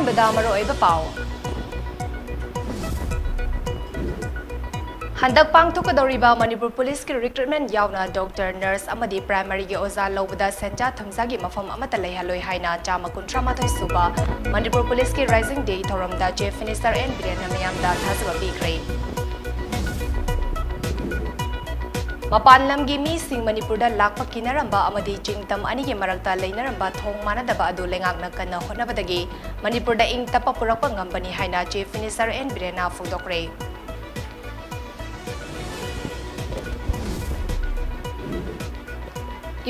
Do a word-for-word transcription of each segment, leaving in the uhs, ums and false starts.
ꯕꯗ ꯃꯔꯨꯑꯣꯏꯕ ꯄꯥꯎ꯫ ꯍꯟꯗꯛ ꯄꯥꯡꯊꯣꯛꯀꯗꯧꯔꯤꯕ ꯃꯅꯤꯄꯨꯔ ꯄꯨꯂꯤꯁꯀꯤ ꯔꯤꯀ꯭ꯔꯨꯠꯃꯦꯟ ꯌꯥꯎꯅ ꯗꯣꯛꯇꯔ, ꯅꯔꯁ ꯑꯃꯗꯤ ꯄ꯭ꯔꯥꯏꯃꯔꯤꯒꯤ ꯑꯣꯖꯥ ꯂꯧꯕꯗ ꯁꯦꯟꯖꯥ ꯊꯨꯝꯖꯥꯒꯤ ꯃꯐꯝ ꯑꯃꯠꯇ ꯂꯩꯍꯜꯂꯣꯏ ꯍꯥꯏꯅ ꯆꯥꯝꯃ ꯀꯨꯟꯊ꯭ꯔꯥ ꯃꯥꯊꯣꯏ ꯁꯨꯕ ꯃꯅꯤꯄꯨꯔ ꯄꯨꯂꯤꯁꯀꯤ ꯔꯥꯏꯖꯤꯡ ꯗꯦ ꯊꯧꯔꯝꯗ ꯆꯤꯐ ꯃꯤꯅꯤꯁꯇꯔ ꯑꯦꯟ ꯕꯤꯔꯦꯟꯅ ꯃꯤꯌꯥꯝꯗ ꯊꯥꯖꯕ ꯄꯤꯈ꯭ꯔꯦ꯫ ꯃꯄꯥꯟ ꯂꯝꯒꯤ ꯃꯤꯁꯤꯡ ꯃꯅꯤꯄꯨꯔꯗ ꯂꯥꯛꯄ ꯀꯤꯅꯔꯝꯕ ꯑꯃꯗꯤ ꯆꯤꯡꯇꯝ ꯑꯅꯤꯒꯤ ꯃꯔꯛꯇ ꯂꯩꯅꯔꯝꯕ ꯊꯣꯡ ꯃꯥꯟꯅꯗꯕ ꯑꯗꯨ ꯂꯩꯉꯥꯛꯅ ꯀꯟꯅ ꯍꯣꯠꯅꯕꯗꯒꯤ ꯃꯅꯤꯄꯨꯔꯗ ꯏꯪ ꯇꯞꯄ ꯄꯨꯔꯛꯄ ꯉꯝꯕꯅꯤ ꯍꯥꯏꯅ ꯆꯤꯐ ꯃꯤꯅꯤꯁꯇꯔ ꯑꯦꯟ ꯕꯤꯔꯦꯟꯅ ꯐꯣꯡꯗꯣꯛꯈ꯭ꯔꯦ꯫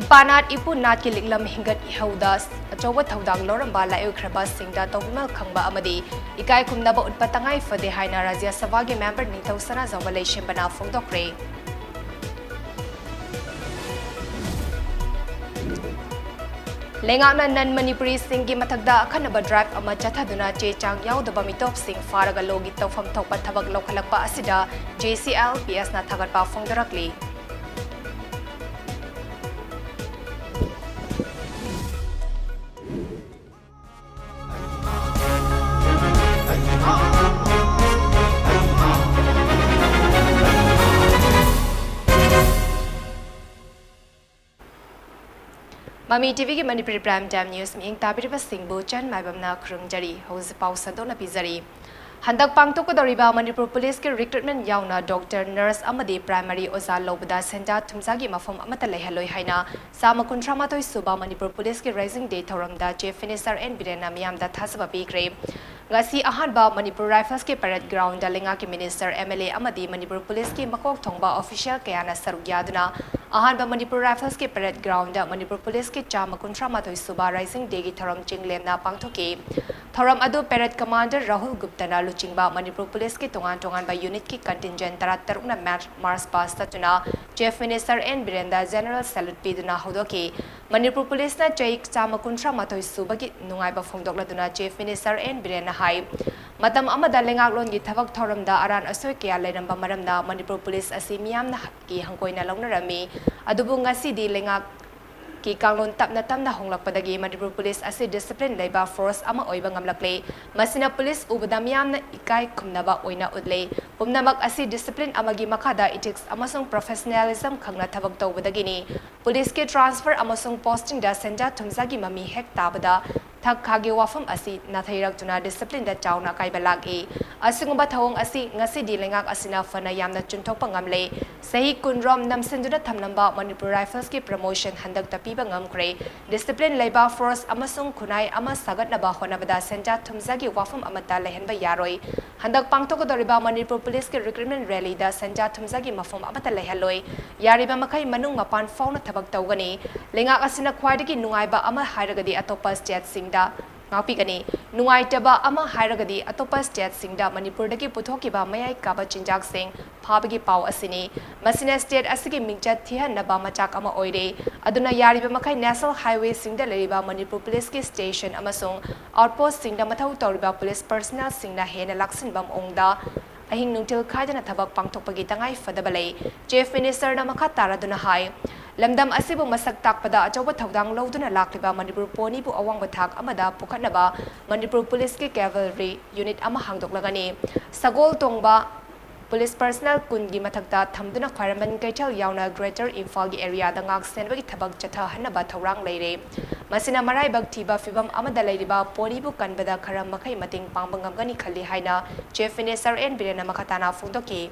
ꯏꯄꯥ ꯅꯥꯠ ꯏꯄꯨ ꯅꯥꯠꯀꯤ ꯂꯤꯛꯂꯝ ꯍꯤꯡꯒꯠ ꯏꯍꯧꯗ ꯑꯆꯧꯕ ꯊꯧꯗꯥꯡ ꯂꯧꯔꯝꯕ ꯂꯥꯏꯑꯣꯏꯈ꯭ꯔꯕꯁꯤꯡꯗ ꯇꯧꯕꯤꯃꯜ ꯈꯪꯕ ꯑꯃꯗꯤ ꯏꯀꯥꯏ ꯈꯨꯝꯅꯕ ꯎꯠꯄ ꯇꯉꯥꯏ ꯐꯗꯦ ꯍꯥꯏꯅ ꯔꯥꯖ꯭ꯌ ꯁꯚꯥꯒꯤ ꯃꯦꯝꯕꯔ ꯅꯤꯡꯊꯧ ꯁꯅꯥꯖꯥꯎꯕ ꯂꯩꯁꯦꯝꯕꯅ ꯐꯣꯡꯗꯣꯛꯈ꯭ꯔꯦ꯫ ꯂꯩꯉꯥꯛꯅ ꯅꯟ ꯃꯅꯤꯄꯨꯔꯤꯁꯤꯡꯒꯤ ꯃꯊꯛꯇ ꯑꯈꯟꯅꯕ ꯗ꯭ꯔꯥꯏꯚ ꯑꯃ ꯆꯠꯊꯗꯨꯅ ꯆꯦ ꯆꯥꯡ ꯌꯥꯎꯗꯕ ꯃꯤꯇꯣꯞꯁꯤꯡ ꯐꯥꯔꯒ ꯂꯣꯒꯤ ꯇꯧꯐꯝ ꯊꯣꯛꯄ ꯊꯕꯛ ꯂꯧꯈꯠꯂꯛꯄ ꯑꯁꯤꯗ ꯖꯦ ꯁꯤ ꯑꯦꯜ ꯄꯤ ꯑꯦꯁꯅ ꯊꯥꯒꯠꯄ ꯐꯣꯡꯗꯣꯔꯛꯂꯤ꯫ ꯃꯃꯤ ꯇꯤ ꯚꯤꯒꯤ ꯃꯅꯤꯄꯨꯔꯤ Prime Time News ꯃꯤꯠꯌꯦꯡ ꯇꯥꯕꯤꯔꯤꯕꯁꯤꯡꯕꯨ ꯆꯟ ꯃꯥꯏꯕꯝꯅ ꯈꯨꯔꯨꯝꯖꯔꯤ꯫ ꯍꯧꯖꯤꯛ ꯄꯥꯎ ꯁꯟꯗꯣꯛꯅ ꯄꯤꯖꯔꯤ꯫ ꯍꯟꯗꯛ ꯄꯥꯡꯊꯣꯛꯀꯗꯧꯔꯤꯕ ꯃꯅꯤꯄꯨꯔ ꯄꯨꯂꯤꯁꯀꯤ ꯔꯤꯀ꯭ꯔꯨꯠꯃꯦꯟ ꯌꯥꯎꯅ ꯗꯣꯛꯇꯔ, ꯅꯔꯁ ꯑꯃꯗꯤ ꯄ꯭ꯔꯥꯏꯃꯔꯤ ꯑꯣꯖꯥ ꯂꯧꯕꯗ ꯁꯦꯟꯖꯥ ꯊꯨꯝꯖꯥꯒꯤ ꯃꯐꯝ ꯑꯃꯠꯇ ꯂꯩꯍꯜꯂꯣꯏ ꯍꯥꯏꯅ ꯆꯥꯝꯃ ꯀꯨꯟꯊ꯭ꯔꯥ ꯃꯥꯊꯣꯏ ꯁꯨꯕ ꯃꯅꯤꯄꯨꯔ ꯄꯨꯂꯤꯁꯀꯤ ꯔꯥꯏꯖꯤꯡ ꯗꯦ ꯊꯧꯔꯝꯗ ꯆꯤꯐ ꯃꯤꯅꯤꯁꯇꯔ ꯑꯦꯟ ꯕꯤꯔꯦꯟꯅ ꯃꯤꯌꯥꯝꯗ ꯊꯥꯖꯕ ꯄꯤꯈ꯭ꯔꯦ꯫ ꯉꯁꯤ ꯑꯍꯥꯟꯕ ꯃꯅꯤꯄꯨꯔ ꯔꯥꯏꯐꯜꯁꯀꯤ ꯄꯦꯔꯦꯗ ꯒ꯭ꯔꯥꯎꯟꯗ ꯂꯩꯉꯥꯛꯀꯤ ꯃꯤꯅꯤꯁꯇꯔ, ꯑꯦꯝ ꯑꯦꯜ ꯑꯦ ꯑꯃꯗꯤ ꯃꯅꯤꯄꯨꯔ ꯄꯨꯂꯤꯁꯀꯤ ꯃꯀꯣꯛ ꯊꯣꯡꯕ ꯑꯣꯐꯤꯁꯤꯌꯦꯜ ꯀꯌꯥꯅ ꯁꯔꯨꯛ ꯌꯥꯗꯨꯅ ꯑꯍꯥꯟꯕ ꯃꯅꯤꯄꯨꯔ ꯔꯥꯏꯐꯜꯁꯀꯤ ꯄꯦꯔꯦꯗ ꯒ꯭ꯔꯥꯎꯟꯗ ꯃꯅꯤꯄꯨꯔ ꯄꯨꯂꯤꯁꯀꯤ ꯆꯥꯝꯃ ꯀꯨꯟꯊ꯭ꯔꯥ ꯃꯥꯊꯣꯏ ꯁꯨꯕ ꯔꯥꯏꯖꯤꯡ ꯗꯦꯒꯤ ꯊꯧꯔꯝ ꯆꯤꯡꯂꯦꯝꯅ ꯄꯥꯡꯊꯣꯛꯈꯤ꯫ ꯊꯧꯔꯝ ꯑꯗꯨ ꯄꯦꯔꯦꯗ ꯀꯃꯥꯟꯗꯔ ꯔꯥꯍꯨꯜ ꯒꯨꯞꯇꯅ ꯂꯨꯆꯤꯡꯕ ꯃꯅꯤꯄꯨꯔ ꯄꯨꯂꯤꯁꯀꯤ ꯇꯣꯉꯥꯟ ꯇꯣꯉꯥꯟꯕ ꯌꯨꯅꯤꯠꯀꯤ ꯀꯟꯇꯤꯟꯖꯦꯟ ꯇꯔꯥꯇꯔꯨꯛꯅ ꯃꯥꯔꯆ ꯄꯥꯁ ꯆꯠꯇꯨꯅ ꯆꯤꯐ ꯃꯤꯅꯤꯁꯇꯔ ꯑꯦꯟ ꯕꯤꯔꯦꯟꯗ ꯖꯦꯅꯔꯦꯜ ꯁꯦꯂꯨꯠ ꯄꯤꯗꯨꯅ ꯍꯧꯗꯣꯛꯈꯤ꯫ ꯃꯅꯤꯄꯨꯔ ꯄꯨꯂꯤꯁꯅ ꯆꯍꯤ ꯆꯥꯝꯃ ꯀꯨꯟꯊ꯭ꯔꯥ ꯃꯥꯊꯣꯏ ꯁꯨꯕꯒꯤ ꯅꯨꯡꯉꯥꯏꯕ ꯐꯣꯡꯗꯣꯛꯂꯗꯨꯅ ꯆꯤꯐ ꯃꯤꯅꯤꯁꯇꯔ ꯑꯦꯟ ꯕꯤꯔꯦꯟꯅ ꯍꯥꯏ, ꯃꯇꯝ ꯑꯃꯗ ꯂꯩꯉꯥꯛꯂꯣꯟꯒꯤ ꯊꯕꯛ ꯊꯧꯔꯝꯗ ꯑꯔꯥꯟ ꯑꯁꯣꯏ ꯀꯌꯥ ꯂꯩꯔꯝꯕ ꯃꯔꯝꯅ ꯃꯅꯤꯄꯨꯔ ꯄꯨꯂꯤꯁ ꯑꯁꯤ ꯃꯤꯌꯥꯝꯅ ꯀꯤ ꯍꯪꯒꯣꯏꯅ ꯂꯧꯅꯔꯝꯃꯤ꯫ ꯑꯗꯨꯕꯨ ꯉꯁꯤꯗꯤ ꯂꯩꯉꯥꯛꯀꯤ ꯀꯤ ꯀꯥꯡꯂꯣꯟ ꯇꯞꯅ ꯇꯞꯅ ꯍꯣꯡꯂꯛꯄꯗꯒꯤ ꯃꯅꯤꯄꯨꯔ ꯄꯨꯂꯤꯁ ꯑꯁꯤ ꯗꯤꯁꯤꯄ꯭ꯂꯤꯟ ꯂꯩꯕ ꯐꯣꯔꯁ ꯑꯃ ꯑꯣꯏꯕ ꯉꯝꯂꯛꯂꯦ꯫ ꯃꯁꯤꯅ ꯄꯨꯂꯤꯁ ꯎꯕꯗ ꯃꯤꯌꯥꯝꯅ ꯏꯀꯥꯏ ꯈꯨꯝꯅꯕ ꯑꯣꯏꯅ ꯎꯠꯂꯦ꯫ ꯄꯨꯝꯅꯃꯛ ꯑꯁꯤ ꯗꯤꯁꯤꯄ꯭ꯂꯤꯟ ꯑꯃꯒꯤ ꯃꯈꯥꯗ ꯏꯊꯤꯛꯁ ꯑꯃꯁꯨꯡ ꯄ꯭ꯔꯣꯐꯦꯁꯅꯦꯂꯤꯖꯝ ꯈꯪꯅ ꯊꯕꯛ ꯇꯧꯕꯗꯒꯤꯅꯤ꯫ ꯄꯨꯂꯤꯁꯀꯤ ꯇ꯭ꯔꯥꯟꯁꯐꯔ ꯑꯃꯁꯨꯡ ꯄꯣꯁꯇꯤꯡꯗ ꯁꯦꯟꯖꯥ ꯊꯨꯝꯖꯥꯒꯤ ꯃꯃꯤ ꯍꯦꯛ ꯇꯥꯕꯗ ꯊꯛ ꯈꯥꯒꯤ ꯋꯥꯐꯝ ꯑꯁꯤ ꯅꯥꯊꯩꯔꯛꯇꯨꯅ ꯗꯤꯁꯤꯄ꯭ꯂꯤꯟꯗ ꯆꯥꯎꯅ ꯑꯀꯥꯏꯕ ꯂꯥꯛꯏ꯫ ꯑꯁꯤꯒꯨꯝꯕ ꯊꯧꯑꯣꯡ ꯑꯁꯤ ꯉꯁꯤꯗꯤ ꯂꯩꯉꯥꯛ ꯑꯁꯤꯅ ꯐꯅ ꯌꯥꯝꯅ ꯆꯨꯝꯊꯣꯛꯄ ꯉꯝꯂꯦ꯫ ꯆꯍꯤ ꯀꯨꯟꯔꯣꯝ ꯅꯝꯁꯤꯟꯗꯨꯅ ꯊꯝꯂꯝꯕ ꯃꯅꯤꯄꯨꯔ ꯔꯥꯏꯐꯜꯁꯀꯤ ꯄ꯭ꯔꯃꯣꯁꯟ ꯍꯟꯗꯛꯇ ꯄꯤꯕ ꯉꯝꯈ꯭ꯔꯦ꯫ ꯗꯤꯁꯤꯄ꯭ꯂꯤꯟ ꯂꯩꯕ ꯐꯣꯔꯁ ꯑꯃꯁꯨꯡ ꯈꯨꯟꯅꯥꯏ ꯑꯃ ꯁꯥꯒꯠꯅꯕ ꯍꯣꯠꯅꯕꯗ ꯁꯦꯟꯖꯥ ꯊꯨꯝꯖꯥꯒꯤ ꯋꯥꯐꯝ ꯑꯃꯠꯇ ꯂꯩꯍꯟꯕ ꯌꯥꯔꯣꯏ꯫ ꯍꯟꯗꯛ ꯄꯥꯡꯊꯣꯛꯀꯗꯧꯔꯤꯕ ꯃꯅꯤꯄꯨꯔ ꯄꯨꯂꯤꯁꯀꯤ ꯔꯤꯀ꯭ꯔꯨꯠꯃꯦꯟ ꯔꯦꯂꯤꯗ ꯁꯦꯟꯖꯥ ꯊꯨꯝꯖꯥꯒꯤ ꯃꯐꯝ ꯑꯃꯠꯇ ꯂꯩꯍꯜꯂꯣꯏ꯫ ꯌꯥꯔꯤꯕ ꯃꯈꯩ ꯃꯅꯨꯡ ꯃꯄꯥꯟ ꯐꯥꯎꯅ ꯊꯕꯛ ꯇꯧꯒꯅꯤ꯫ ꯂꯩꯉꯥꯛ ꯑꯁꯤꯅ ꯈ꯭ꯋꯥꯏꯗꯒꯤ ꯅꯨꯡꯉꯥꯏꯕ ꯑꯃ ꯍꯥꯏꯔꯒꯗꯤ ꯑꯇꯣꯞꯄ ꯁ꯭ꯇꯦꯠꯁꯤꯡꯗ ꯉꯥꯛꯄꯤꯒꯅꯤ꯫ ꯅꯨꯡꯉꯥꯏꯇꯕ ꯑꯃ ꯍꯥꯏꯔꯒꯗꯤ ꯑꯇꯣꯞꯄ ꯁ꯭ꯇꯦꯠꯁꯤꯡꯗ ꯃꯅꯤꯄꯨꯔꯗꯒꯤ ꯄꯨꯊꯣꯛꯈꯤꯕ ꯃꯌꯥꯏ ꯀꯥꯕ ꯆꯤꯟꯖꯥꯛꯁꯤꯡ ꯐꯥꯕꯒꯤ ꯄꯥꯎ ꯑꯁꯤꯅꯤ꯫ ꯃꯁꯤꯅ ꯁ꯭ꯇꯦꯠ ꯑꯁꯤꯒꯤ ꯃꯤꯡꯆꯠ ꯊꯤꯍꯟꯅꯕ ꯃꯆꯥꯛ ꯑꯃ ꯑꯣꯏꯔꯦ꯫ ꯑꯗꯨꯅ ꯌꯥꯔꯤꯕ ꯃꯈꯩ ꯅꯦꯁꯅꯦꯜ ꯍꯥꯏꯋꯦꯁꯤꯡꯗ ꯂꯩꯔꯤꯕ ꯃꯅꯤꯄꯨꯔ ꯄꯨꯂꯤꯁꯀꯤ ꯁ꯭ꯇꯦꯁꯟ ꯑꯃꯁꯨꯡ ꯑꯥꯎꯠꯄꯣꯁꯠꯁꯤꯡꯗ ꯃꯊꯧ ꯇꯧꯔꯤꯕ ꯄꯨꯂꯤꯁ ꯄꯔꯁꯅꯦꯜꯁꯤꯡꯅ ꯍꯦꯟꯅ ꯂꯥꯛꯁꯤꯟꯕ ꯃꯑꯣꯡꯗ ꯑꯍꯤꯡ ꯅꯨꯡꯊꯤꯜ ꯈꯥꯏꯗꯅ ꯊꯕꯛ ꯄꯥꯡꯊꯣꯛꯄꯒꯤ ꯇꯉꯥꯏ ꯐꯗꯕ ꯂꯩ꯫ ꯆꯤꯐ ꯃꯤꯅꯤꯁꯇꯔꯅ ꯃꯈꯥ ꯇꯥꯔꯗꯨꯅ ꯍꯥꯏ, ꯂꯝꯗꯝ ꯑꯁꯤꯕꯨ ꯃꯁꯛ ꯇꯥꯛꯄꯗ ꯑꯆꯧꯕ ꯊꯧꯗꯥꯡ ꯂꯧꯗꯨꯅ ꯂꯥꯛꯂꯤꯕ ꯃꯅꯤꯄꯨꯔ ꯄꯣꯅꯤꯕꯨ ꯑꯋꯥꯡꯕ ꯊꯥꯛ ꯑꯃꯗ ꯄꯨꯈꯠꯅꯕ ꯃꯅꯤꯄꯨꯔ ꯄꯨꯂꯤꯁꯀꯤ ꯀꯦꯚꯜꯔꯤ ꯌꯨꯅꯤꯠ ꯑꯃ ꯍꯥꯡꯗꯣꯛꯂꯒꯅꯤ꯫ ꯁꯒꯣꯜ ꯇꯣꯡꯕ ꯄꯨꯂꯤꯁ ꯄꯔꯁꯅꯦꯜ ꯀꯨꯟꯒꯤ ꯃꯊꯛꯇ ꯊꯝꯗꯨꯅ ꯈ꯭ꯋꯥꯏꯔꯝꯕꯟ ꯀꯩꯊꯦꯜ ꯌꯥꯎꯅ ꯒ꯭ꯔꯦꯇꯔ ꯏꯝꯐꯥꯜꯒꯤ ꯑꯦꯔꯤꯌꯥꯗ ꯉꯥꯛ ꯁꯦꯟꯕꯒꯤ ꯊꯕꯛ ꯆꯠꯊꯍꯟꯅꯕ ꯊꯧꯔꯥꯡ ꯂꯩꯔꯦ꯫ ꯃꯁꯤꯅ ꯃꯔꯥꯏꯕꯛ ꯊꯤꯕ ꯐꯤꯚꯝ ꯑꯃꯗ ꯂꯩꯔꯤꯕ ꯄꯣꯅꯤꯕꯨ ꯀꯟꯕꯗ ꯈꯔ ꯃꯈꯩ ꯃꯇꯦꯡ ꯄꯥꯡꯕ ꯉꯝꯒꯅꯤ ꯈꯜꯂꯤ ꯍꯥꯏꯅ ꯆꯤꯐ ꯃꯤꯅꯤꯁꯇꯔ ꯑꯦꯟ ꯕꯤꯔꯦꯟꯅ ꯃꯈꯥ ꯇꯥꯅ ꯐꯣꯡꯗꯣꯛꯈꯤ꯫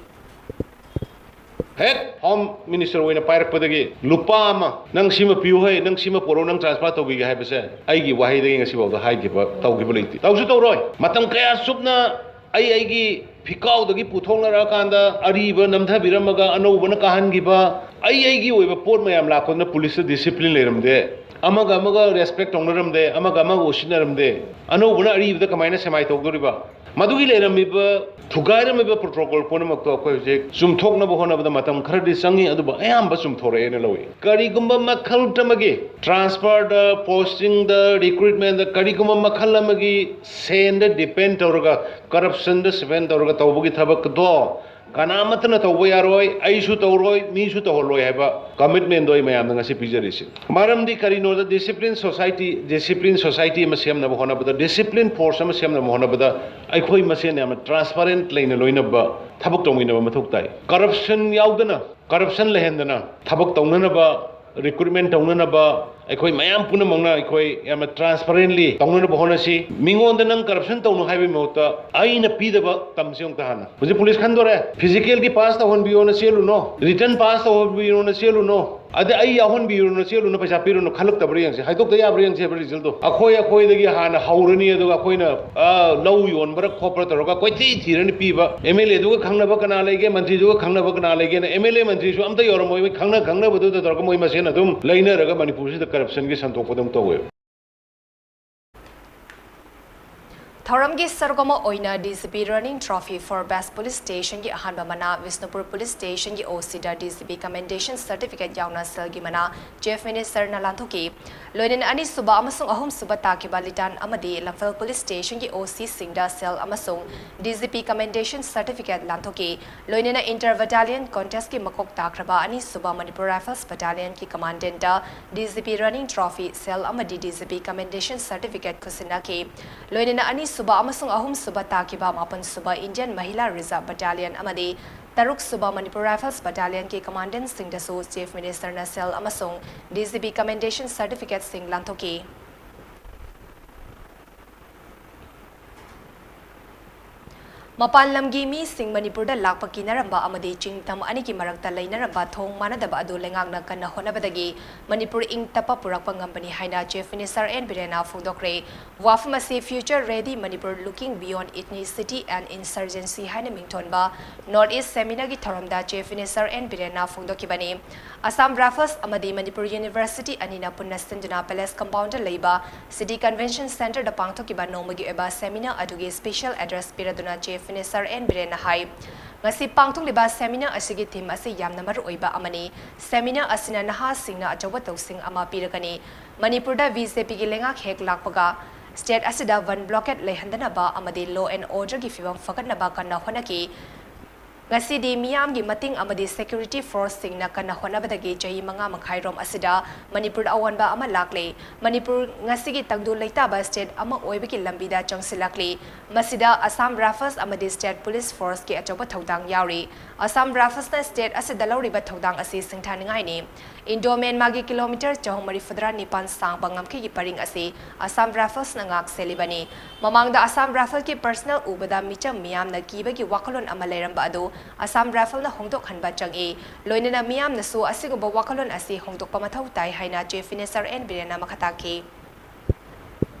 ꯍꯦꯛ ꯍꯣꯝ ꯃꯤꯅꯤꯁꯇꯔ ꯑꯣꯏꯅ ꯄꯥꯏꯔꯛꯄꯗꯒꯤ ꯂꯨꯄꯥ ꯑꯃ, "ꯅꯪ ꯁꯤꯃ ꯄꯤꯌꯨ ꯍꯩ, ꯅꯪ ꯁꯤꯃ ꯄꯨꯔꯛꯎ, ꯅꯪ ꯇ꯭ꯔꯥꯟꯁꯐꯔ ꯇꯧꯕꯤꯒꯦ" ꯍꯥꯏꯕꯁꯦ ꯑꯩꯒꯤ ꯋꯥꯍꯩꯗꯒꯤ ꯉꯁꯤꯐꯥꯎꯗ ꯍꯥꯏꯈꯤꯕ, ꯇꯧꯈꯤꯕ ꯂꯩꯇꯦ, ꯇꯧꯁꯨ ꯇꯧꯔꯣꯏ꯫ ꯃꯇꯝ ꯀꯌꯥ ꯆꯨꯞꯅ ꯑꯩ ꯑꯩꯒꯤ ꯐꯤꯀꯥꯎꯗꯒꯤ ꯄꯨꯊꯣꯛꯅꯔꯛꯑꯀꯥꯟꯗ ꯑꯔꯤꯕ ꯅꯝꯊꯕꯤꯔꯝꯃꯒ ꯑꯅꯧꯕꯅ ꯀꯥꯍꯟꯈꯤꯕ, ꯑꯩ ꯑꯩꯒꯤ ꯑꯣꯏꯕ ꯄꯣꯠ ꯃꯌꯥꯝ ꯂꯥꯛꯄꯗꯨꯅ ꯄꯨꯂꯤꯁꯇ ꯗꯤꯁꯤꯄ꯭ꯂꯤꯟ ꯂꯩꯔꯝꯗꯦ, ꯑꯃꯒ ꯑꯃꯒ ꯔꯦꯁꯄꯦꯛ ꯇꯧꯅꯔꯝꯗꯦ, ꯑꯃꯒ ꯑꯃꯒ ꯎꯁꯤꯟꯅꯔꯝꯗꯦ, ꯑꯅꯧꯕꯅ ꯑꯔꯤꯕꯗ ꯀꯃꯥꯏꯅ ꯁꯦꯃꯥꯏ ꯇꯧꯗꯣꯔꯤꯕ? ꯃꯗꯨꯒꯤ ꯂꯩꯔꯝꯃꯤꯕ, ꯊꯨꯒꯥꯏꯔꯝꯃꯤꯕ ꯄ꯭ꯔꯣꯇꯣꯀꯣꯜ ꯄꯨꯝꯅꯃꯛꯇꯣ ꯑꯩꯈꯣꯏ ꯍꯧꯖꯤꯛ ꯆꯨꯝꯊꯣꯛꯅꯕ ꯍꯣꯠꯅꯕꯗ ꯃꯇꯝ ꯈꯔꯗꯤ ꯆꯪꯉꯤ, ꯑꯗꯨꯕꯨ ꯑꯌꯥꯝꯕ ꯆꯨꯝꯊꯣꯔꯛꯑꯦꯅ ꯂꯧꯏ꯫ ꯀꯔꯤꯒꯨꯝꯕ ꯃꯈꯜ ꯑꯃꯒꯤ ꯇ꯭ꯔꯥꯟꯁꯐꯔꯗ, ꯄꯣꯁꯇꯤꯡꯗ, ꯔꯤꯀ꯭ꯔꯨꯠꯃꯦꯟꯗ ꯀꯔꯤꯒꯨꯝꯕ ꯃꯈꯜ ꯑꯃꯒꯤ ꯁꯦꯟꯗ ꯗꯤꯄꯦꯟ ꯇꯧꯔꯒ, ꯀꯔꯞꯁꯟꯗ ꯗꯤꯄꯦꯟ ꯇꯧꯔꯒ ꯇꯧꯕꯒꯤ ꯊꯕꯛꯇꯣ ꯀꯅꯥꯃꯠꯇꯅ ꯇꯧꯕ ꯌꯥꯔꯣꯏ, ꯑꯩꯁꯨ ꯇꯧꯔꯣꯏ, ꯃꯤꯁꯨ ꯇꯧꯍꯜꯂꯣꯏ ꯍꯥꯏꯕ commitment ꯗꯣ ꯑꯩ ꯃꯌꯥꯝꯗ ꯉꯁꯤ ꯄꯤꯖꯔꯤꯁꯤ꯫ ꯃꯔꯝꯗꯤ ꯀꯔꯤꯅꯣꯗ, discipline society, discipline society ꯑꯃ ꯁꯦꯝꯅꯕ ꯍꯣꯠꯅꯕꯗ, discipline force ꯑꯃ ꯁꯦꯝꯅꯕ ꯍꯣꯠꯅꯕꯗ ꯑꯩꯈꯣꯏ ꯃꯁꯦꯟ ꯌꯥꯝꯅ transparent ꯂꯩꯅ ꯂꯣꯏꯅꯕ ꯊꯕꯛ ꯇꯧꯃꯤꯟꯅꯕ ꯃꯊꯧ ꯇꯥꯏ꯫ Corruption ꯌꯥꯎꯗꯅ, corruption ꯂꯩꯍꯟꯗꯅ ꯊꯕꯛ ꯇꯧꯅꯅꯕ, recruitment ꯇꯧꯅꯅꯕ, ꯑꯩꯈꯣꯏ ꯃꯌꯥꯝ ꯄꯨꯝꯅꯃꯛꯅ ꯑꯩꯈꯣꯏ ꯌꯥꯝꯅ transparently ꯇꯧꯅꯅꯕ ꯍꯣꯠꯅꯁꯤ꯫ ꯃꯤꯉꯣꯟꯗ ꯅꯪ corruption ꯇꯧꯅꯨ ꯍꯥꯏꯕꯒꯤ ꯃꯍꯨꯠꯇ ꯑꯩꯅ ꯄꯤꯗꯕ ꯇꯝꯁꯤ ꯑꯃꯨꯛꯇ ꯍꯥꯟꯅ꯫ ꯍꯧꯖꯤꯛ ꯄꯨꯂꯤꯁ ꯈꯟꯗꯣꯔꯦ, physicalꯒꯤ pass ꯇꯧꯍꯟꯕꯤꯌꯣꯅ ꯆꯦꯜꯂꯨꯅꯣ, written pass ꯇꯧꯍꯟꯕꯤꯌꯣꯅ ꯆꯦꯜꯂꯨꯅꯣ, ꯑꯗ ꯑꯩ ꯌꯥꯎꯍꯟꯕꯤꯔꯨꯅꯣ, ꯆꯦꯜꯂꯨꯅꯣ, ꯄꯩꯁꯥ ꯄꯤꯔꯨꯅꯣ, ꯈꯜꯂꯛꯇꯕ꯭ꯔꯥ ꯌꯦꯡꯁꯤ, ꯍꯥꯏꯗꯣꯛꯇ ꯌꯥꯕ꯭ꯔꯥ ꯌꯦꯡꯁꯤ ꯍꯥꯏꯕ result ꯇꯣ꯫ ꯑꯩꯈꯣꯏ ꯑꯩꯈꯣꯏꯗꯒꯤ ꯍꯥꯟꯅ ꯍꯧꯔꯅꯤ, ꯑꯗꯨꯒ ꯑꯩꯈꯣꯏꯅ, ꯑ, ꯂꯧ ꯌꯣꯟꯕ꯭ꯔꯥ ꯈꯣꯠꯄ꯭ꯔꯥ ꯇꯧꯔꯒ ꯀꯣꯏꯊꯤ ꯊꯤꯔꯅꯤ ꯄꯤꯕ꯫ MLAꯗꯨꯒ ꯈꯪꯅꯕ ꯀꯅꯥ ꯂꯩꯒꯦ, ꯃꯟꯇ꯭ꯔꯤꯗꯨꯒ ꯈꯪꯅꯕ ꯀꯅꯥ ꯂꯩꯒꯦꯅ, MLA ꯃꯟꯇ꯭ꯔꯤꯁꯨ ꯑꯝꯇ ꯌꯧꯔꯝꯃꯣꯏ, ꯃꯣꯏ ꯈꯪꯅ ꯈꯪꯅꯕꯗꯨꯗ ꯇꯧꯔꯒ ꯃꯣꯏ ꯃꯁꯦꯟ ꯑꯗꯨꯝ ꯂꯩꯅꯔꯒ ꯃꯅꯤꯄꯨꯔꯁꯤꯗ corruptionꯒꯤ ꯁꯟꯗꯣꯛꯄꯗꯧ ꯇꯧꯋꯦꯕ꯫ ꯊꯧꯔꯝꯒꯤ ꯁꯔꯨꯛ ꯑꯃ ꯑꯣꯏꯅ DCP Running Trophy for Best Police Stationꯒꯤ ꯑꯍꯥꯟꯕ ꯃꯅꯥ Bishnupur Police Stationꯒꯤ OCꯗ DCP Commendation Certificate ꯌꯥꯎꯅ ꯁꯦꯜꯒꯤ ꯃꯅꯥ Chief Ministerꯅ ꯂꯥꯟꯊꯣꯛꯈꯤ꯫ ꯂꯣꯏꯅꯅ ꯑꯅꯤꯁꯨꯕ ꯑꯃꯁꯨꯡ ꯑꯍꯨꯝꯁꯨꯕ ꯇꯥꯈꯤꯕ Lieutenant ꯑꯃꯗꯤ ꯂꯝꯐꯦꯜ Police Stationꯒꯤ OCꯁꯤꯡꯗ ꯁꯦꯜ ꯑꯃꯁꯨꯡ DCP Commendation Certificate ꯂꯥꯟꯊꯣꯛꯈꯤ꯫ ꯂꯣꯏꯅꯅ Inter Battalion Contestꯀꯤ ꯃꯀꯣꯛ ꯇꯥꯈ꯭ꯔꯕ ꯑꯅꯤꯁꯨꯕ Manipur Rifles Battalionꯒꯤ Commandantꯇ DCP Running Trophy, ꯁꯦꯜ ꯑꯃꯗꯤ DCP Commendation Certificate ꯈꯨꯠꯁꯤꯟꯅꯈꯤ꯫ ꯂꯣꯏꯅꯅ ꯑꯅꯤꯁꯨꯕ ꯑꯃꯁꯨꯡ ꯑꯍꯨꯝꯁꯨꯕ ꯇꯥꯈꯤꯕ ꯃꯥꯄꯟꯁꯨꯕ Indian Mahila Reserve Battalion ꯑꯃꯗꯤ ꯇꯔꯨꯛꯁꯨꯕ Manipur Rifles Battalionꯒꯤ Commandantꯁꯤꯡꯗꯁꯨ Chief Ministerꯅ ꯁꯦꯜ ꯑꯃꯁꯨꯡ DCP Commendation Certificateꯁꯤꯡ ꯂꯥꯟꯊꯣꯛꯈꯤ꯫ ꯃꯄꯥꯟ ꯂꯝꯒꯤ ꯃꯤꯁꯤꯡ ꯃꯅꯤꯄꯨꯔꯗ ꯂꯥꯛꯄ ꯀꯤꯅꯔꯝꯕ ꯑꯃꯗꯤ ꯆꯤꯡ ꯇꯝ ꯑꯅꯤꯒꯤ ꯃꯔꯛꯇ ꯂꯩꯅꯔꯝꯕ ꯊꯣꯡ ꯃꯥꯟꯅꯗꯕ ꯑꯗꯨ ꯂꯩꯉꯥꯛꯅ ꯀꯟꯅ ꯍꯣꯠꯅꯕꯗꯒꯤ ꯃꯅꯤꯄꯨꯔ ꯏꯪ ꯇꯞꯄ ꯄꯨꯔꯛꯄ ꯉꯝꯕꯅꯤ ꯍꯥꯏꯅ Chief Minister N ꯕꯤꯔꯦꯟꯅ ꯐꯣꯡꯗꯣꯛꯈ꯭ꯔꯦ꯫ ꯋꯥꯐꯝ ꯑꯁꯤ Future Ready Manipur Looking Beyond Ethnicity and Insurgency ꯍꯥꯏꯅ ꯃꯤꯡꯊꯣꯟꯕ North East Seminarꯒꯤ ꯊꯧꯔꯝꯗ Chief Minister N ꯕꯤꯔꯦꯟꯅ ꯐꯣꯡꯗꯣꯛꯈꯤꯕꯅꯤ꯫ Assam Rifles ꯑꯃꯗꯤ Manipur University ꯑꯅꯤꯅ ꯄꯨꯟꯅ ꯁꯤꯟꯗꯨꯅ Palace Compoundꯗ ꯂꯩꯕ City Convention Centreꯗ ꯄꯥꯡꯊꯣꯛꯈꯤꯕ ꯅꯣꯡꯃꯒꯤ ꯑꯣꯏꯕ seminar ꯑꯗꯨꯒꯤ special address ꯄꯤꯔꯗꯨꯅ Chief Minister N ꯕꯤꯔꯦꯟꯅ ꯍꯥꯏ, ꯉꯁꯤ ꯄꯥꯡꯊꯣꯛꯂꯤꯕ seminar ꯑꯁꯤꯒꯤ theme ꯑꯁꯤ ꯌꯥꯝꯅ ꯃꯔꯨ ꯑꯣꯏꯕ ꯑꯃꯅꯤ꯫ Seminar ꯑꯁꯤꯅ ꯅꯍꯥꯁꯤꯡꯅ ꯑꯆꯧꯕ ꯇꯧꯁꯤꯡ ꯑꯃ ꯄꯤꯔꯒꯅꯤ꯫ ꯃꯅꯤꯄꯨꯔꯗ BJPꯒꯤ ꯂꯩꯉꯥꯛ ꯍꯦꯛ ꯂꯥꯛꯄꯒ state ꯑꯁꯤꯗ ꯕꯟ blockade ꯂꯩꯍꯟꯗꯅꯕ ꯑꯃꯗꯤ law and orderꯒꯤ ꯐꯤꯕꯝ ꯐꯒꯠꯅꯕ ꯀꯟꯅ ꯍꯣꯠꯅꯈꯤ꯫ ꯉꯁꯤꯗꯤ ꯃꯤꯌꯥꯝꯒꯤ ꯃꯇꯤꯡ ꯑꯃꯗꯤ security forceꯁꯤꯡꯅ ꯀꯟꯅ ꯍꯣꯠꯅꯕꯗꯒꯤ ꯆꯍꯤ ꯃꯉꯥ ꯃꯈꯥꯏꯔꯣꯝ ꯑꯁꯤꯗ ꯃꯅꯤꯄꯨꯔꯗ ꯑꯑꯣꯟꯕ ꯑꯃ ꯂꯥꯛꯂꯦ꯫ ꯃꯅꯤꯄꯨꯔ ꯉꯁꯤꯒꯤ ꯇꯪꯗꯨ ꯂꯩꯇꯥꯕ state ꯑꯃ ꯑꯣꯏꯕꯒꯤ ꯂꯝꯕꯤꯗ ꯆꯪꯁꯤꯜꯂꯛꯂꯤ꯫ ꯃꯁꯤꯗ Assam Rifles ꯑꯃꯗꯤ state police forceꯀꯤ ꯑꯆꯧꯕ ꯊꯧꯗꯥꯡ ꯌꯥꯎꯔꯤ꯫ Assam Riflesꯅ state ꯑꯁꯤꯗ ꯂꯧꯔꯤꯕ ꯊꯧꯗꯥꯡ ꯑꯁꯤ ꯁꯤꯡꯊꯥꯅꯤꯡꯉꯥꯏꯅꯤ꯫ ꯏꯟꯗꯣ ꯃ꯭ꯌꯥꯟꯃꯥꯔꯒꯤ ꯀꯤꯂꯣꯃꯤꯇꯔ ꯆꯍꯨꯝ ꯃꯔꯤꯐꯨꯇꯔꯥ ꯅꯤꯄꯥꯟ ꯁꯥꯡꯕ ꯉꯝꯈꯩꯒꯤ ꯄꯔꯤꯡ ꯑꯁꯤ Assam Riflesꯅ ꯉꯥꯛ ꯁꯦꯜꯂꯤꯕꯅꯤ꯫ ꯃꯃꯥꯡꯗ Assam Riflesꯀꯤ personnel ꯎꯕꯗ ꯃꯤꯆꯝ ꯃꯤꯌꯥꯝꯅ ꯀꯤꯕꯒꯤ ꯋꯥꯈꯜꯂꯣꯟ ꯑꯃ ꯂꯩꯔꯝꯕ ꯑꯗꯨ Assam Riflesꯅ ꯍꯣꯡꯗꯣꯛꯍꯟꯕ ꯆꯪꯏ꯫ ꯂꯣꯏꯅꯅ ꯃꯤꯌꯥꯝꯅꯁꯨ ꯑꯁꯤꯒꯨꯝꯕ ꯋꯥꯈꯜꯂꯣꯟ ꯑꯁꯤ ꯍꯣꯡꯗꯣꯛꯄ ꯃꯊꯧ ꯇꯥꯏ ꯍꯥꯏꯅ Chief Minister N ꯕꯤꯔꯦꯟꯅ ꯃꯈꯥ ꯇꯥꯈꯤ꯫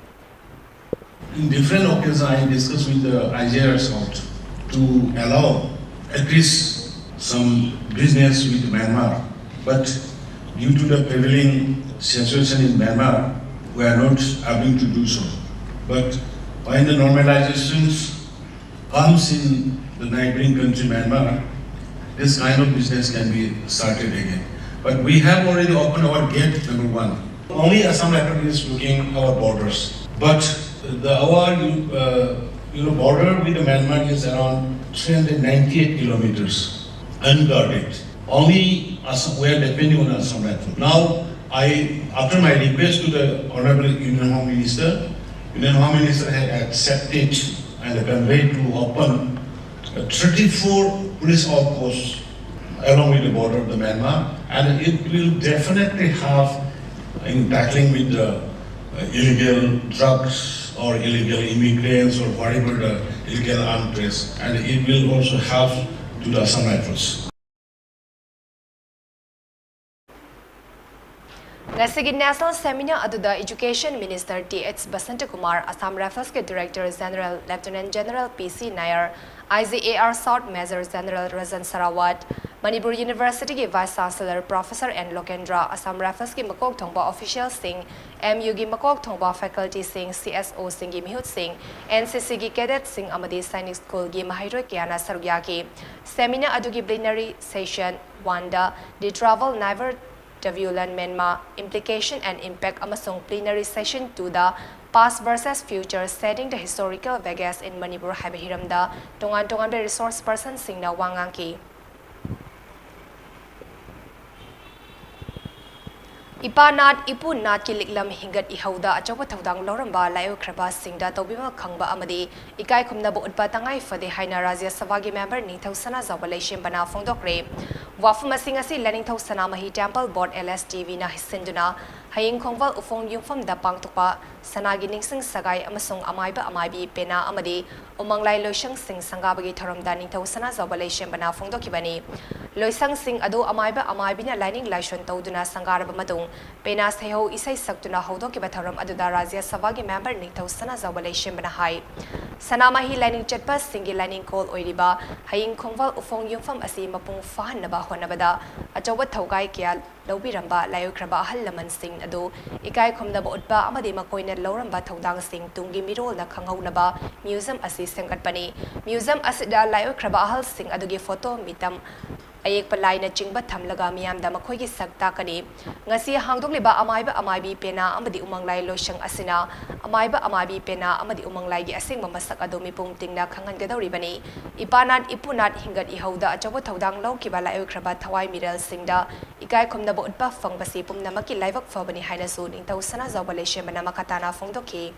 In different occasions, I discussed with the I G I South to allow at least some business with Myanmar. But due to the prevailing situation in Myanmar, we are not able to do so. But when the normalizations comes in the neighboring country Myanmar, this kind of business can be started again. But we have already opened our gate, number one. Only Assam Rifle is looking our borders. But the our uh, you know border with the Myanmar is around three hundred ninety-eight kilometers, unguarded. Only Assam, we are depending on Assam Rifle. Now, I after my request to the Honorable Union Home Minister, Union Home Minister had accepted and conveyed to open uh, thirty-four police outposts along with the border of the Myanmar, and it will definitely help in tackling with the uh, illegal drugs or illegal immigrants or whatever the illegal arms trade, and it will also help to the Assam Rifles. ꯉꯁꯤꯒꯤ National Seminar ꯑꯗꯨꯗ Education Minister T H Basantakumar, Assam Riflesꯀꯤ Director General Lieutenant General P C Nair, I G A R South Major General Rajan Sarawat, Manipur Universityꯒꯤ Vice Chancellor Professor N Lokendra, Assam Riflesꯀꯤ ꯃꯀꯣꯛ ꯊꯣꯡꯕ officialꯁꯤꯡ, M ꯌꯨꯒꯤ ꯃꯀꯣꯛ ꯊꯣꯡꯕ facultyꯁꯤꯡ, ꯁꯤ ꯑꯦꯁ ꯑꯣꯁꯤꯡꯒꯤ ꯃꯤꯍꯨꯠꯁꯤꯡ, ꯑꯦꯟ ꯁꯤ ꯁꯤꯒꯤ cadetꯁꯤꯡ ꯑꯃꯗꯤ ꯁꯥꯏꯅꯤꯛ ꯁ꯭ꯀꯨꯜꯒꯤ ꯃꯍꯩꯔꯣꯏ ꯀꯌꯥꯅ ꯁꯔꯨꯛ ꯌꯥꯈꯤ꯫ Seminar ꯑꯗꯨꯒꯤ plenary session oneꯗ The Travel Never Turbulent Myanmar, Implication and Impact ꯑꯃꯁꯨꯡ plenary session twoꯗ Past versus Future, Setting the Historical Baggage in Manipur ꯍꯥꯏꯕ ꯍꯤꯔꯝꯗ ꯇꯣꯉꯥꯟ ꯇꯣꯉꯥꯟꯕ resource personꯁꯤꯡꯅ ꯋꯥ ꯉꯥꯡꯈꯤ꯫ ꯏꯄꯥ ꯅꯥꯠ ꯏꯄꯨ ꯅꯥꯠꯀꯤ ꯂꯤꯛꯂꯝ ꯍꯤꯡꯒꯠ ꯏꯍꯧꯗ ꯑꯆꯧꯕ ꯊꯧꯗꯥꯡ ꯂꯧꯔꯝꯕ ꯂꯥꯏꯑꯣꯏꯈ꯭ꯔꯕꯁꯤꯡꯗ ꯇꯧꯕꯤꯃꯜ ꯈꯪꯕ ꯑꯃꯗꯤ ꯏꯀꯥꯏ ꯈꯨꯝꯅꯕ ꯎꯠꯄ ꯇꯉꯥꯏ ꯐꯗꯦ ꯍꯥꯏꯅ ꯔꯥꯖ꯭ꯌ ꯁꯚꯥꯒꯤ member ꯅꯤꯡꯊꯧ ꯁꯅꯥꯖꯥꯎꯕ ꯂꯩꯁꯦꯝꯕꯅ ꯐꯣꯡꯗꯣꯛꯈ꯭ꯔꯦ꯫ ꯋꯥꯐꯝ ꯑꯁꯤꯡ ꯑꯁꯤ ꯂꯥꯏꯅꯤꯡꯊꯧ ꯁꯅꯥꯃꯍꯤ Temple Board, L S T V ꯅ ꯁꯤꯟꯗꯨꯅ ꯍꯌꯤꯡ ꯈꯣꯡꯕꯥꯜ ꯎꯐꯣꯡ ꯌꯨꯝꯐꯝꯗ ꯄꯥꯡꯊꯣꯛꯄ ꯁꯅꯥꯒꯤ ꯅꯤꯡꯁꯤꯡ ꯁꯒꯥꯏ ꯑꯃꯁꯨꯡ ꯑꯃꯥꯏꯕ ꯑꯃꯥꯏꯕꯤ ꯄꯦꯅꯥ ꯑꯃꯗꯤ ꯎꯃꯪꯂꯥꯏ ꯂꯣꯏꯁꯪꯁꯤꯡ ꯁꯪꯒꯥꯕꯒꯤ ꯊꯧꯔꯝꯗ ꯅꯤꯡꯊꯧ ꯁꯅꯥꯖꯥꯎꯕ ꯂꯩꯁꯦꯝꯕꯅ ꯐꯣꯡꯗꯣꯛꯈꯤꯕꯅꯤ꯫ ꯂꯣꯏꯁꯪꯁꯤꯡ ꯑꯗꯨ ꯑꯃꯥꯏꯕ ꯑꯃꯥꯏꯕꯤꯅ ꯂꯥꯏꯅꯤꯡ ꯂꯥꯏꯁꯣꯟ ꯇꯧꯗꯨꯅ ꯁꯪꯒꯥꯔꯕ ꯃꯇꯨꯡ ꯄꯦꯅꯥ ꯁꯩꯍꯧ ꯏꯁꯩ ꯁꯛꯇꯨꯅ ꯍꯧꯗꯣꯛꯈꯤꯕ ꯊꯧꯔꯝ ꯑꯗꯨꯗ ꯔꯥꯖ꯭ꯌ ꯁꯚꯥꯒꯤ member ꯅꯤꯡꯊꯧ ꯁꯅꯥꯖꯥꯎꯕ ꯂꯩꯁꯦꯝꯕꯅ ꯍꯥꯏ, ꯁꯅꯥꯃꯍꯤ ꯂꯥꯏꯅꯤꯡ ꯆꯠꯄꯁꯤꯡꯒꯤ ꯂꯥꯏꯅꯤꯡꯀꯣꯜ ꯑꯣꯏꯔꯤꯕ ꯍꯌꯤꯡ ꯈꯣꯡꯕꯥꯜ ꯎꯐꯣꯡ ꯌꯨꯝꯐꯝ ꯑꯁꯤ ꯃꯄꯨꯡ ꯐꯥꯍꯟꯅꯕ ꯍꯣꯠꯅꯕꯗ ꯑꯆꯧꯕ ꯊꯧꯒꯥꯏ ꯀꯌꯥ ꯂꯧꯕꯤꯔꯝꯕ ꯂꯥꯏꯑꯣꯏꯈ꯭ꯔꯕ ꯑꯍꯜ ꯂꯃꯟꯁꯤꯡ ꯑꯗꯨ ꯏꯀꯥꯏ ꯈꯨꯝꯅꯕ ꯎꯠꯄ ꯑꯃꯗꯤ ꯃꯈꯣꯏꯅ ꯂꯧꯔꯝꯕ ꯊꯧꯗꯥꯡꯁꯤꯡ ꯇꯨꯡꯒꯤ ꯃꯤꯔꯣꯜꯅ ꯈꯪꯍꯧꯅꯕ museum ꯑꯁꯤ ꯁꯦꯝꯒꯠꯄꯅꯤ꯫ Museum ꯑꯁꯤꯗ ꯂꯥꯏꯑꯣꯏꯈ꯭ꯔꯕ ꯑꯍꯜꯁꯤꯡ ꯑꯗꯨꯒꯤ photo, ꯃꯤꯇꯝ, ꯑꯌꯦꯛꯄ ꯂꯥꯏꯅꯆꯤꯡꯕ ꯊꯝꯂꯒ ꯃꯤꯌꯥꯝꯗ ꯃꯈꯣꯏꯒꯤ ꯁꯛ ꯇꯥꯛꯀꯅꯤ꯫ ꯉꯁꯤ ꯍꯥꯡꯗꯣꯛꯂꯤꯕ ꯑꯃꯥꯏꯕ ꯑꯃꯥꯏꯕꯤ ꯄꯦꯅꯥ ꯑꯃꯗꯤ ꯎꯃꯪꯂꯥꯏ ꯂꯣꯏꯁꯪ ꯑꯁꯤꯅ ꯑꯃꯥꯏꯕ ꯑꯃꯥꯏꯕꯤ ꯄꯦꯅꯥ ꯑꯃꯗꯤ ꯎꯃꯪꯂꯥꯏꯒꯤ ꯑꯁꯦꯡꯕ ꯃꯁꯛ ꯑꯗꯨ ꯃꯤꯄꯨꯝ ꯇꯤꯡꯅ ꯈꯪꯍꯟꯒꯗꯧꯔꯤꯕꯅꯤ꯫ ꯏꯄꯥ ꯅꯥꯠ ꯏꯄꯨ ꯅꯥꯠ ꯍꯤꯡꯒꯠ ꯏꯍꯧꯗ ꯑꯆꯧꯕ ꯊꯧꯗꯥꯡ ꯂꯧꯈꯤꯕ ꯂꯥꯏꯑꯣꯏꯈ꯭ꯔꯕ ꯊꯋꯥꯏ ꯃꯤꯔꯦꯜꯁꯤꯡꯗ ꯏꯀꯥꯏ ꯈꯨꯝꯅꯕ ꯎꯠꯄ ꯐꯪꯕꯁꯤ ꯄꯨꯝꯅꯃꯛꯀꯤ ꯂꯥꯏꯕꯛ ꯐꯕꯅꯤ ꯍꯥꯏꯅꯁꯨ ꯅꯤꯡꯊꯧ ꯁꯅꯥꯖꯥꯎꯕ ꯂꯩꯁꯦꯝꯕꯅ ꯃꯈꯥ ꯇꯥꯅ ꯐꯣꯡꯗꯣꯛꯈꯤ꯫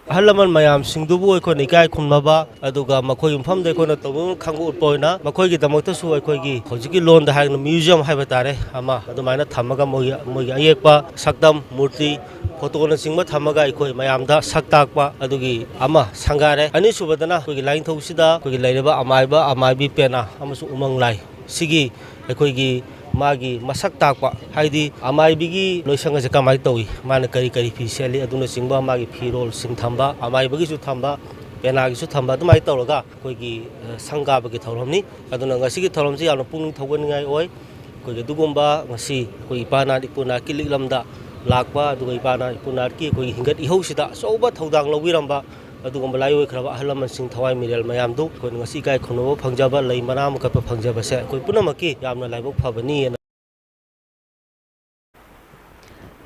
ꯑꯍꯜ ꯂꯃꯟ ꯃꯌꯥꯝꯁꯤꯡꯗꯨꯕꯨ ꯑꯩꯈꯣꯏꯅ ꯏꯀꯥꯏ ꯈꯨꯝꯅꯕ, ꯑꯗꯨꯒ ꯃꯈꯣꯏꯒꯤ ꯃꯐꯝꯗ ꯑꯩꯈꯣꯏꯅ ꯇꯧꯕꯤꯃꯜ ꯈꯪꯕ ꯎꯠꯄ ꯑꯣꯏꯅ ꯃꯈꯣꯏꯒꯤꯗꯃꯛꯇꯁꯨ ꯑꯩꯈꯣꯏꯒꯤ ꯍꯧꯖꯤꯛꯀꯤ ꯂꯣꯟꯗ ꯍꯥꯏꯔꯒꯅ museum ꯍꯥꯏꯕ ꯇꯥꯔꯦ, ꯑꯃ ꯑꯗꯨꯃꯥꯏꯅ ꯊꯝꯃꯒ ꯃꯣꯏꯒꯤ, ꯃꯣꯏꯒꯤ ꯑꯌꯦꯛꯄ ꯁꯛꯇꯝ, ꯃꯨꯔꯇꯤ, photoꯅꯆꯤꯡꯕ ꯊꯝꯃꯒ ꯑꯩꯈꯣꯏ ꯃꯌꯥꯝꯗ ꯁꯛ ꯇꯥꯛꯄ ꯑꯗꯨꯒꯤ ꯑꯃ ꯁꯪꯒꯥꯔꯦ꯫ ꯑꯅꯤꯁꯨꯕꯗꯅ ꯑꯩꯈꯣꯏꯒꯤ ꯂꯥꯏꯅꯤꯡꯊꯧꯁꯤꯗ ꯑꯩꯈꯣꯏꯒꯤ ꯂꯩꯔꯤꯕ ꯑꯃꯥꯏꯕ, ꯑꯃꯥꯏꯕꯤ ꯄꯦꯅꯥ ꯑꯃꯁꯨꯡ ꯎꯃꯪ ꯂꯥꯏ ꯁꯤꯒꯤ ꯑꯩꯈꯣꯏꯒꯤ ꯃꯥꯒꯤ ꯃꯁꯛ ꯇꯥꯛꯄ, ꯍꯥꯏꯗꯤ ꯑꯃꯥꯏꯕꯤꯒꯤ ꯂꯣꯏꯁꯪ ꯑꯁꯦ ꯀꯃꯥꯏꯅ ꯇꯧꯏ, ꯃꯥꯅ ꯀꯔꯤ ꯀꯔꯤ ꯐꯤ ꯁꯦꯠꯂꯤ, ꯑꯗꯨꯅꯆꯤꯡꯕ ꯃꯥꯒꯤ ꯐꯤꯔꯣꯜꯁꯤꯡ ꯊꯝꯕ, ꯑꯃꯥꯏꯕꯒꯤꯁꯨ ꯊꯝꯕ, ꯄꯦꯅꯥꯒꯤꯁꯨ ꯊꯝꯕ, ꯑꯗꯨꯃꯥꯏꯅ ꯇꯧꯔꯒ ꯑꯩꯈꯣꯏꯒꯤ, ꯑ, ꯁꯪꯒꯥꯕꯒꯤ ꯊꯧꯔꯝꯅꯤ꯫ ꯑꯗꯨꯅ ꯉꯁꯤꯒꯤ ꯊꯧꯔꯝꯁꯤ ꯌꯥꯝꯅ ꯄꯨꯛꯅꯤꯡ ꯊꯧꯒꯠꯅꯤꯡꯉꯥꯏ ꯑꯣꯏ꯫ ꯑꯩꯈꯣꯏꯒꯤ ꯑꯗꯨꯒꯨꯝꯕ ꯉꯁꯤ ꯑꯩꯈꯣꯏ ꯏꯄꯥ ꯅꯥꯠ ꯏꯄꯨ ꯅꯥꯠꯀꯤ ꯂꯤꯛꯂꯝꯗ ꯂꯥꯛꯄ, ꯑꯗꯨꯒ ꯏꯄꯥ ꯅꯥꯠ ꯏꯄꯨ ꯅꯥꯠꯀꯤ ꯑꯩꯈꯣꯏꯒꯤ ꯍꯤꯡꯒꯠ ꯏꯍꯧꯁꯤꯗ ꯑꯆꯧꯕ ꯊꯧꯗꯥꯡ ꯂꯧꯕꯤꯔꯝꯕ ꯑꯗꯨꯒꯨꯝꯕ ꯂꯥꯏꯑꯣꯏꯈ꯭ꯔꯕ ꯑꯍꯜ ꯂꯃꯟꯁꯤꯡ, ꯊꯋꯥꯏ ꯃꯤꯔꯦꯜ ꯃꯌꯥꯝꯗꯨ ꯑꯩꯈꯣꯏꯅ ꯉꯁꯤ ꯏꯀꯥꯏ ꯈꯨꯝꯅꯕ ꯐꯪꯖꯕ, ꯂꯩ ꯃꯅꯥ ꯑꯃ ꯀꯠꯄ ꯐꯪꯖꯕꯁꯦ ꯑꯩꯈꯣꯏ ꯄꯨꯝꯅꯃꯛꯀꯤ ꯌꯥꯝꯅ ꯂꯥꯏꯕꯛ ꯐꯕꯅꯤ ꯍꯥꯏꯅ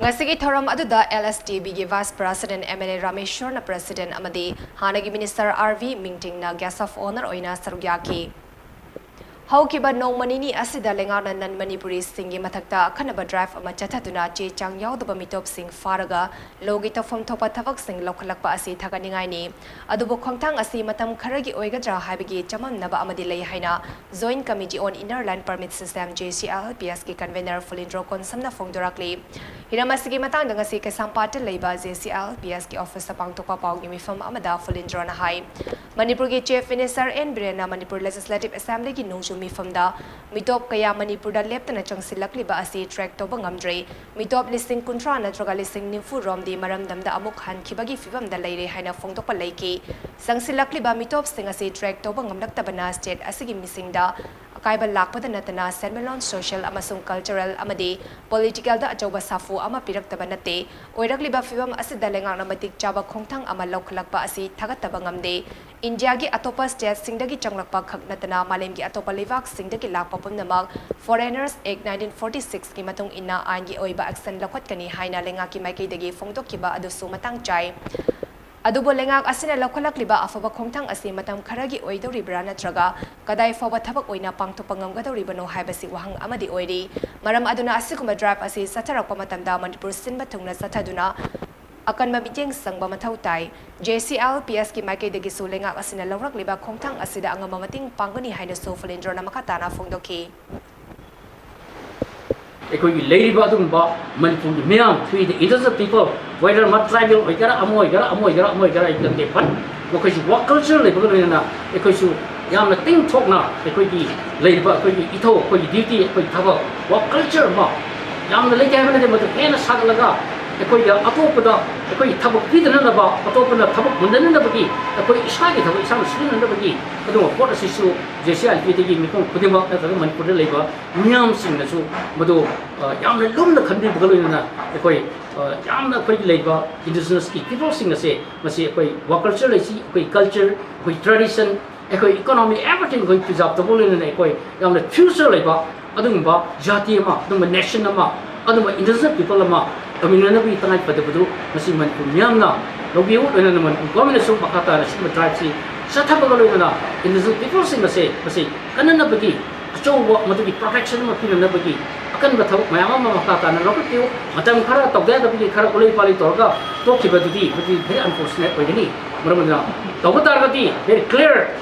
ꯉꯁꯤꯒꯤ ꯊꯧꯔꯝ ꯑꯗꯨꯗ L S T B ꯒꯤ Vice President M L A ꯔꯥꯃꯦꯁ꯭ꯋꯔꯅ President ꯑꯃꯗꯤ ꯍꯥꯟꯅꯒꯤ Minister R V ꯃꯤꯡꯇꯤꯡꯅ Guest of Honour ꯑꯣꯏꯅ ꯁꯔꯨꯛ ꯌꯥꯈꯤ꯫ ꯍꯧꯈꯤꯕ ꯅꯣꯡꯃ ꯅꯤꯅꯤ ꯑꯁꯤꯗ ꯂꯩꯉꯥꯛꯅ non Manipuri ꯁꯤꯡꯒꯤ ꯃꯊꯛꯇ ꯑꯈꯟꯅꯕ drive ꯑꯃ ꯆꯠꯊꯗꯨꯅ ꯆꯦ ꯆꯥꯡ ꯌꯥꯎꯗꯕ ꯃꯤꯇꯣꯞꯁꯤꯡ ꯐꯥꯔꯒ ꯂꯣꯒꯤ ꯇꯧꯐꯝ ꯊꯣꯛꯄ ꯊꯕꯛꯁꯤꯡ ꯂꯧꯈꯠꯂꯛꯄ ꯑꯁꯤ ꯊꯥꯒꯠꯅꯤꯡꯉꯥꯏꯅꯤ꯫ ꯑꯗꯨꯕꯨ ꯈꯣꯡꯊꯥꯡ ꯑꯁꯤ ꯃꯇꯝ ꯈꯔꯒꯤ ꯑꯣꯏꯒꯗ꯭ꯔꯥ ꯍꯥꯏꯕꯒꯤ ꯆꯃꯝꯅꯕ ꯑꯃꯗꯤ ꯂꯩ ꯍꯥꯏꯅ Joint Committee on Inner Line Permit System, J C I L P S ꯀꯤ convener ꯐꯨꯂꯤꯟꯗ꯭ꯔꯣ ꯀꯣꯟꯁꯝꯅ ꯐꯣꯡꯗꯣꯔꯛꯂꯤ꯫ ꯍꯤꯔꯝ ꯑꯁꯤꯒꯤ ꯃꯇꯥꯡꯗ ꯉꯁꯤ ꯀꯩꯁꯥꯝꯄꯥꯠꯇ ꯂꯩꯕ J C I L P S ꯀꯤ office ꯇ ꯄꯥꯡꯊꯣꯛꯄ ꯄꯥꯎꯒꯤ ꯃꯤꯐꯝ ꯑꯃꯗ ꯐꯨꯂꯤꯟꯗ꯭ꯔꯣꯅ ꯍꯥꯏ, ꯃꯅꯤꯄꯨꯔꯒꯤ Chief Minister N ꯕꯤꯔꯦꯟꯅ Manipur Legislative Assembly ꯒꯤ ꯅꯣꯡꯖꯨ ꯃꯤꯐꯝꯗ ꯃꯤꯇꯣꯞ ꯀꯌꯥ ꯃꯅꯤꯄꯨꯔꯗ ꯂꯦꯞꯇꯅ ꯆꯪꯁꯤꯜꯂꯛꯂꯤꯕ ꯑꯁꯤ track ꯇꯧꯕ ꯉꯝꯗ꯭ꯔꯦ꯫ ꯃꯤꯇꯣꯞ ꯂꯤꯁꯤꯡ ꯀꯨꯟꯊ꯭ꯔꯥ ꯅꯠꯇ꯭ꯔꯒ ꯂꯤꯁꯤꯡ ꯅꯤꯐꯨ ꯔꯣꯝꯗꯤ ꯃꯔꯝꯗꯝꯗ ꯑꯃꯨꯛ ꯍꯟꯈꯤꯕꯒꯤ ꯐꯤꯕꯝꯗ ꯂꯩꯔꯦ ꯍꯥꯏꯅ ꯐꯣꯡꯗꯣꯛꯄ ꯂꯩꯈꯤ꯫ ꯆꯪꯁꯤꯜꯂꯛꯂꯤꯕ ꯃꯤꯇꯣꯞꯁꯤꯡ ꯑꯁꯤ track ꯇꯧꯕ ꯉꯝꯂꯛꯇꯕꯅ state ꯑꯁꯤꯒꯤ ꯃꯤꯁꯤꯡꯗ ꯑꯀꯥꯏꯕ ꯂꯥꯛꯄꯗ ꯅꯠꯇꯅ ꯁꯦꯟꯃꯤꯠꯂꯣꯟ, social ꯑꯃꯁꯨꯡ cultural ꯑꯃꯗꯤ political ꯗ ꯑꯆꯧꯕ ꯁꯥꯐꯨ ꯑꯃ ꯄꯤꯔꯛꯇꯕ ꯅꯠꯇꯦ꯫ ꯑꯣꯏꯔꯛꯂꯤꯕ ꯐꯤꯕꯝ ꯑꯁꯤꯗ ꯂꯩꯉꯥꯛꯅ ꯃꯇꯤꯛ ꯆꯥꯕ ꯈꯣꯡꯊꯥꯡ ꯑꯃ ꯂꯧꯈꯠꯂꯛꯄ ꯑꯁꯤ ꯊꯥꯒꯠꯇꯕ ꯉꯝꯗꯦ꯫ ꯏꯟꯗꯤꯌꯥꯒꯤ ꯑꯇꯣꯞꯄ state ꯁꯤꯡꯗꯒꯤ ꯆꯪꯂꯛꯄ ꯈꯛ ꯅꯠꯇꯅ ꯃꯥꯂꯦꯝꯒꯤ ꯑꯇꯣꯞꯄ ꯂꯩꯕꯥꯛꯁꯤꯡꯗꯒꯤ ꯂꯥꯛꯄ ꯄꯨꯝꯅꯃꯛ Foreigners Act nineteen forty six ꯀꯤ ꯃꯇꯨꯡ ꯏꯟꯅ ꯑꯥꯏꯟꯒꯤ ꯑꯣꯏꯕ action ꯂꯧꯈꯠꯀꯅꯤ ꯍꯥꯏꯅ ꯂꯩꯉꯥꯛꯀꯤ ꯃꯥꯏꯀꯩꯗꯒꯤ ꯐꯣꯡꯗꯣꯛꯈꯤꯕ ꯑꯗꯨꯁꯨ ꯃꯇꯥꯡ ꯆꯥꯏ꯫ ꯑꯗꯨꯕꯨ ꯂꯩꯉꯥꯛ ꯑꯁꯤꯅ ꯂꯧꯈꯠꯂꯛꯂꯤꯕ ꯑꯐꯕ ꯈꯣꯡꯊꯥꯡ ꯑꯁꯤ ꯃꯇꯝ ꯈꯔꯒꯤ ꯑꯣꯏꯗꯧꯔꯤꯕ꯭ꯔꯥ ꯅꯠꯇ꯭ꯔꯒ ꯀꯗꯥꯏ ꯐꯥꯎꯕ ꯊꯕꯛ ꯑꯣꯏꯅ ꯄꯥꯡꯊꯣꯛꯄ ꯉꯝꯒꯗꯧꯔꯤꯕꯅꯣ ꯍꯥꯏꯕꯁꯤ ꯋꯥꯍꯪ ꯑꯃꯗꯤ ꯑꯣꯏꯔꯤ꯫ ꯃꯔꯝ ꯑꯗꯨꯅ ꯑꯁꯤꯒꯨꯝꯕ drive ꯑꯁꯤ ꯆꯠꯊꯔꯛꯄ ꯃꯇꯝꯗ ꯃꯅꯤꯄꯨꯔ ꯁꯤꯟꯕ ꯊꯨꯡꯅ ꯆꯠꯊꯗꯨꯅ ꯑꯀꯟꯕ ꯃꯤꯠꯌꯦꯡ ꯆꯪꯕ ꯃꯊꯧ ꯇꯥꯏ꯫ J C I L P S ꯀꯤ ꯃꯥꯏꯀꯩꯗꯒꯤꯁꯨ ꯂꯩꯉꯥꯛ ꯑꯁꯤꯅ ꯂꯧꯔꯛꯂꯤꯕ ꯈꯣꯡꯊꯥꯡ ꯑꯁꯤꯗ ꯑꯉꯝꯕ ꯃꯇꯦꯡ ꯄꯥꯡꯒꯅꯤ ꯍꯥꯏꯅꯁꯨ ꯐꯨꯂꯤꯟꯗ꯭ꯔꯣꯅ ꯃꯈꯥ ꯇꯥꯅ ꯐꯣꯡꯗꯣꯛꯈꯤ꯫ ꯑꯩꯈꯣꯏꯒꯤ ꯂꯩꯔꯤꯕ ꯑꯗꯨꯒꯨꯝꯕ ꯃꯅꯤꯄꯨꯔꯒꯤ ꯃꯤꯌꯥꯝ, we the indigenous people, whether ꯃꯥ tribal ꯑꯣꯏꯒꯦꯔꯥ, ꯑꯃ ꯑꯣꯏꯒꯦꯔꯥ, ꯑꯃ ꯑꯣꯏꯒꯦꯔꯥ, ꯑꯃ ꯑꯣꯏꯒꯦꯔꯥ, ꯑꯩ ꯈꯪꯗꯦ, but ꯃꯈꯣꯏꯁꯨ work culture ꯂꯩꯕꯒ ꯂꯣꯏꯅꯅ ꯑꯩꯈꯣꯏꯁꯨ ꯌꯥꯝꯅ ꯇꯤꯡꯊꯣꯛꯅ ꯑꯩꯈꯣꯏꯒꯤ ꯂꯩꯔꯤꯕ ꯑꯩꯈꯣꯏꯒꯤ ꯏꯊꯧ, ꯑꯩꯈꯣꯏꯒꯤ duty, ꯑꯩꯈꯣꯏꯒꯤ ꯊꯕꯛ, work culture ꯑꯃ ꯌꯥꯝꯅ ꯂꯩꯇꯦ ꯍꯥꯏꯕ ꯅꯠꯇꯦ, ꯃꯗꯨ ꯍꯦꯟꯅ ꯁꯥꯒꯠꯂꯒ ꯑꯩꯈꯣꯏꯗ ꯑꯇꯣꯞꯄꯗ ꯑꯩꯈꯣꯏ ꯊꯕꯛ ꯄꯤꯗꯅꯅꯕ, ꯑꯇꯣꯞꯄꯅ ꯊꯕꯛ ꯃꯨꯟꯗꯅꯅꯕꯒꯤ, ꯑꯩꯈꯣꯏ ꯏꯁꯥꯒꯤ ꯊꯕꯛ ꯏꯁꯥꯅ ꯁꯨꯅꯅꯕꯒꯤ ꯑꯗꯨꯒꯨꯝꯕ ꯄꯣꯠ ꯑꯁꯤꯁꯨ J C I L P ꯗꯒꯤ ꯃꯤꯄꯨꯝ ꯈꯨꯗꯤꯡꯃꯛ ꯅꯠꯇ꯭ꯔꯒ ꯃꯅꯤꯄꯨꯔꯗ ꯂꯩꯕ ꯃꯤꯌꯥꯝꯁꯤꯡꯅꯁꯨ ꯃꯗꯨ, ꯑ, ꯌꯥꯝꯅ ꯂꯨꯝꯅ ꯈꯟꯕꯤꯕꯒ ꯂꯣꯏꯅꯅ ꯑꯩꯈꯣꯏ, ꯑ, ꯌꯥꯝꯅ ꯑꯩꯈꯣꯏꯒꯤ ꯂꯩꯕ indigenous ꯀꯤ people ꯁꯤꯡ ꯑꯁꯦ ꯃꯁꯤ ꯑꯩꯈꯣꯏ work culture ꯂꯩꯁꯤ, ꯑꯩꯈꯣꯏ culture, ꯑꯩꯈꯣꯏ tradition, ꯑꯩꯈꯣꯏ economy, everything ꯑꯩꯈꯣꯏ preserve ꯇꯧꯕ ꯂꯣꯏꯅꯅ ꯑꯩꯈꯣꯏ ꯌꯥꯝꯅ future ꯂꯩꯕ ꯑꯗꯨꯒꯨꯝꯕ ꯖꯥꯇꯤ ꯑꯃ, ꯑꯗꯨꯒꯨꯝꯕ nation ꯑꯃ, ꯑꯗꯨꯒꯨꯝꯕ indigenous people ꯑꯃ ꯇꯧꯃꯤꯟꯅꯅꯕꯒꯤ ꯇꯉꯥꯏ ꯐꯗꯕꯗꯨ ꯃꯁꯤ ꯃꯅꯤꯄꯨꯔ ꯃꯤꯌꯥꯝꯅ ꯂꯧꯕꯤꯌꯨ꯫ ꯂꯣꯏꯅꯅ ꯃꯅꯤꯄꯨꯔ ꯒꯣꯔꯃꯦꯟꯅꯁꯨ ꯃꯈꯥ ꯇꯥꯅ ꯁꯤꯒꯨꯝꯕ ꯗ꯭ꯔꯥꯏꯚꯁꯤ ꯆꯠꯊꯕꯒ ꯂꯣꯏꯅꯅ ꯏꯟꯗꯤꯖꯤꯅꯁ ꯄꯤꯄꯜꯁꯤꯡ ꯑꯁꯦ ꯃꯁꯤ ꯀꯟꯅꯅꯕꯒꯤ ꯑꯆꯧꯕ ꯃꯗꯨꯒꯤ ꯄ꯭ꯔꯣꯇꯦꯛꯁꯟ ꯑꯃ ꯄꯤꯅꯅꯕꯒꯤ ꯑꯀꯟꯕ ꯊꯕꯛ ꯃꯌꯥꯝ ꯑꯃ ꯃꯈꯥ ꯇꯥꯅ ꯂꯧꯈꯠꯄꯤꯌꯨ꯫ ꯃꯇꯝ ꯈꯔ ꯇꯧꯗ ꯌꯥꯗꯕꯒꯤ ꯈꯔ ꯎꯂꯩ ꯄꯥꯂꯩ ꯇꯧꯔꯒ ꯇꯣꯛꯈꯤꯕꯗꯨꯗꯤ ꯃꯗꯨꯗꯤ very unfortunate ꯑꯣꯏꯒꯅꯤ꯫ ꯃꯔꯝ ꯑꯗꯨꯅ ꯇꯧꯕ ꯇꯥꯔꯒꯗꯤ very clear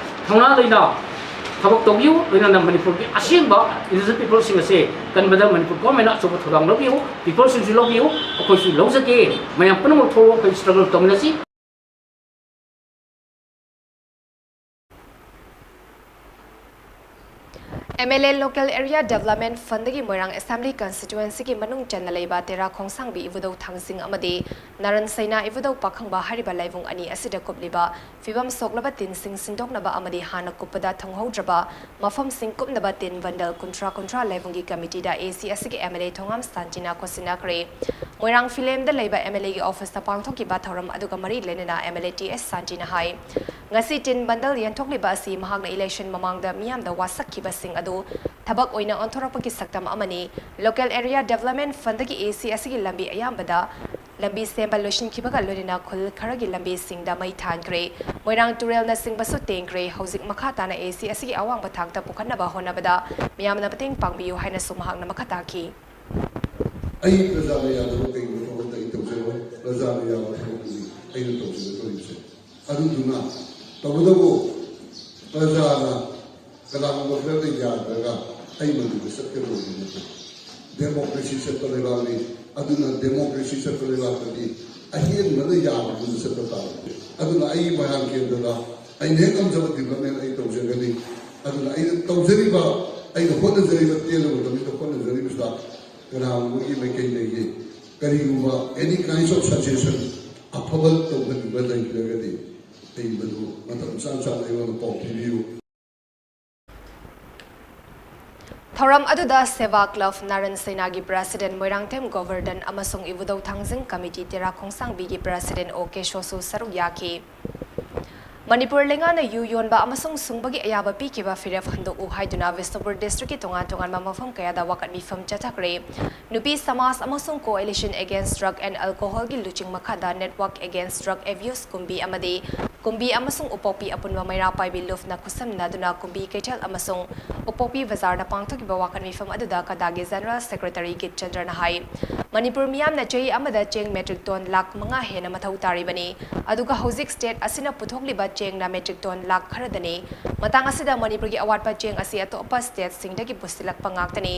ꯊꯧꯅꯥ ꯂꯩꯅ ꯊꯕꯛ ꯇꯧꯕꯤꯌꯨ꯫ ꯂꯣꯏꯅꯅ ꯃꯅꯤꯄꯨꯔꯒꯤ ꯑꯁꯦꯡꯕ ꯏꯟꯗꯤꯖꯤꯅꯁ ꯄꯤꯄꯜꯁꯤꯡ ꯑꯁꯦ ꯀꯟꯕꯗ ꯃꯅꯤꯄꯨꯔ ꯒꯣꯔꯃꯦꯟꯅ ꯑꯆꯧꯕ ꯊꯧꯗꯥꯡ ꯂꯧꯕꯤꯌꯨ꯫ ꯄꯤꯄꯜꯁꯤꯡꯁꯨ ꯂꯧꯕꯤꯌꯨ, ꯑꯩꯈꯣꯏꯁꯨ ꯂꯧꯖꯒꯦ꯫ ꯃꯌꯥꯝ ꯄꯨꯝꯅꯃꯛ ꯊꯣꯛꯂꯒ ꯑꯩꯈꯣꯏ ꯁ꯭ꯇ꯭ꯔꯒꯜ ꯇꯧꯃꯤꯟꯅꯁꯤ꯫ M L A Local Area Development Fundꯗꯒꯤ ꯃꯣꯏꯔꯥꯡ Assembly Constituencyꯒꯤ ꯃꯅꯨꯡ ꯆꯟꯅ ꯂꯩꯕ ꯇꯦꯔꯥ ꯈꯣꯡꯁꯥꯡꯕꯤ ꯏꯕꯨꯙꯧ ꯊꯥꯡꯖꯤꯡ ꯑꯃꯗꯤ ꯅꯥꯔꯟ ꯁꯩꯅꯥ ꯏꯕꯨꯙꯧ ꯄꯥꯈꯪꯕ ꯍꯥꯏꯔꯤꯕ ꯂꯥꯏꯕꯨꯡ ꯑꯅꯤ ꯑꯁꯤꯗ ꯀꯨꯞꯂꯤꯕ ꯐꯤꯕꯝ ꯁꯣꯛꯂꯕ ꯇꯤꯟꯁꯤꯡ ꯁꯤꯟꯗꯣꯛꯅꯕ ꯑꯃꯗꯤ ꯍꯥꯟꯅ ꯀꯨꯞꯄꯗ ꯊꯨꯡꯍꯧꯗ꯭ꯔꯕ ꯃꯐꯝꯁꯤꯡ ꯀꯨꯞꯅꯕ ꯇꯤꯟ ꯕꯟꯗꯜ ꯀꯨꯟꯊ꯭ꯔꯥ ꯀꯨꯟꯊ꯭ꯔꯥ ꯂꯥꯏꯕꯨꯡꯒꯤ ꯀꯃꯤꯇꯤꯗ ꯑꯦ ꯁꯤ ꯑꯁꯤꯒꯤ ꯑꯦꯝ ꯑꯦꯜ ꯑꯦ ꯊꯣꯉꯥꯝ ꯁꯥꯟꯇꯤꯅ ꯈꯣꯠꯁꯤꯟꯅꯈ꯭ꯔꯦ꯫ ꯃꯣꯏꯔꯥꯡ ꯐꯤꯂꯦꯝꯗ ꯂꯩꯕ ꯑꯦꯝ ꯑꯦꯜ ꯑꯦꯒꯤ ꯑꯣꯐꯤꯁꯇ ꯄꯥꯡꯊꯣꯛꯈꯤꯕ ꯊꯧꯔꯝ ꯑꯗꯨꯒ ꯃꯔꯤ ꯂꯩꯅꯅ ꯑꯦꯝ ꯑꯦꯜ ꯑꯦ ꯇꯤ ꯑꯦꯁ ꯁꯥꯟꯇꯤꯅ ꯍꯥꯏ, ꯉꯁꯤ ꯇꯤꯟ ꯕꯟꯗꯜ ꯌꯦꯟꯊꯣꯛꯂꯤꯕ ꯑꯁꯤ ꯃꯍꯥꯛꯅ ꯏꯂꯦꯛꯁꯟ ꯃꯃꯥꯡꯗ ꯃꯤꯌꯥꯝꯗ ꯋꯥꯁꯛꯈꯤꯕꯁꯤꯡ ꯑꯗꯨ ꯊꯕꯛ ꯑꯣꯏꯅ ꯑꯣꯟꯊꯣꯔꯛꯄꯒꯤ ꯁꯛꯇꯝ ꯑꯃꯅꯤ꯫ Local Area Development Fundꯗꯒꯤ ꯑꯦ ꯁꯤ ꯑꯁꯤꯒꯤ ꯂꯝꯕꯤ ꯑꯌꯥꯝꯕꯗ ꯂꯝꯕꯤ ꯁꯦꯝꯕ ꯂꯣꯏꯁꯤꯟꯈꯤꯕꯒ ꯂꯣꯏꯅꯅ ꯈꯨꯜ ꯈꯔꯒꯤ ꯂꯝꯕꯤꯁꯤꯡꯗ ꯃꯩ ꯊꯥꯟꯈ꯭ꯔꯦ꯫ ꯃꯣꯏꯔꯥꯡ ꯇꯨꯔꯦꯜꯅꯆꯤꯡꯕꯁꯨ ꯇꯦꯡꯈ꯭ꯔꯦ꯫ ꯍꯧꯖꯤꯛ ꯃꯈꯥ ꯇꯥꯅ ꯑꯦ ꯁꯤ ꯑꯁꯤꯒꯤ ꯑꯋꯥꯡꯕ ꯊꯥꯛꯇ ꯄꯨꯈꯠꯅꯕ ꯍꯣꯠꯅꯕꯗ ꯃꯤꯌꯥꯝꯅ ꯃꯇꯦꯡ ꯄꯥꯡꯕꯤꯌꯨ ꯍꯥꯏꯅꯁꯨ ꯃꯍꯥꯛꯅ ꯃꯈꯥ ꯇꯥꯈꯤ꯫ ꯑꯩ ꯄ꯭ꯔꯖꯥꯅ ꯌꯥꯗꯕ ꯀꯩꯒꯨꯝꯕ ꯊꯕꯛꯇ ꯑꯩ ꯇꯧꯖꯔꯣꯏ꯫ ꯄ꯭ꯔꯖꯥꯅ ꯌꯥꯕ ꯊꯕꯛꯇꯨꯅꯤ ꯑꯩꯅ ꯇꯧꯖꯒꯗꯧꯔꯤꯕꯁꯦ꯫ ꯑꯗꯨꯗꯨꯅ ꯇꯧꯕꯇꯕꯨ ꯄ꯭ꯔꯖꯥꯅ ꯀꯅꯥꯒꯨꯝꯕ ꯈꯔꯗ ꯌꯥꯗ꯭ꯔꯒ ꯑꯩ ꯃꯗꯨꯗ ꯆꯠꯀꯗꯧꯔꯤꯕ ꯅꯠꯇꯦ꯫ ꯗꯦꯃꯣꯀ꯭ꯔꯦꯁꯤ ꯆꯠꯄ ꯂꯩꯕꯥꯛꯅꯤ꯫ ꯑꯗꯨꯅ ꯗꯦꯃꯣꯀ꯭ꯔꯦꯁꯤ ꯆꯠꯄ ꯂꯩꯕꯥꯛꯇꯗꯤ ꯑꯍꯦꯟꯕꯅ ꯌꯥꯕꯗꯨꯗ ꯆꯠꯄ ꯇꯥꯕꯅꯤ꯫ ꯑꯗꯨꯅ ꯑꯩ ꯃꯣꯏꯔꯥꯡ ꯀꯦꯟꯗ꯭ꯔꯗ ꯑꯩꯅ ꯍꯦꯛ ꯉꯝꯖꯕ ꯗꯤꯕ꯭ꯂꯞꯃꯦꯟ ꯑꯩ ꯇꯧꯖꯒꯅꯤ꯫ ꯑꯗꯨꯅ ꯑꯩꯅ ꯇꯧꯖꯔꯤꯕ, ꯑꯩꯅ ꯍꯣꯠꯅꯖꯔꯤꯕ, ꯇꯦꯜꯂꯕ ꯃꯇꯝꯁꯤꯗ ꯍꯣꯠꯅꯖꯔꯤꯕꯁꯤꯗ ꯀꯅꯥꯒꯨꯝꯕꯒꯤ ꯃꯥꯏꯀꯩꯗꯒꯤ ꯀꯔꯤꯒꯨꯝꯕ any kinds of suggestion ꯑꯐꯕ ꯇꯧꯍꯟꯅꯤꯡꯕ ꯂꯩꯔꯒꯗꯤ ꯑꯩ ꯃꯗꯨ ꯃꯇꯝ ꯆꯥ ꯆꯥꯅ ꯑꯩꯉꯣꯟꯗ ꯄꯥꯎ ꯄꯤꯕꯤꯌꯨ꯫ ꯊꯧꯔꯝ ꯑꯗꯨꯗ ꯁꯦꯕꯥ ꯀ꯭ꯂꯕ ꯅꯥꯔꯟ ꯁꯩꯅꯥꯒꯤ ꯄ꯭ꯔꯦꯁꯤꯗꯦꯟ ꯃꯣꯏꯔꯥꯡꯊꯦꯝ ꯒꯣꯕꯔꯗꯟ ꯑꯃꯁꯨꯡ ꯏꯕꯨꯙꯧ ꯊꯥꯡꯖꯤꯡ ꯀꯃꯤꯇꯤ ꯇꯦꯔꯥ ꯈꯣꯡꯁꯥꯡꯕꯤꯒꯤ ꯄ꯭ꯔꯦꯁꯤꯗꯦꯟ ꯑꯣ ꯀꯦꯁꯣꯁꯨ ꯁꯔꯨꯛ ꯌꯥꯈꯤ꯫ ꯃꯅꯤꯄꯨꯔ ꯂꯩꯉꯥꯛꯅ ꯌꯨ ꯌꯣꯟꯕ ꯑꯃꯁꯨꯡ ꯁꯨꯡꯕꯒꯤ ꯑꯌꯥꯕ ꯄꯤꯈꯤꯕ ꯐꯤꯔꯦꯞ ꯍꯟꯗꯣꯛꯎ ꯍꯥꯏꯗꯨꯅ ꯕꯤꯁꯅꯨꯄꯨꯔ ꯗꯤꯁꯇ꯭ꯔꯤꯛꯀꯤ ꯇꯣꯉꯥꯟ ꯇꯣꯉꯥꯟꯕ ꯃꯐꯝ ꯀꯌꯥꯗ ꯋꯥꯀꯠ ꯃꯤꯐꯝ ꯆꯠꯊꯈ꯭ꯔꯦ꯫ ꯅꯨꯄꯤ ꯁꯃꯥꯖ ꯑꯃꯁꯨꯡ Coalition Against Drug and Alcoholꯒꯤ ꯂꯨꯆꯤꯡ ꯃꯈꯥꯗ Network Against Drug Abuse ꯀꯨꯝꯕꯤ ꯑꯃꯗꯤ ꯀꯨꯝꯕꯤ ꯑꯃꯁꯨꯡ ꯎꯄꯣꯛꯄꯤ ꯑꯄꯨꯟꯕ ꯃꯩꯔꯥ ꯄꯥꯏꯕꯤ ꯂꯨꯞꯅ ꯈꯨꯠꯁꯝꯅꯗꯨꯅ ꯀꯨꯝꯕꯤ ꯀꯩꯊꯦꯜ ꯑꯃꯁꯨꯡ ꯎꯄꯣꯛꯄꯤ ꯕꯖꯥꯔꯗ ꯄꯥꯡꯊꯣꯛꯈꯤꯕ ꯋꯥꯀꯠ ꯃꯤꯐꯝ ꯑꯗꯨꯗ ꯀꯗꯥꯒꯤ General Secretary ꯒꯤꯠ ꯆꯟꯗ꯭ꯔꯅ ꯍꯥꯏ, ꯃꯅꯤꯄꯨꯔ ꯃꯤꯌꯥꯝꯅ ꯆꯍꯤ ꯑꯃꯗ ꯆꯦꯡ metric ton ꯂꯥꯈ ꯃꯉꯥ ꯍꯦꯟꯅ ꯃꯊꯧ ꯇꯥꯔꯤꯕꯅꯤ꯫ ꯑꯗꯨꯒ ꯍꯧꯖꯤꯛ state ꯑꯁꯤꯅ ꯄꯨꯊꯣꯛꯂꯤꯕ ꯆꯦꯡꯅ metric ton ꯂꯥꯈ ꯈꯔꯗꯅꯤ꯫ ꯃꯇꯥꯡ ꯑꯁꯤꯗ ꯃꯅꯤꯄꯨꯔꯒꯤ ꯑꯋꯥꯠꯄ ꯆꯦꯡ ꯑꯁꯤ ꯑꯇꯣꯞꯄ stateꯁꯤꯡꯗꯒꯤ ꯄꯨꯁꯤꯜꯂꯛꯄ ꯉꯥꯛꯇꯅꯤ꯫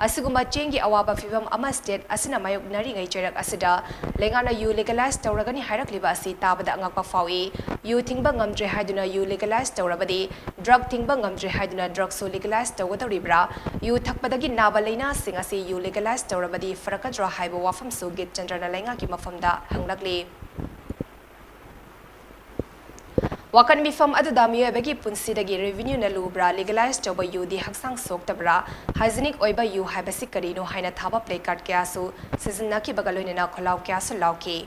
ꯑꯁꯤꯒꯨꯝꯕ ꯆꯦꯡꯒꯤ ꯑꯋꯥꯕ ꯐꯤꯚꯝ ꯑꯃ state ꯑꯁꯤꯅ ꯃꯥꯌꯣꯛꯅꯔꯤꯉꯩ ꯆꯩꯔꯛ ꯑꯁꯤꯗ ꯂꯩꯉꯥꯛꯅ ꯌꯨ legalize ꯇꯧꯔꯒꯅꯤ ꯍꯥꯏꯔꯛꯂꯤꯕ ꯑꯁꯤ ꯇꯥꯕꯗ ꯑꯉꯛꯄ ꯐꯥꯎꯏ꯫ ꯌꯨ ꯊꯤꯡꯕ ꯉꯝꯗ꯭ꯔꯦ ꯍꯥꯏꯗꯨꯅ ꯌꯨ legalize ꯇꯧꯔꯕꯗꯤ, drug ꯊꯤꯡꯕ ꯉꯝꯗ꯭ꯔꯦ ꯍꯥꯏꯗꯨꯅ drugꯁꯨ legalize ꯇꯧꯒꯗꯧꯔꯤꯕ꯭ꯔꯥ? ꯌꯨ ꯊꯛꯄꯗꯒꯤ ꯅꯥꯕ ꯂꯥꯏꯅꯥꯁꯤꯡ ꯑꯁꯤ ꯌꯨ legalize ꯇꯧꯔꯕꯗꯤ ꯐꯔꯛꯀꯗ꯭ꯔꯥ ꯍꯥꯏꯕ ꯋꯥꯐꯝꯁꯨ ꯒꯤꯠ ꯆꯟꯗ꯭ꯔꯅ ꯂꯩꯉꯥꯛꯀꯤ ꯃꯐꯝꯗ ꯍꯪꯂꯛꯂꯤ꯫ ꯋꯥꯀꯠ ꯃꯤꯐꯝ ꯑꯗꯨꯗ ꯃꯤꯑꯣꯏꯕꯒꯤ ꯄꯨꯟꯁꯤꯗꯒꯤ revenueꯅ ꯂꯨꯕ꯭ꯔꯥ, legalize ꯇꯧꯕ ꯌꯨꯗꯤ ꯍꯛꯆꯥꯡ ꯁꯣꯛꯇꯕ꯭ꯔꯥ, hygienic ꯑꯣꯏꯕ ꯌꯨ ꯍꯥꯏꯕꯁꯤ ꯀꯔꯤꯅꯣ ꯍꯥꯏꯅ ꯊꯥꯕ placard ꯀꯌꯥꯁꯨ ꯁꯤꯖꯤꯟꯅꯈꯤꯕꯒ ꯂꯣꯏꯅꯅ ꯈꯣꯜꯂꯥꯎ ꯀꯌꯥꯁꯨ ꯂꯥꯎꯈꯤ꯫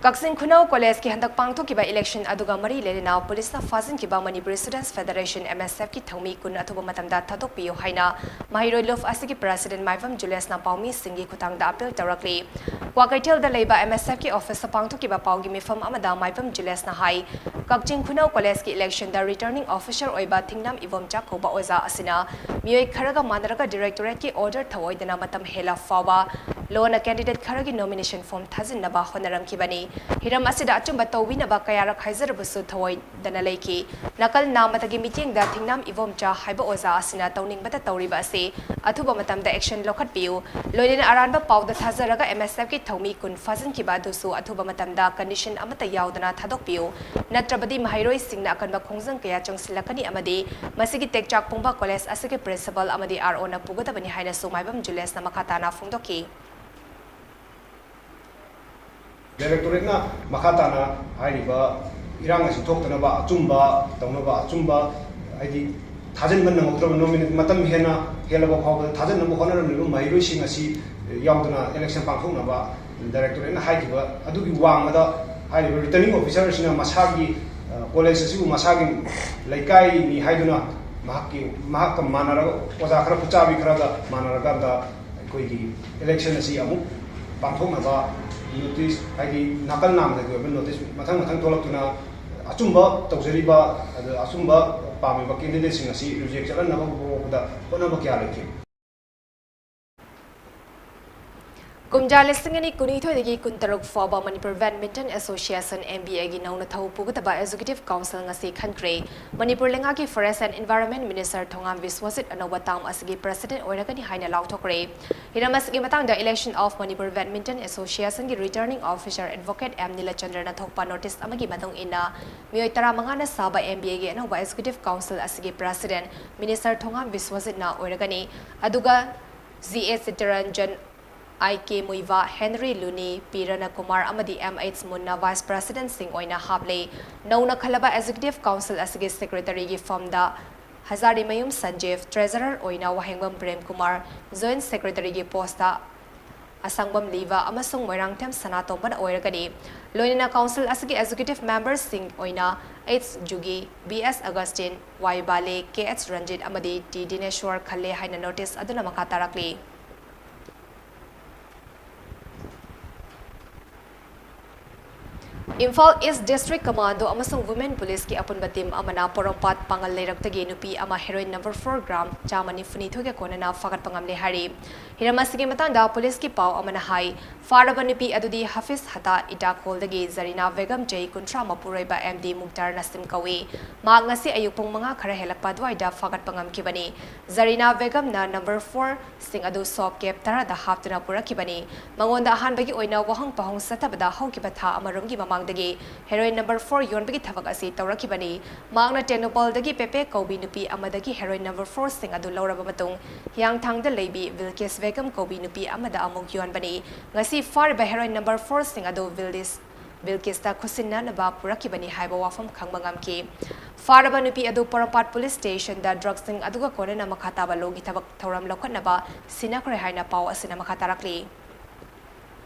ꯀꯛꯆꯤꯡ ꯈꯨꯅꯧ Collegeꯀꯤ ꯍꯟꯗꯛ ꯄꯥꯡꯊꯣꯛꯈꯤꯕ election ꯑꯗꯨꯒ ꯃꯔꯤ ꯂꯩꯅꯅ ꯄꯨꯂꯤꯁꯅ ꯐꯥꯖꯤꯟꯈꯤꯕ Manipur Students Federation, MSFꯀꯤ ꯊꯧꯃꯤ ꯀꯨꯟ ꯑꯊꯨꯕ ꯃꯇꯝꯗ ꯊꯥꯗꯣꯛꯄꯤꯌꯨ ꯍꯥꯏꯅ ꯃꯍꯩꯔꯣꯏ ꯂꯨꯞ ꯑꯁꯤꯒꯤ president ꯃꯥꯏꯕꯝ ꯖꯨꯂꯤꯌꯁꯅ ꯄꯥꯎꯃꯤꯁꯤꯡꯒꯤ ꯈꯨꯠꯊꯥꯡꯗ appeal ꯇꯧꯔꯛꯂꯤ꯫ ꯀ꯭ꯋꯥꯀꯩꯊꯦꯜꯗ ꯂꯩꯕ MSFꯀꯤ officeꯇ ꯄꯥꯡꯊꯣꯛꯈꯤꯕ ꯄꯥꯎꯒꯤ ꯃꯤꯐꯝ ꯑꯃꯗ ꯃꯥꯏꯕꯝ ꯖꯨꯂꯤꯌꯁꯅ ꯍꯥꯏ, ꯀꯛꯆꯤꯡ ꯈꯨꯅꯧ Collegeꯀꯤ electionꯗ returning officer ꯑꯣꯏꯕ ꯊꯤꯡꯅꯥꯝ ꯏꯕꯣꯝꯆꯥ ꯀꯧꯕ ꯑꯣꯖꯥ ꯑꯁꯤꯅ ꯃꯤꯑꯣꯏ ꯈꯔꯒ ꯃꯥꯟꯅꯔꯒ directorateꯀꯤ order ꯊꯧꯑꯣꯏꯗꯅ ꯃꯇꯝ ꯍꯦꯜꯂ ꯐꯥꯎꯕ ꯂꯣꯟꯅ candidate ꯈꯔꯒꯤ nomination form ꯊꯥꯖꯤꯟꯅꯕ ꯍꯣꯠꯅꯔꯝꯈꯤꯕꯅꯤ꯫ ꯍꯤꯔꯝ ꯑꯁꯤꯗ ꯑꯆꯨꯝꯕ ꯇꯧꯕꯤꯅꯕ ꯀꯌꯥꯔꯛ ꯍꯥꯏꯖꯔꯕꯁꯨ ꯊꯧꯑꯣꯏꯗꯅ ꯂꯩꯈꯤ꯫ ꯅꯥꯀꯜ ꯅꯥꯝꯃꯇꯒꯤ ꯃꯤꯠꯌꯦꯡꯗ ꯊꯤꯡꯅꯥꯝ ꯏꯕꯣꯝꯆꯥ ꯍꯥꯏꯕ ꯑꯣꯖꯥ ꯑꯁꯤꯅ ꯇꯧꯅꯤꯡꯕꯇ ꯇꯧꯔꯤꯕ ꯑꯁꯤ ꯑꯊꯨꯕ ꯃꯇꯝꯗ action ꯂꯧꯈꯠꯄꯤꯌꯨ꯫ ꯂꯣꯏꯅꯅ ꯑꯔꯥꯟꯕ ꯄꯥꯎꯗ ꯊꯥꯖꯔꯒ MSFꯀꯤ ꯊꯧꯃꯤ ꯀꯨꯟ ꯐꯥꯖꯤꯟꯈꯤꯕ ꯑꯗꯨꯁꯨ ꯑꯊꯨꯕ ꯃꯇꯝꯗ condition ꯑꯃꯠꯇ ꯌꯥꯎꯗꯅ ꯊꯥꯗꯣꯛꯄꯤꯌꯨ꯫ ꯅꯠꯇ꯭ꯔꯕꯗꯤ ꯃꯍꯩꯔꯣꯏꯁꯤꯡꯅ ꯑꯀꯟꯕ ꯈꯣꯡꯖꯪ ꯀꯌꯥ ꯆꯪꯁꯤꯜꯂꯛꯀꯅꯤ ꯑꯃꯗꯤ ꯃꯁꯤꯒꯤ ꯇꯦꯛꯆꯥꯛ ꯄꯨꯝꯕ College ꯑꯁꯤꯒꯤ principal ꯑꯃꯗꯤ ROꯅ ꯄꯨꯒꯗꯕꯅꯤ ꯍꯥꯏꯅꯁꯨ ꯃꯥꯏꯕꯝ ꯖꯨꯂꯤꯌꯁꯅ ꯃꯈꯥ ꯇꯥꯅ ꯐꯣꯡꯗꯣꯛꯈꯤ꯫ Directorateꯅ ꯃꯈꯥ ꯇꯥꯅ ꯍꯥꯏꯔꯤꯕ ꯏꯔꯥꯡ ꯑꯁꯤ ꯊꯣꯛꯇꯅꯕ ꯑꯆꯨꯝꯕ ꯇꯧꯅꯕ, ꯑꯆꯨꯝꯕ, ꯍꯥꯏꯗꯤ, ꯊꯥꯖꯤꯟꯕ ꯅꯪꯍꯧꯗ꯭ꯔꯕ, nominate ꯃꯇꯝ ꯍꯦꯟꯅ ꯍꯦꯜꯂꯕ ꯐꯥꯎꯕꯗ ꯊꯥꯖꯤꯟꯅꯕ ꯍꯣꯠꯅꯔꯝꯂꯤꯕ ꯃꯍꯩꯔꯣꯏꯁꯤꯡ ꯑꯁꯤ ꯌꯥꯎꯗꯅ election ꯄꯥꯡꯊꯣꯛꯅꯕ ꯗꯥꯏꯔꯦꯛꯇꯣꯔꯦꯠꯅ ꯍꯥꯏꯈꯤꯕ ꯑꯗꯨꯒꯤ ꯋꯥꯡꯃꯗ ꯍꯥꯏꯔꯤꯕ ꯔꯤꯇꯔꯅꯤꯡ ꯑꯣꯐꯤꯁꯥꯔ ꯑꯁꯤꯅ ꯃꯁꯥꯒꯤ, ꯑ, ꯀꯣꯂꯦꯖ ꯑꯁꯤꯕꯨ ꯃꯁꯥꯒꯤ ꯂꯩꯀꯥꯏꯅꯤ ꯍꯥꯏꯗꯨꯅ ꯃꯍꯥꯛꯀꯤ, ꯃꯍꯥꯛꯀ ꯃꯥꯟꯅꯔꯒ ꯑꯣꯖꯥ ꯈꯔ ꯈꯨꯠꯆꯥꯕꯤ ꯈꯔꯒ ꯃꯥꯟꯅꯔꯀꯥꯟꯗ ꯑꯩꯈꯣꯏꯒꯤ ꯏꯂꯦꯛꯁꯟ ꯑꯁꯤ ꯑꯃꯨꯛ ꯄꯥꯡꯊꯣꯛꯅꯕ ꯅꯣꯇꯤꯁ, ꯍꯥꯏꯗꯤ ꯅꯥꯀꯜ ꯅꯥꯝꯗꯒꯤ ꯑꯣꯏꯕ ꯅꯣꯇꯤꯁ ꯃꯊꯪ ꯃꯊꯪ ꯊꯣꯛꯂꯛꯇꯨꯅ ꯑꯆꯨꯝꯕ ꯇꯧꯖꯔꯤꯕ, ꯑꯗ ꯑꯆꯨꯝꯕ ꯄꯥꯝꯃꯤꯕ ꯀꯦꯟꯗꯤꯗꯦꯠꯁꯤꯡ ꯑꯁꯤ ꯔꯤꯖꯦꯛ ꯆꯠꯍꯟꯅꯕ ꯍꯣꯠꯅꯕ ꯀꯌꯥ ꯂꯩꯈꯤ꯫ ꯀꯨꯝꯖꯥ ꯂꯤꯁꯤꯡ ꯑꯅꯤ ꯀꯨꯟꯅꯤꯊꯣꯏꯗꯒꯤ ꯀꯨꯟꯇꯔꯨꯛ ꯐꯥꯎꯕ Manipur badminton association, M B A ꯒꯤ ꯅꯧꯅ ꯊꯧ ꯄꯨꯒꯗꯕ ꯑꯦꯛꯖꯤꯀ꯭ꯌꯨꯇꯤꯚ ꯀꯥꯎꯟꯁꯤꯜ ꯉꯁꯤ ꯈꯟꯈ꯭ꯔꯦ꯫ ꯃꯅꯤꯄꯨꯔ ꯂꯩꯉꯥꯛꯀꯤ ꯐꯣꯔꯦꯁ ꯑꯦꯟ ꯏꯟꯚꯥꯏꯔꯣꯟꯃꯦꯟꯠ ꯃꯤꯅꯤꯁꯇꯔ ꯊꯣꯉꯥꯝ ꯕꯤꯁ꯭ꯋꯖꯤꯠ ꯑꯅꯧꯕ ꯇꯥꯝ ꯑꯁꯤꯒꯤ ꯄ꯭ꯔꯦꯁꯤꯗꯦꯟꯠ ꯑꯣꯏꯔꯒꯅꯤ ꯍꯥꯏꯅ ꯂꯥꯎꯊꯣꯛꯈ꯭ꯔꯦ꯫ ꯍꯤꯔꯝ ꯑꯁꯤꯒꯤ ꯃꯇꯥꯡꯗ Election of Manipur Badminton Association ꯒꯤ ꯔꯤꯇꯔꯅꯤꯡ ꯑꯣꯐꯤꯁꯥꯔ ꯑꯦꯗꯚꯣꯀꯦꯠ ꯑꯦꯝ ꯅꯤꯂꯆꯟꯗ꯭ꯔꯅ ꯊꯣꯛꯄ ꯅꯣꯇꯤꯁ ꯑꯃꯒꯤ ꯃꯇꯨꯡ ꯏꯟꯅ, ꯃꯤꯑꯣꯏ ꯇꯔꯥꯃꯉꯥꯅ ꯁꯥꯕ M B A ꯒꯤ ꯑꯅꯧꯕ ꯑꯦꯛꯖꯤꯀ꯭ꯌꯨꯇꯤꯚ ꯀꯥꯎꯟꯁꯤꯜ ꯑꯁꯤꯒꯤ ꯄ꯭ꯔꯦꯁꯤꯗꯦꯟꯠ ꯃꯤꯅꯤꯁꯇꯔ ꯊꯣꯉꯥꯝ ꯕꯤꯁ꯭ꯋꯖꯤꯠꯅ ꯑꯣꯏꯔꯒꯅꯤ꯫ ꯑꯗꯨꯒ G A Chittaranjan, I K Muiva, Henry Luni, P Ranakumar ꯑꯃꯗꯤ M H ꯃꯨꯟꯅ ꯚꯥꯏꯁ ꯄ꯭ꯔꯦꯁꯤꯗꯦꯟꯠꯁꯤꯡ ꯑꯣꯏꯅ ꯍꯥꯞꯂꯦ꯫ ꯅꯧꯅ ꯈꯜꯂꯕ ꯑꯦꯛꯖꯤꯀ꯭ꯌꯨꯇꯤꯚ ꯀꯥꯎꯟꯁꯤꯜ ꯑꯁꯤꯒꯤ ꯁꯦꯀ꯭ꯔꯦꯇꯔꯤꯒꯤ ꯐꯝꯗ ꯍꯖꯥꯔꯤꯃꯌꯨꯝ ꯁꯟꯖꯤꯚ, ꯇ꯭ꯔꯦꯖꯔꯔ ꯑꯣꯏꯅ ꯋꯥꯍꯦꯡꯕꯝ ꯄ꯭ꯔꯦꯝ ꯀꯨꯃꯥꯔ, ꯖꯣꯏꯟꯠ ꯁꯦꯀ꯭ꯔꯦꯇꯔꯤꯒꯤ ꯄꯣꯁꯇ ꯑꯁꯪꯕꯝ ꯂꯤꯚꯥ ꯑꯃꯁꯨꯡ ꯃꯣꯏꯔꯥꯡꯊꯦꯝ ꯁꯅꯥꯇꯣꯝꯕꯅ ꯑꯣꯏꯔꯒꯅꯤ꯫ ꯂꯣꯏꯅꯅ ꯀꯥꯎꯟꯁꯤꯜ ꯑꯁꯤꯒꯤ ꯑꯦꯛꯖꯤꯀ꯭ꯌꯨꯇꯤꯚ ꯃꯦꯝꯕꯔꯁꯤꯡ ꯑꯣꯏꯅ H ꯖꯨꯒꯤ, B S ꯑꯒꯁꯇꯤꯟ, Y ꯕꯥꯂꯦ, K H Ranjit ꯑꯃꯗꯤ T ꯗꯤꯅꯦꯁ꯭ꯋꯔ ꯈꯜꯂꯦ ꯍꯥꯏꯅ ꯅꯣꯇꯤꯁ ꯑꯗꯨꯅ ꯃꯈꯥ ꯇꯥꯔꯛꯂꯤ꯫ ꯏꯝꯐꯥꯜ ꯏꯁ꯭ꯠ ꯗꯤꯁ꯭ꯇ꯭ꯔꯤꯛ ꯀꯃꯥꯟꯗꯣ ꯑꯃꯁꯨꯡ ꯋꯨꯃꯦꯟ ꯄꯨꯂꯤꯁꯀꯤ ꯑꯄꯨꯟꯕ ꯇꯤꯝ ꯑꯃꯅ ꯄꯣꯔꯣꯝꯄꯥꯠ ꯄꯥꯡꯒꯜ ꯂꯩꯔꯛꯇꯒꯤ ꯅꯨꯄꯤ ꯑꯃ ꯍꯦꯔꯣꯏꯟ ꯅꯝꯕꯔ ꯐꯣꯔ ꯒ꯭ꯔꯥꯝ ꯆꯥꯝꯃ ꯅꯤꯐꯨ ꯅꯤꯊꯣꯏꯒ ꯀꯣꯟꯅꯅ ꯐꯥꯒꯠꯄ ꯉꯝꯂꯦ ꯍꯥꯏꯔꯤ꯫ ꯍꯤꯔꯝ ꯑꯁꯤꯒꯤ ꯃꯇꯥꯡꯗ ꯄꯨꯂꯤꯁꯀꯤ ꯄꯥꯎ ꯑꯃꯅ ꯍꯥꯏ, ꯐꯥꯔꯕ ꯅꯨꯄꯤ ꯑꯗꯨꯗꯤ ꯍꯥꯐꯤꯖ ꯍꯇꯥ ꯏꯇꯥꯈꯣꯜꯗꯒꯤ ꯖꯔꯤꯅꯥ ꯕꯦꯒꯝ, ꯆꯍꯤ ꯀꯨꯟꯊ꯭ꯔꯥ, ꯃꯄꯨꯔꯣꯏꯕ M D ꯃꯨꯛꯇꯥꯔ ꯅꯁꯤꯝ ꯀꯧꯏ꯫ ꯃꯍꯥꯛ ꯉꯁꯤ ꯑꯌꯨꯛ ꯄꯨꯡ ꯃꯉꯥ ꯈꯔ ꯍꯦꯜꯂꯛꯄ ꯑꯗꯨꯋꯥꯏꯗ ꯐꯥꯒꯠꯄ ꯉꯝꯈꯤꯕꯅꯤ꯫ ꯖꯔꯤꯅꯥ ꯕꯦꯒꯝꯅ ꯅꯝꯕꯔ ꯐꯣꯔ ꯁꯤꯡ ꯑꯗꯨ ꯁꯣꯞ ꯀꯦꯞ ꯇꯔꯥꯗ ꯍꯥꯞꯇꯨꯅ ꯄꯨꯔꯛꯈꯤꯕꯅꯤ꯫ ꯃꯉꯣꯟꯗ ꯑꯍꯥꯟꯕꯒꯤ ꯑꯣꯏꯅ ꯋꯥꯍꯪ ꯄꯥꯎꯍꯪ ꯆꯠꯊꯕꯗ ꯍꯧꯈꯤꯕ ꯊꯥ ꯑꯃꯔꯣꯝꯒꯤ ꯃꯃꯥꯡꯗꯒꯤ ꯍꯦꯔꯣꯏꯟ ꯅꯝꯕꯔ ꯐꯣꯔ ꯌꯣꯟꯕꯒꯤ ꯊꯕꯛ ꯑꯁꯤ ꯇꯧꯔꯛꯈꯤꯕꯅꯤ꯫ ꯃꯍꯥꯛꯅ ꯇꯦꯡꯅꯧꯄꯜꯗꯒꯤ ꯄꯦꯄꯦ ꯀꯧꯕꯤ ꯅꯨꯄꯤ ꯑꯃꯗꯒꯤ ꯍꯦꯔꯣꯏꯟ ꯅꯝꯕꯔ ꯐꯣꯔ ꯁꯤꯡ ꯑꯗꯨ ꯂꯧꯔꯕ ꯃꯇꯨꯡ, ꯍꯤꯌꯥꯡꯊꯥꯡꯗ ꯂꯩꯕꯤ ꯕꯤꯜꯀꯤꯁ ꯕꯦꯒꯝ ꯀꯧꯕꯤ ꯅꯨꯄꯤ ꯑꯃꯗ ꯑꯃꯨꯛ ꯌꯣꯟꯕꯅꯤ꯫ ꯉꯁꯤ ꯐꯥꯔꯤꯕ ꯍꯦꯔꯣꯏꯟ ꯅꯝꯕꯔ ꯐꯣꯔ ꯁꯤꯡ ꯑꯗꯨ ꯕꯤꯜꯗꯤꯁ ꯕꯤꯜꯀꯤꯁꯇ ꯈꯨꯠꯁꯤꯟꯅꯅꯕ ꯄꯨꯔꯛꯈꯤꯕꯅꯤ ꯍꯥꯏꯕ ꯋꯥꯐꯝ ꯈꯪꯕ ꯉꯝꯈꯤ꯫ ꯐꯥꯔꯕ ꯅꯨꯄꯤ ꯑꯗꯨ ꯄꯣꯔꯣꯝꯄꯥꯠ ꯄꯨꯂꯤꯁ ꯁ꯭ꯇꯦꯁꯟꯗ ꯗ꯭ꯔꯒꯁꯤꯡ ꯑꯗꯨꯒ ꯀꯣꯟꯅꯅ ꯃꯈꯥ ꯇꯥꯕ ꯂꯣꯒꯤ ꯊꯕꯛ ꯊꯧꯔꯝ ꯂꯧꯈꯠꯅꯕ ꯁꯤꯟꯅꯈ꯭ꯔꯦ ꯍꯥꯏꯅ ꯄꯥꯎ ꯑꯁꯤꯅ ꯃꯈꯥ ꯇꯥꯔꯛꯂꯤ꯫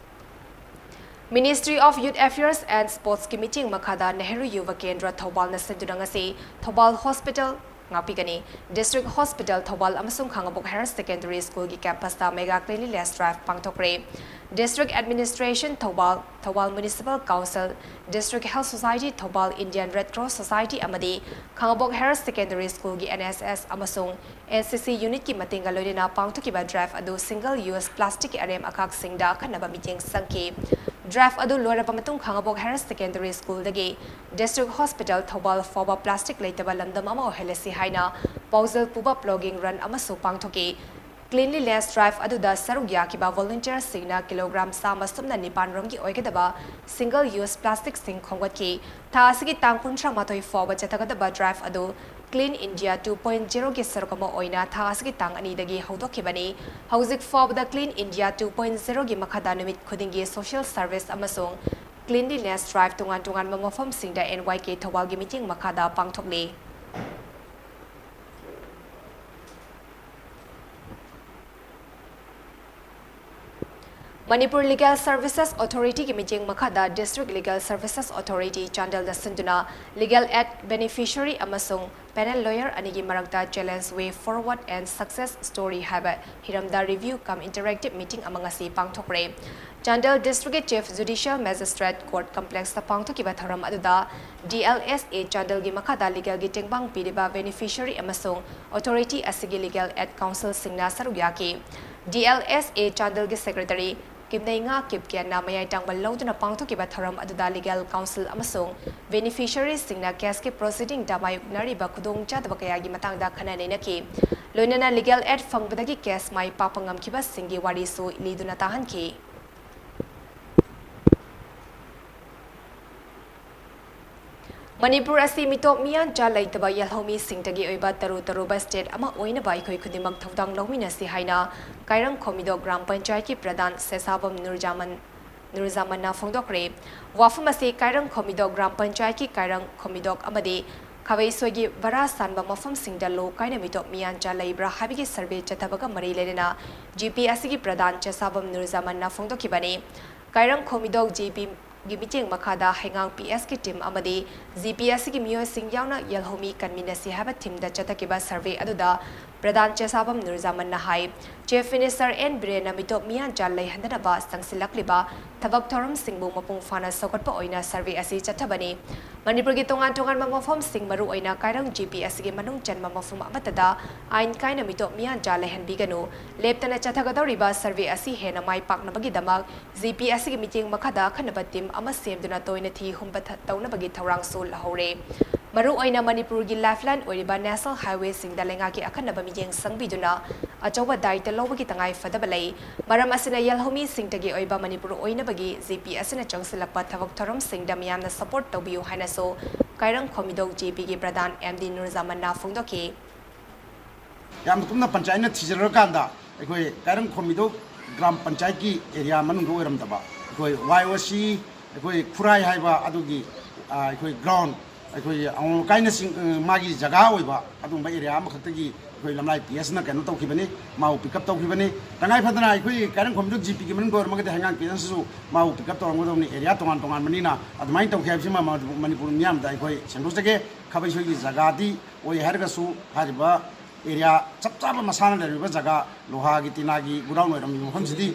Ministry of Youth Affairs and Sportsꯀꯤ ꯃꯤꯠꯌꯦꯡ ꯃꯈꯥꯗ ꯅꯦꯍꯔꯨ ꯌꯨꯕ ꯀꯦꯟꯗ꯭ꯔ ꯊꯧꯕꯥꯜꯅ ꯁꯤꯟꯗꯨꯅ ꯉꯁꯤ ꯊꯧꯕꯥꯜ ꯍꯣꯁꯄꯤꯇꯥꯜ ꯉꯥꯛꯄꯤꯒꯅꯤ꯫ District Hospital ꯊꯧꯕꯥꯜ ꯑꯃꯁꯨꯡ Khangabok Higher Secondary Schoolꯒꯤ campusꯇ mega cleanliness drive ꯄꯥꯡꯊꯣꯛꯈ꯭ꯔꯦ꯫ District Administration Thoubal, Thoubal Municipal Council, District Health Society Thoubal, Indian Red Cross Society ꯑꯃꯗꯤ ꯈꯥꯉꯕꯣꯛ Higher Secondary Schoolꯒꯤ N S S ꯑꯃꯁꯨꯡ N C C unitꯀꯤ ꯃꯇꯦꯡꯒ ꯂꯣꯏꯅꯅ ꯄꯥꯡꯊꯣꯛꯈꯤꯕ drive ꯑꯗꯨ single use plasticꯀꯤ ꯑꯔꯦꯝ ꯑꯈꯥꯛꯁꯤꯡꯗ ꯑꯈꯟꯅꯕ ꯃꯤꯠꯌꯦꯡ ꯆꯪꯈꯤ꯫ Drive ꯑꯗꯨ ꯂꯣꯏꯔꯕ ꯃꯇꯨꯡ ꯈꯥꯉꯕꯣꯛ Higher Secondary Schoolꯗꯒꯤ District Hospital Thoubal ꯐꯥꯎꯕ plastic ꯂꯩꯇꯕ ꯂꯝꯗꯝ ꯑꯃ ꯑꯣꯏꯍꯜꯂꯁꯤ ꯍꯥꯏꯅ ꯄꯥꯎꯖꯦꯜ ꯄꯨꯕ plogging run ꯑꯃꯁꯨ ꯄꯥꯡꯊꯣꯛꯈꯤ꯫ Cleanliness drive ꯑꯗꯨꯗ ꯁꯔꯨꯛ ꯌꯥꯈꯤꯕ volunteerꯁꯤꯡꯅ kilogram ꯆꯥꯝꯃ ꯁꯨꯞꯅ ꯅꯤꯄꯥꯟ ꯔꯣꯝꯒꯤ ꯑꯣꯏꯒꯗꯕ single use plasticꯁꯤꯡ ꯈꯣꯝꯒꯠꯈꯤ꯫ ꯊꯥ ꯑꯁꯤꯒꯤ ꯇꯥꯡ ꯀꯨꯟꯊ꯭ꯔꯥ ꯃꯥꯊꯣꯏ ꯐꯥꯎꯕ ꯆꯠꯊꯒꯗꯕ drive ꯑꯗꯨ Clean India two point zeroꯒꯤ ꯁꯔꯨꯛ ꯑꯃ ꯑꯣꯏꯅ ꯊꯥ ꯑꯁꯤꯒꯤ ꯇꯥꯡ ꯑꯅꯤꯗꯒꯤ ꯍꯧꯗꯣꯛꯈꯤꯕꯅꯤ꯫ ꯍꯧꯖꯤꯛ ꯐꯥꯎꯕꯗ Clean India two point zeroꯒꯤ ꯃꯈꯥꯗ ꯅꯨꯃꯤꯠ ꯈꯨꯗꯤꯡꯒꯤ social service ꯑꯃꯁꯨꯡ cleanliness drive ꯇꯣꯉꯥꯟ ꯇꯣꯉꯥꯟꯕ ꯃꯐꯝꯁꯤꯡꯗ N Y K ꯊꯧꯕꯥꯜꯒꯤ ꯃꯤꯠꯌꯦꯡ ꯃꯈꯥꯗ ꯄꯥꯡꯊꯣꯛꯂꯤ꯫ Manipur Legal Services Authorityꯒꯤ ꯃꯤꯠꯌꯦꯡ ꯃꯈꯥꯗ District Legal Services Authority ꯆꯥꯟꯗꯦꯜꯗ ꯁꯤꯟꯗꯨꯅ legal aid beneficiary ꯑꯃꯁꯨꯡ panel lawyer ꯑꯅꯤꯒꯤ ꯃꯔꯛꯇ challenge, way forward and success story ꯍꯥꯏꯕ ꯍꯤꯔꯝꯗ review cum interactive meeting ꯑꯃ ꯉꯁꯤ ꯄꯥꯡꯊꯣꯛꯈ꯭ꯔꯦ꯫ Chandel Districtꯀꯤ Chief Judicial Magistrate Court Complexꯇ ꯄꯥꯡꯊꯣꯛꯈꯤꯕ ꯊꯧꯔꯝ ꯑꯗꯨꯗ D L S A ꯆꯥꯟꯗꯦꯜꯒꯤ ꯃꯈꯥꯗ legalꯒꯤ ꯇꯦꯡꯕꯥꯡ ꯄꯤꯔꯤꯕ beneficiary ꯑꯃꯁꯨꯡ authority ꯑꯁꯤꯒꯤ legal aid counselꯁꯤꯡꯅ ꯁꯔꯨꯛ ꯌꯥꯈꯤ꯫ D L S A ꯆꯥꯟꯗꯦꯜꯒꯤ Secretary ꯀꯤꯝꯅꯩꯉꯥ ꯀꯤꯞꯀꯦꯟꯅ ꯃꯌꯥꯏ ꯇꯥꯡꯕ ꯂꯧꯗꯨꯅ ꯄꯥꯡꯊꯣꯛꯈꯤꯕ ꯊꯧꯔꯝ ꯑꯗꯨꯗ legal counsel ꯑꯃꯁꯨꯡ beneficiaryꯁꯤꯡꯅ caseꯀꯤ proceedingꯗ ꯃꯥꯌꯣꯛꯅꯔꯤꯕ ꯈꯨꯗꯣꯡꯆꯥꯗꯕ ꯀꯌꯥꯒꯤ ꯃꯇꯥꯡꯗ ꯈꯟꯅ ꯅꯩꯅꯈꯤ꯫ ꯂꯣꯏꯅꯅ legal aid ꯐꯪꯕꯗꯒꯤ case ꯃꯥꯏ ꯄꯥꯛꯄ ꯉꯝꯈꯤꯕꯁꯤꯡꯒꯤ ꯋꯥꯔꯤꯁꯨ ꯂꯤꯗꯨꯅ ꯇꯥꯍꯟꯈꯤ꯫ ꯃꯅꯤꯄꯨꯔ ꯑꯁꯤ ꯃꯤꯇꯣꯞ ꯃꯤꯌꯥꯟꯆꯥ ꯂꯩꯇꯕ ꯌꯦꯜꯍꯧꯃꯤꯁꯤꯡꯗꯒꯤ ꯑꯣꯏꯕ ꯇꯔꯨ ꯇꯔꯨꯕ state ꯑꯃ ꯑꯣꯏꯅꯕ ꯑꯩꯈꯣꯏ ꯈꯨꯗꯤꯡꯃꯛ ꯊꯧꯗꯥꯡ ꯂꯧꯃꯤꯟꯅꯁꯤ ꯍꯥꯏꯅ ꯀꯥꯏꯔꯪ ꯈꯣꯃꯤꯗꯣꯛ ꯒ꯭ꯔꯥꯝ ꯄꯟꯆꯥꯌꯠꯀꯤ ꯄ꯭ꯔꯙꯥꯟ ꯁꯦꯁꯥꯕꯝ ꯅꯨꯔꯖꯥꯃꯟ, ꯅꯨꯔꯖꯥꯃꯟꯅ ꯐꯣꯡꯗꯣꯛꯈ꯭ꯔꯦ꯫ ꯋꯥꯐꯝ ꯑꯁꯤ ꯀꯥꯏꯔꯪ ꯈꯣꯃꯤꯗꯣꯛ ꯒ꯭ꯔꯥꯝ ꯄꯟꯆꯥꯌꯠꯀꯤ ꯀꯥꯏꯔꯪ ꯈꯣꯃꯤꯗꯣꯛ ꯑꯃꯗꯤ ꯈꯥꯕꯩꯁꯣꯏꯒꯤ ꯚꯔꯥ ꯁꯥꯟꯕ ꯃꯐꯝꯁꯤꯡꯗ ꯂꯣ ꯀꯥꯏꯅ ꯃꯤꯇꯣꯞ ꯃꯤꯌꯥꯟꯆꯥ ꯂꯩꯕ꯭ꯔꯥ ꯍꯥꯏꯕꯒꯤ survey ꯆꯠꯊꯕꯒ ꯃꯔꯤ ꯂꯩꯅꯅ G P ꯑꯁꯤꯒꯤ ꯄ꯭ꯔꯙꯥꯟ ꯆꯦꯁꯥꯕꯝ ꯅꯨꯔꯖꯥꯃꯟꯅ ꯐꯣꯡꯗꯣꯛꯈꯤꯕꯅꯤ꯫ ꯀꯥꯏꯔꯪ ꯈꯣꯃꯤꯗꯧ ꯖꯤ ꯄꯤꯒꯤ ꯃꯤꯠꯌꯦꯡ ꯃꯈꯥꯗ ꯍꯩꯉꯥꯡ ꯄꯤ ꯑꯦꯁꯀꯤ ꯇꯤꯝ ꯑꯃꯗꯤ ꯖꯤ ꯄꯤ ꯑꯦꯁꯀꯤ ꯃꯤꯑꯣꯏꯁꯤꯡ ꯌꯥꯎꯅ ꯌꯦꯜꯍꯧꯃꯤ ꯀꯟꯃꯤꯟꯅꯁꯤ ꯍꯥꯏꯕ ꯊꯤꯝꯗ ꯆꯠꯊꯈꯤꯕ ꯁꯔꯚꯦ ꯑꯗꯨꯗ ꯄ꯭ꯔꯙꯥꯟ ꯆꯦꯁꯥꯕꯝ ꯅꯨꯔꯖꯥꯃꯟꯅ ꯍꯥꯏ, ꯆꯤꯐ ꯃꯤꯅꯤꯁꯇꯔ ꯑꯦꯟ ꯕꯤꯔꯦꯟꯅ ꯃꯤꯇꯣꯞ ꯃꯤꯌꯥꯟꯆꯥ ꯂꯩꯍꯟꯗꯅꯕ ꯆꯪꯁꯤꯜꯂꯛꯂꯤꯕ ꯊꯕꯛ ꯊꯧꯔꯝꯁꯤꯡꯕꯨ ꯃꯄꯨꯡ ꯐꯥꯅ ꯁꯧꯒꯠꯄ ꯑꯣꯏꯅ ꯁꯔꯚꯦ ꯑꯁꯤ ꯆꯠꯊꯕꯅꯤ꯫ ꯃꯅꯤꯄꯨꯔꯒꯤ ꯇꯣꯉꯥꯟ ꯇꯣꯉꯥꯟꯕ ꯃꯐꯝꯁꯤꯡ, ꯃꯔꯨꯑꯣꯏꯅ ꯀꯥꯏꯔꯪ ꯖꯤ ꯄꯤ ꯑꯁꯤꯒꯤ ꯃꯅꯨꯡ ꯆꯟꯕ ꯃꯐꯝ ꯑꯃꯠꯇꯗ ꯑꯥꯏꯟ ꯀꯥꯏꯅ ꯃꯤꯇꯣꯞ ꯃꯤꯌꯥꯟꯆꯥ ꯂꯩꯍꯟꯕꯤꯒꯅꯨ꯫ ꯂꯦꯞꯇꯅ ꯆꯠꯊꯒꯗꯧꯔꯤꯕ ꯁꯔꯚꯦ ꯑꯁꯤ ꯍꯦꯟꯅ ꯃꯥꯏ ꯄꯥꯛꯅꯕꯒꯤꯗꯃꯛ ꯖꯤ ꯄꯤ ꯑꯁꯤꯒꯤ ꯃꯤꯠꯌꯦꯡ ꯃꯈꯥꯗ ꯑꯈꯟꯅꯕ ꯇꯤꯝ ꯑꯃ ꯁꯦꯝꯗꯨꯅ ꯇꯣꯏꯅ ꯊꯤ ꯍꯨꯝꯕ ꯊ-, ꯇꯧꯅꯕꯒꯤ ꯊꯧꯔꯥꯡꯁꯨ ꯂꯧꯍꯧꯔꯦ꯫ ꯃꯔꯨꯑꯣꯏꯅ ꯃꯅꯤꯄꯨꯔꯒꯤ ꯂꯥꯏꯐꯂꯥꯏꯟ ꯑꯣꯏꯔꯤꯕ ꯅꯦꯁꯅꯦꯜ ꯍꯥꯏꯋꯦꯁꯤꯡꯗ ꯂꯩꯉꯥꯛꯀꯤ ꯑꯈꯟꯅꯕ ꯃꯤꯠꯌꯦꯡ ꯆꯪꯕꯤꯗꯨꯅ ꯑꯆꯧꯕ ꯗꯥꯏꯇ ꯂꯧꯕꯒꯤ ꯇꯉꯥꯏ ꯐꯗꯕ ꯂꯩ꯫ ꯃꯔꯝ ꯑꯁꯤꯅ ꯌꯦꯜꯍꯧꯃꯤꯁꯤꯡꯇꯒꯤ ꯑꯣꯏꯕ ꯃꯅꯤꯄꯨꯔ ꯑꯣꯏꯅꯕꯒꯤ ꯖꯤ ꯄꯤ ꯑꯁꯤꯅ ꯆꯪꯁꯤꯜꯂꯛꯄ ꯊꯕꯛ ꯊꯧꯔꯝꯁꯤꯡꯗ ꯃꯤꯌꯥꯝꯅ ꯁꯄꯣꯔꯠ ꯇꯧꯕꯤꯌꯨ ꯍꯥꯏꯅꯁꯨ ꯀꯥꯏꯔꯪ ꯈꯣꯃꯤꯗꯧ ꯖꯤ ꯄꯤꯒꯤ ꯄ꯭ꯔꯙꯥꯟ ꯑꯦꯝ ꯗꯤ ꯅꯨꯔꯖꯥꯃꯟꯅ ꯐꯣꯡꯗꯣꯛꯈꯤ꯫ ꯌꯥꯝꯅ ꯀꯨꯞꯅ ꯄꯟꯆꯥꯌꯠꯅ ꯊꯤꯖꯤꯜꯂꯨꯔꯀꯥꯟꯗ ꯑꯩꯈꯣꯏ ꯀꯥꯏꯔꯪ ꯈꯣꯃꯤꯗꯧ ꯒ꯭ꯔꯥꯝ ꯄꯟꯆꯥꯌꯠꯀꯤ ꯑꯦꯔꯤꯌꯥ ꯃꯅꯨꯡꯗ ꯑꯣꯏꯔꯝꯗꯕ, ꯑꯩꯈꯣꯏ ꯋꯥꯏ ꯑꯣ ꯁꯤ, ꯑꯩꯈꯣꯏ ꯈꯨꯔꯥꯏ ꯍꯥꯏꯕ ꯑꯗꯨꯒꯤ, ꯑ, ꯑꯩꯈꯣꯏ ꯒ꯭ꯔꯥꯎꯟ, ꯑꯩꯈꯣꯏ ꯑꯉꯣꯝ ꯂꯩꯀꯥꯏꯅ ꯆꯤꯡ-, ꯑ, ꯃꯥꯒꯤ ꯖꯒꯥ ꯑꯣꯏꯕ ꯑꯗꯨꯒꯨꯝꯕ ꯑꯦꯔꯤꯌꯥ ꯑꯃꯈꯛꯇꯒꯤ ꯑꯩꯈꯣꯏ ꯂꯝꯂꯥꯏ ꯄꯤ ꯑꯦꯁꯅ ꯀꯩꯅꯣ ꯇꯧꯈꯤꯕꯅꯤ, ꯃꯥꯕꯨ ꯄꯤꯛ ꯑꯞ ꯇꯧꯈꯤꯕꯅꯤ꯫ ꯇꯉꯥꯏ ꯐꯗꯅ ꯑꯩꯈꯣꯏ ꯀꯥꯏꯔꯪ ꯈꯣꯃꯤꯗꯧ ꯖꯤ ꯄꯤꯒꯤ ꯃꯅꯨꯡꯗ ꯑꯣꯏꯔꯝꯃꯒꯗꯤ ꯍꯩꯉꯥꯡ ꯄꯤ ꯑꯦꯁꯅꯁꯨ ꯃꯥꯕꯨ ꯄꯤꯛ ꯑꯞ ꯇꯧꯔꯝꯒꯗꯕꯅꯤ, ꯑꯦꯔꯤꯌꯥ ꯇꯣꯉꯥꯟ ꯇꯣꯉꯥꯟꯕꯅꯤꯅ꯫ ꯑꯗꯨꯃꯥꯏꯅ ꯇꯧꯈꯤ ꯍꯥꯏꯕꯁꯤꯃ ꯃ-, ꯃꯅꯤꯄꯨꯔ ꯃꯤꯌꯥꯝꯗ ꯑꯩꯈꯣꯏ ꯁꯦꯡꯗꯣꯛꯆꯒꯦ꯫ ꯈꯥꯕꯩꯁꯣꯏꯒꯤ ꯖꯒꯥꯗꯤ ꯑꯣꯏ ꯍꯥꯏꯔꯒꯁꯨ ꯍꯥꯏꯔꯤꯕ ꯑꯦꯔꯤꯌꯥ ꯆꯞ ꯆꯥꯕ ꯃꯁꯥꯅ ꯂꯩꯔꯤꯕ ꯖꯒꯥ, ꯂꯣꯍꯥꯒꯤ, ꯇꯤꯅꯥꯒꯤ ꯒꯣꯗꯥꯎꯟ ꯑꯣꯏꯔꯝꯃꯤꯕ ꯃꯐꯝꯁꯤꯗꯤ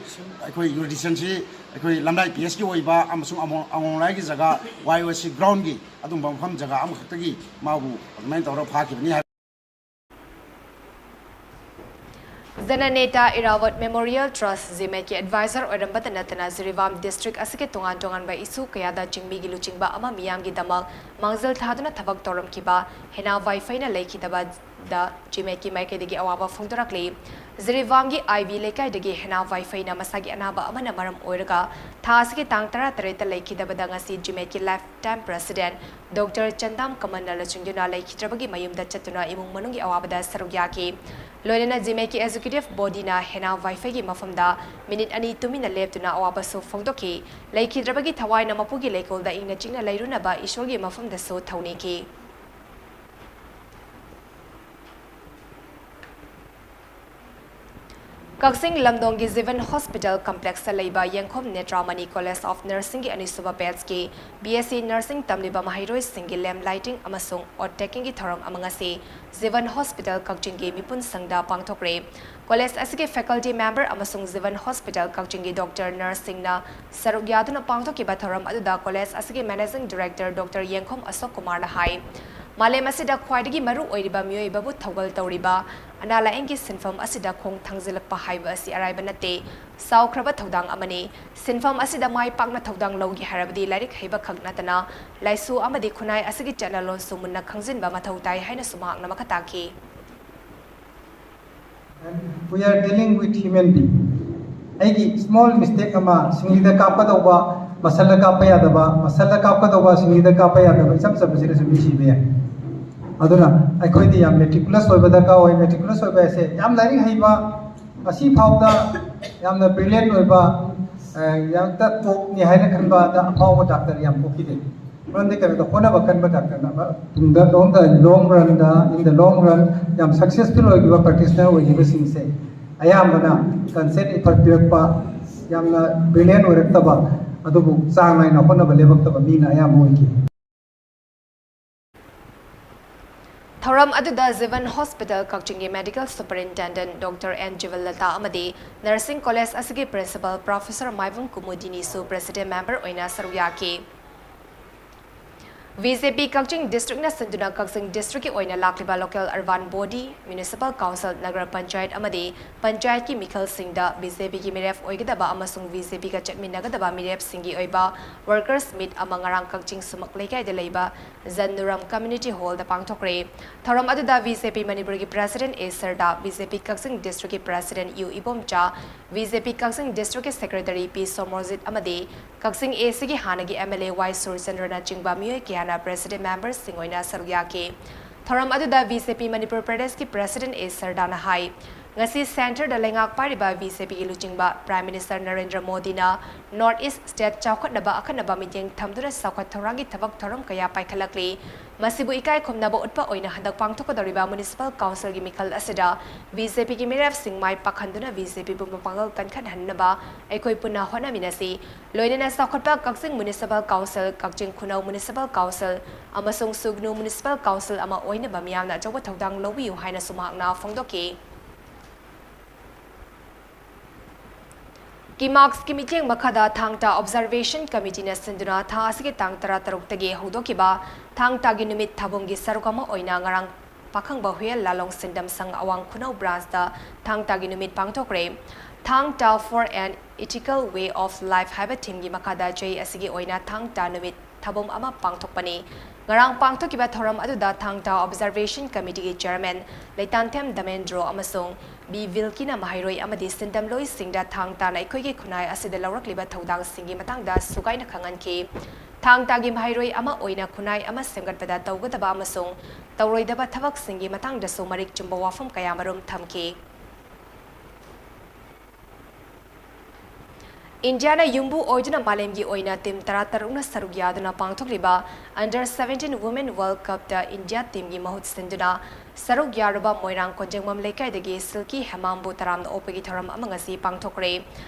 ꯑꯩꯈꯣꯏ ꯖꯨꯔꯤꯗꯤꯛꯁꯟꯁꯤ ꯑꯩꯈꯣꯏ ꯂꯝꯂꯥꯏ ꯄꯤ ꯑꯦꯁꯀꯤ ꯑꯣꯏꯕ ꯑꯃꯁꯨꯡ ꯑꯃꯣ-, ꯑꯉꯣꯝ ꯂꯩꯀꯥꯏꯒꯤ ꯖꯒꯥ, ꯋꯥꯏ ꯑꯣ ꯁꯤ ꯒ꯭ꯔꯥꯎꯟꯒꯤ ꯑꯗꯨꯒꯨꯝꯕ ꯃꯐꯝ ꯖꯒꯥ ꯑꯃꯈꯛꯇꯒꯤ ꯃꯥꯕꯨ ꯑꯗꯨꯃꯥꯏꯅ ꯇꯧꯔꯒ ꯐꯥꯈꯤꯕꯅꯤ ꯍꯥꯏ꯫ ꯖꯅꯅꯦꯇꯥ ꯏꯔꯥꯋꯠ ꯃꯦꯃꯣꯔꯤꯌꯦꯜ ꯇ꯭ꯔꯁ, ꯖꯤꯃꯦꯠꯀꯤ ꯑꯦꯗꯚꯥꯏꯖꯔ ꯑꯣꯏꯔꯝꯕꯇ ꯅꯠꯇꯅ ꯖꯤꯔꯤꯕꯥꯝ ꯗꯤꯁꯇ꯭ꯔꯤꯛ ꯑꯁꯤꯒꯤ ꯇꯣꯉꯥꯟ ꯇꯣꯉꯥꯟꯕ ꯏꯁꯨ ꯀꯌꯥꯗ ꯆꯤꯡꯃꯤꯒꯤ ꯂꯨꯆꯤꯡꯕ ꯑꯃ ꯃꯤꯌꯥꯝꯒꯤꯗꯃꯛ ꯃꯥꯡꯖꯤꯜ ꯊꯥꯗꯨꯅ ꯊꯕꯛ ꯇꯧꯔꯝꯈꯤꯕ ꯍꯦꯅꯥ ꯋꯥꯏꯐꯩꯅ ꯂꯩꯈꯤꯗꯕꯗ ꯖꯤꯃꯦꯠꯀꯤ ꯃꯥꯏꯀꯩꯗꯒꯤ ꯑꯋꯥꯕ ꯐꯣꯡꯗꯣꯔꯛꯂꯤ꯫ ꯖꯤꯔꯤꯕꯥꯝꯒꯤ ꯑꯥꯏ ꯕꯤ ꯂꯩꯀꯥꯏꯗꯒꯤ ꯍꯦꯅꯥ ꯋꯥꯏꯐꯩꯅ ꯃꯁꯥꯒꯤ ꯑꯅꯥꯕ ꯑꯃꯅ ꯃꯔꯝ ꯑꯣꯏꯔꯒ ꯊꯥ ꯑꯁꯤꯒꯤ ꯇꯥꯡ ꯇꯔꯥꯇꯔꯦꯠꯇ ꯂꯩꯈꯤꯗꯕꯗ ꯉꯁꯤ ꯖꯤꯃꯦꯠꯀꯤ ꯂꯥꯏꯐ ꯇꯥꯏꯝ ꯄ꯭ꯔꯦꯁꯤꯗꯦꯟꯠ ꯗꯣꯛꯇꯔ ꯆꯟꯗꯥꯝ ꯀꯃꯜꯅ ꯂꯨꯆꯤꯡꯗꯨꯅ ꯂꯩꯈꯤꯗ꯭ꯔꯕꯒꯤ ꯃꯌꯨꯝꯗ ꯆꯠꯇꯨꯅ ꯏꯃꯨꯡ ꯃꯅꯨꯡꯒꯤ ꯑꯋꯥꯕꯗ ꯁꯔꯨꯛ ꯌꯥꯈꯤ꯫ ꯂꯣꯏꯅꯅ ꯖꯤꯃꯦꯠꯀꯤ ꯑꯦꯛꯖꯤꯀ꯭ꯌꯨꯇꯤꯚ ꯕꯣꯗꯤꯅ ꯍꯦꯅꯥ ꯋꯥꯏꯐꯩꯒꯤ ꯃꯐꯝꯗ ꯃꯤꯅꯤꯠ ꯑꯅꯤ ꯇꯨꯃꯤꯟꯅ ꯂꯦꯞꯇꯨꯅ ꯑꯋꯥꯕꯁꯨ ꯐꯣꯡꯗꯣꯛꯈꯤ꯫ ꯂꯩꯈꯤꯗ꯭ꯔꯕꯒꯤ ꯊꯋꯥꯏꯅ ꯃꯄꯨꯒꯤ ꯂꯩꯀꯣꯜꯗ ꯏꯪꯅ ꯆꯤꯛꯅ ꯂꯩꯔꯨꯅꯕ ꯏꯁꯣꯔꯒꯤ ꯃꯐꯝꯗꯁꯨ ꯊꯧꯅꯤꯈꯤ꯫ ꯀꯛꯆꯤꯡ ꯂꯝꯗꯣꯡꯒꯤ ꯖꯤꯕꯟ ꯍꯣꯁꯄꯤꯇꯥꯜ ꯀꯝꯄ꯭ꯂꯦꯛꯁꯇ ꯂꯩꯕ ꯌꯦꯡꯈꯣꯝ ꯅꯦꯇ꯭ꯔꯥꯃꯅꯤ ꯀꯣꯂꯦꯖ ꯑꯣꯐ ꯅꯔꯁꯤꯡꯒꯤ ꯑꯅꯤꯁꯨꯕ ꯕꯦꯠꯁꯀꯤ ꯕꯤ ꯑꯦꯁ ꯁꯤ ꯅꯔꯁꯤꯡ ꯇꯝꯂꯤꯕ ꯃꯍꯩꯔꯣꯏꯁꯤꯡꯒꯤ ꯂꯦꯝꯞ ꯂꯥꯏꯇꯤꯡ ꯑꯃꯁꯨꯡ ꯑꯣꯠ ꯇꯦꯀꯤꯡꯒꯤ ꯊꯧꯔꯝ ꯑꯃ ꯉꯁꯤ ꯖꯤꯕꯟ ꯍꯣꯁꯄꯤꯇꯥꯜ ꯀꯛꯆꯤꯡꯒꯤ ꯃꯤꯄꯨꯟ ꯁꯪꯗ ꯄꯥꯡꯊꯣꯛꯈ꯭ꯔꯦ꯫ ꯀꯣꯂꯦꯖ ꯑꯁꯤꯒꯤ ꯐꯦꯀꯜꯇꯤ ꯃꯦꯝꯕꯔ ꯑꯃꯁꯨꯡ ꯖꯤꯕꯟ ꯍꯣꯁꯄꯤꯇꯥꯜ ꯀꯛꯆꯤꯡꯒꯤ ꯗꯣꯛꯇꯔ ꯅꯔꯁꯁꯤꯡꯅ ꯁꯔꯨꯛ ꯌꯥꯗꯨꯅ ꯄꯥꯡꯊꯣꯛꯈꯤꯕ ꯊꯧꯔꯝ ꯑꯗꯨꯗ ꯀꯣꯂꯦꯖ ꯑꯁꯤꯒꯤ ꯃꯦꯅꯦꯖꯤꯡ ꯗꯤꯔꯦꯛꯇꯔ ꯗꯣꯛꯇꯔ ꯌꯦꯡꯈꯣꯝ ꯑꯁꯣꯛ ꯀꯨꯃꯥꯔꯅ ꯍꯥꯏ, ꯃꯥꯂꯦꯝ ꯑꯁꯤꯗ ꯈ꯭ꯋꯥꯏꯗꯒꯤ ꯃꯔꯨ ꯑꯣꯏꯔꯤꯕ ꯃꯤꯑꯣꯏꯕꯕꯨ ꯊꯧꯒꯜ ꯇꯧꯔꯤꯕ ꯑꯅꯥ ꯂꯥꯌꯦꯡꯒꯤ ꯁꯤꯟꯐꯝ ꯑꯁꯤꯗ ꯈꯣꯡ ꯊꯥꯡꯖꯤꯜꯂꯛꯄ ꯍꯥꯏꯕ ꯑꯁꯤ ꯑꯔꯥꯏꯕ ꯅꯠꯇꯦ, ꯆꯥꯎꯈ꯭ꯔꯕ ꯊꯧꯗꯥꯡ ꯑꯃꯅꯤ꯫ ꯁꯤꯟꯐꯝ ꯑꯁꯤꯗ ꯃꯥꯏ ꯄꯥꯛꯅ ꯊꯧꯗꯥꯡ ꯂꯧꯒꯦ ꯍꯥꯏꯔꯕꯗꯤ ꯂꯥꯏꯔꯤꯛ ꯍꯩꯕ ꯈꯛ ꯅꯠꯇꯅ ꯂꯥꯏꯁꯨ ꯑꯃꯗꯤ ꯈꯨꯟꯅꯥꯏ ꯑꯁꯤꯒꯤ ꯆꯠꯅꯂꯣꯟꯁꯨ ꯃꯨꯟꯅ ꯈꯪꯖꯤꯟꯕ ꯃꯊꯧ ꯇꯥꯏ ꯍꯥꯏꯅꯁꯨ ꯃꯍꯥꯛꯅ ꯃꯈꯥ ꯇꯥꯈꯤ꯫ We are dealing with human being. ꯑꯩꯒꯤ small mistake ꯑꯃ, ꯁꯤꯡꯂꯤꯗ ꯀꯥꯞꯀꯗꯧꯕ ꯃꯁꯜꯗ ꯀꯥꯞꯄ ꯌꯥꯗꯕ, ꯃꯁꯜꯗ ꯀꯥꯞꯀꯗꯧꯕ ꯁꯤꯡꯂꯤꯗ ꯀꯥꯞꯄ ꯌꯥꯗꯕ, ꯏꯆꯝ ꯆꯝꯕꯁꯤꯗꯁꯨ ꯃꯤ ꯁꯤꯕ ꯌꯥꯏ꯫ ꯑꯗꯨꯅ ꯑꯩꯈꯣꯏꯗꯤ ꯌꯥꯝ meticulous ꯑꯣꯏꯕ ꯗꯔꯀꯥꯔ ꯑꯣꯏ꯫ Meticulous ꯑꯣꯏꯕ ꯍꯥꯏꯁꯦ ꯌꯥꯝ ꯂꯥꯏꯔꯤꯛ ꯍꯩꯕ, ꯉꯁꯤ ꯐꯥꯎꯗ ꯌꯥꯝꯅ brilliant ꯑꯣꯏꯕ, ꯑ, ꯌꯥꯝꯇ ꯇꯣꯞꯅꯤ ꯍꯥꯏꯅ ꯈꯟꯕꯗ ꯑꯐꯥꯎꯕ ꯗꯥꯛꯇꯔ ꯌꯥꯝ ꯊꯣꯛꯈꯤꯗꯦ꯫ ꯃꯔꯝꯗꯤ ꯀꯩꯅꯣꯗ ꯍꯣꯠꯅꯕ ꯀꯟꯕ ꯗꯥꯛꯇꯔꯅ ꯑꯃ ꯇꯨꯡꯗ, on the long runꯗ, in the long run ꯌꯥꯝ successful ꯑꯣꯏꯈꯤꯕ practitioner ꯑꯣꯏꯈꯤꯕꯁꯤꯡꯁꯦ ꯑꯌꯥꯝꯕꯅ consent effort ꯄꯤꯔꯛꯄ, ꯌꯥꯝꯅ brilliant ꯑꯣꯏꯔꯛꯇꯕ, ꯑꯗꯨꯕꯨ ꯆꯥꯡ ꯅꯥꯏꯅ ꯍꯣꯠꯅꯕ ꯂꯦꯞꯄꯛꯇꯕ ꯃꯤꯅ ꯑꯌꯥꯝꯕ ꯑꯣꯏꯈꯤ꯫ ꯊꯧꯔꯝ ꯑꯗꯨꯗ ꯖꯤꯕꯟ ꯍꯣꯁꯄꯤꯇꯥꯜ ꯀꯛꯆꯤꯡꯒꯤ ꯃꯦꯗꯤꯀꯦꯜ ꯁꯨꯄꯔꯤꯟꯇꯦꯟꯗꯦꯟꯠ ꯗꯣꯛꯇꯔ ꯑꯦꯟ ꯖꯤꯕꯟꯂꯇꯥ ꯑꯃꯗꯤ ꯅꯔꯁꯤꯡ ꯀꯣꯂꯦꯖ ꯑꯁꯤꯒꯤ ꯄ꯭ꯔꯤꯟꯁꯤꯄꯥꯜ ꯄ꯭ꯔꯣꯐꯦꯁꯔ ꯃꯥꯏꯕꯝ ꯀꯨꯃꯨꯗꯤꯅꯤꯁꯨ ꯄ꯭ꯔꯦꯁꯤꯗꯦꯟꯠ ꯃꯦꯝꯕꯔ ꯑꯣꯏꯅ ꯁꯔꯨꯛ ꯌꯥꯈꯤ꯫ ꯕꯤ ꯖꯦ ꯄꯤ ꯀꯛꯆꯤꯡ ꯗꯤꯁꯇ꯭ꯔꯤꯛꯅ ꯁꯤꯟꯗꯨꯅ ꯀꯛꯆꯤꯡ ꯗꯤꯁꯇ꯭ꯔꯤꯛꯀꯤ ꯑꯣꯏꯅ ꯂꯥꯛꯂꯤꯕ local urban body, municipal council, Nagar panchayat ꯑꯃꯗꯤ ꯄꯟꯆꯥꯌꯠꯀꯤ ꯃꯤꯈꯜꯁꯤꯡꯗ ꯕꯤ ꯖꯦ ꯄꯤꯒꯤ ꯃꯤꯔꯦꯞ ꯑꯣꯏꯒꯗꯕ ꯑꯃꯁꯨꯡ ꯕꯤ ꯖꯦ ꯄꯤꯒ ꯆꯠꯃꯤꯟꯅꯒꯗꯕ ꯃꯤꯔꯦꯞꯁꯤꯡꯒꯤ ꯑꯣꯏꯕ ꯋꯥꯔꯀꯔꯁ ꯃꯤꯠ ꯑꯃ ꯉꯔꯥꯡ ꯀꯛꯆꯤꯡ ꯁꯨꯃꯛ ꯂꯩꯀꯥꯏꯗ ꯂꯩꯕ ꯖꯟ ꯅꯨꯔꯝ ꯀꯝꯃ꯭ꯌꯨꯅꯤꯇꯤ ꯍꯣꯜꯗ ꯄꯥꯡꯊꯣꯛꯈ꯭ꯔꯦ꯫ ꯊꯧꯔꯝ ꯑꯗꯨꯗ ꯕꯤ ꯖꯦ ꯄꯤ ꯃꯅꯤꯄꯨꯔꯒꯤ ꯄ꯭ꯔꯦꯁꯤꯗꯦꯟꯠ ꯑꯦ ꯁꯔꯗꯥ, ꯕꯤ ꯖꯦ ꯄꯤ ꯀꯛꯆꯤꯡ ꯗꯤꯁꯇ꯭ꯔꯤꯛꯀꯤ president U Ibomcha, B J ꯄꯤ ꯀꯛꯆꯤꯡ ꯗꯤꯁꯇ꯭ꯔꯤꯛꯀꯤ ꯁꯦꯀ꯭ꯔꯦꯇꯔꯤ ꯄꯤ ꯁꯣꯃꯣꯔꯖꯤꯠ ꯑꯃꯗꯤ ꯀꯛꯆꯤꯡ ꯑꯦ ꯁꯤꯒꯤ ꯍꯥꯟꯅꯒꯤ ꯑꯦꯝ ꯑꯦꯜ ꯑꯦ ꯋꯥꯏ ꯁꯨꯔꯆꯟꯗ꯭ꯔꯅꯆꯤꯡꯕ ꯃꯤꯑꯣꯏ ꯀꯌꯥꯅ ꯄ꯭ꯔꯦꯁꯤꯗꯦꯟꯠ ꯃꯦꯝꯕꯔꯁꯤꯡ ꯑꯣꯏꯅ ꯁꯔꯨꯛ ꯌꯥꯈꯤ꯫ ꯊꯧꯔꯝ ꯑꯗꯨꯗ ꯕꯤ ꯖꯦ ꯄꯤ ꯃꯅꯤꯄꯨꯔ ꯄ꯭ꯔꯗꯦꯁꯀꯤ ꯄ꯭ꯔꯦꯁꯤꯗꯦꯟꯠ ꯑꯦ ꯁꯔꯗꯥꯅ ꯍꯥꯏ, ꯉꯁꯤ centreꯗ ꯂꯩꯉꯥꯛ ꯄꯥꯏꯔꯤꯕ BJPꯒꯤ ꯂꯨꯆꯤꯡꯕ Prime Minister ꯅꯔꯦꯟꯗ꯭ꯔ ꯃꯣꯗꯤꯅ North East state ꯆꯥꯎꯈꯠꯅꯕ ꯑꯈꯟꯅꯕ ꯃꯤꯠꯌꯦꯡ ꯊꯝꯗꯨꯅ ꯆꯥꯎꯈꯠ ꯊꯧꯔꯥꯡꯒꯤ ꯊꯕꯛ ꯊꯧꯔꯝ ꯀꯌꯥ ꯄꯥꯏꯈꯠꯂꯛꯂꯤ꯫ ꯃꯁꯤꯕꯨ ꯏꯀꯥꯏ ꯈꯨꯝꯅꯕ ꯎꯠꯄ ꯑꯣꯏꯅ ꯍꯟꯗꯛ ꯄꯥꯡꯊꯣꯛꯀꯗꯧꯔꯤꯕ Municipal Councilꯒꯤ ꯃꯤꯈꯜ ꯑꯁꯤꯗ BJPꯒꯤ ꯃꯤꯔꯦꯞꯁꯤꯡ ꯃꯥꯏ ꯄꯥꯛꯍꯟꯗꯨꯅ BJPꯕꯨ ꯃꯄꯥꯡꯒꯜ ꯀꯟꯈꯠꯍꯟꯅꯕ ꯑꯩꯈꯣꯏ ꯄꯨꯟꯅ ꯍꯣꯠꯅꯃꯤꯟꯅꯁꯤ꯫ ꯂꯣꯏꯅꯅ ꯆꯥꯎꯈꯠꯄ ꯀꯛꯆꯤꯡ Municipal Council, ꯀꯛꯆꯤꯡ ꯈꯨꯅꯧ Municipal Council ꯑꯃꯁꯨꯡ ꯁꯨꯒꯅꯨ Municipal Council ꯑꯃ ꯑꯣꯏꯅꯕ ꯃꯤꯌꯥꯝꯅ ꯑꯆꯧꯕ ꯊꯧꯗꯥꯡ ꯂꯧꯕꯤꯌꯨ ꯍꯥꯏꯅꯁꯨ ꯃꯍꯥꯛꯅ ꯐꯣꯡꯗꯣꯛꯈꯤ꯫ ꯀꯤꯃꯥꯛꯁꯀꯤ ꯃꯤꯠꯌꯦꯡ ꯃꯈꯥꯗ ꯊꯥꯡ ꯇꯥ Observation Committeeꯅ ꯁꯤꯟꯗꯨꯅ ꯊꯥ ꯑꯁꯤꯒꯤ ꯇꯥꯡ ꯇꯔꯥꯇꯔꯨꯛꯇꯒꯤ ꯍꯧꯗꯣꯛꯈꯤꯕ ꯊꯥꯡ ꯇꯥꯒꯤ ꯅꯨꯃꯤꯠ ꯊꯥꯕꯝꯒꯤ ꯁꯔꯨꯛ ꯑꯃ ꯑꯣꯏꯅ ꯉꯔꯥꯡ ꯄꯥꯈꯪꯕ ꯍꯨꯌꯦꯜ ꯂꯥꯂꯣꯡ ꯁꯤꯟꯗꯝ ꯁꯪ ꯑꯋꯥꯡ ꯈꯨꯅꯧ branchꯇ ꯊꯥꯡ ꯇꯥꯒꯤ ꯅꯨꯃꯤꯠ ꯄꯥꯡꯊꯣꯛꯈ꯭ꯔꯦ꯫ ꯊꯥꯡ ꯇꯥ for an ethical way of life ꯍꯥꯏꯕ themeꯒꯤ ꯃꯈꯥꯗ ꯆꯍꯤ ꯑꯁꯤꯒꯤ ꯑꯣꯏꯅ ꯊꯥꯡ ꯇꯥ ꯅꯨꯃꯤꯠ ꯊꯥꯕꯝ ꯑꯃ ꯄꯥꯡꯊꯣꯛꯄꯅꯤ꯫ ꯉꯔꯥꯡ ꯄꯥꯡꯊꯣꯛꯈꯤꯕ ꯊꯧꯔꯝ ꯑꯗꯨꯗ ꯊꯥꯡ ꯇꯥ Observation Committeeꯒꯤ chairman ꯂꯩꯇꯥꯟꯊꯦꯝ ꯗꯃꯦꯟꯗ꯭ꯔꯣ ꯑꯃꯁꯨꯡ ꯕꯤ ꯕꯤꯜꯀꯤꯅ ꯃꯍꯩꯔꯣꯏ ꯑꯃꯗꯤ ꯁꯤꯟꯗꯝꯂꯣꯏꯁꯤꯡꯗ ꯊꯥꯡ ꯇꯥꯅ ꯑꯩꯈꯣꯏꯒꯤ ꯈꯨꯟꯅꯥꯏ ꯑꯁꯤꯗ ꯂꯧꯔꯛꯂꯤꯕ ꯊꯧꯗꯥꯡꯁꯤꯡꯒꯤ ꯃꯇꯥꯡꯗ ꯁꯨꯒꯥꯏꯅ ꯈꯪꯍꯟꯈꯤ꯫ ꯊꯥꯡ ꯇꯥꯒꯤ ꯃꯍꯩꯔꯣꯏ ꯑꯃ ꯑꯣꯏꯅ ꯈꯨꯟꯅꯥꯏ ꯑꯃ ꯁꯦꯝꯒꯠꯄꯗ ꯇꯧꯒꯗꯕ ꯑꯃꯁꯨꯡ ꯇꯧꯔꯣꯏꯗꯕ ꯊꯕꯛꯁꯤꯡꯒꯤ ꯃꯇꯥꯡꯗꯁꯨ ꯃꯔꯤꯛ ꯆꯨꯝꯕ ꯋꯥꯐꯝ ꯀꯌꯥꯃꯔꯨꯝ ꯊꯝꯈꯤ꯫ ꯏꯟꯗꯤꯌꯥꯅ ꯌꯨꯝꯕꯨ ꯑꯣꯏꯗꯨꯅ ꯃꯥꯂꯦꯝꯒꯤ ꯑꯣꯏꯅ team ꯇꯔꯥꯇꯔꯨꯛꯅ ꯁꯔꯨꯛ ꯌꯥꯗꯨꯅ ꯄꯥꯡꯊꯣꯛꯂꯤꯕ Under Seventeen Women World Cupꯇ ꯏꯟꯗꯤꯌꯥ teamꯒꯤ ꯃꯍꯨꯠ ꯁꯤꯟꯗꯨꯅ ꯁꯔꯨꯛ ꯌꯥꯔꯨꯕ ꯃꯣꯏꯔꯥꯡ ꯀꯣꯟꯖꯦꯡꯕꯝ ꯂꯩꯀꯥꯏꯗꯒꯤ ꯁꯤꯜꯀꯤ ꯍꯦꯃꯥꯝꯕꯨ ꯇꯔꯥꯝꯅ ꯑꯣꯛꯄꯒꯤ ꯊꯧꯔꯝ ꯑꯃ ꯉꯁꯤ ꯄꯥꯡꯊꯣꯛꯈ꯭ꯔꯦ꯫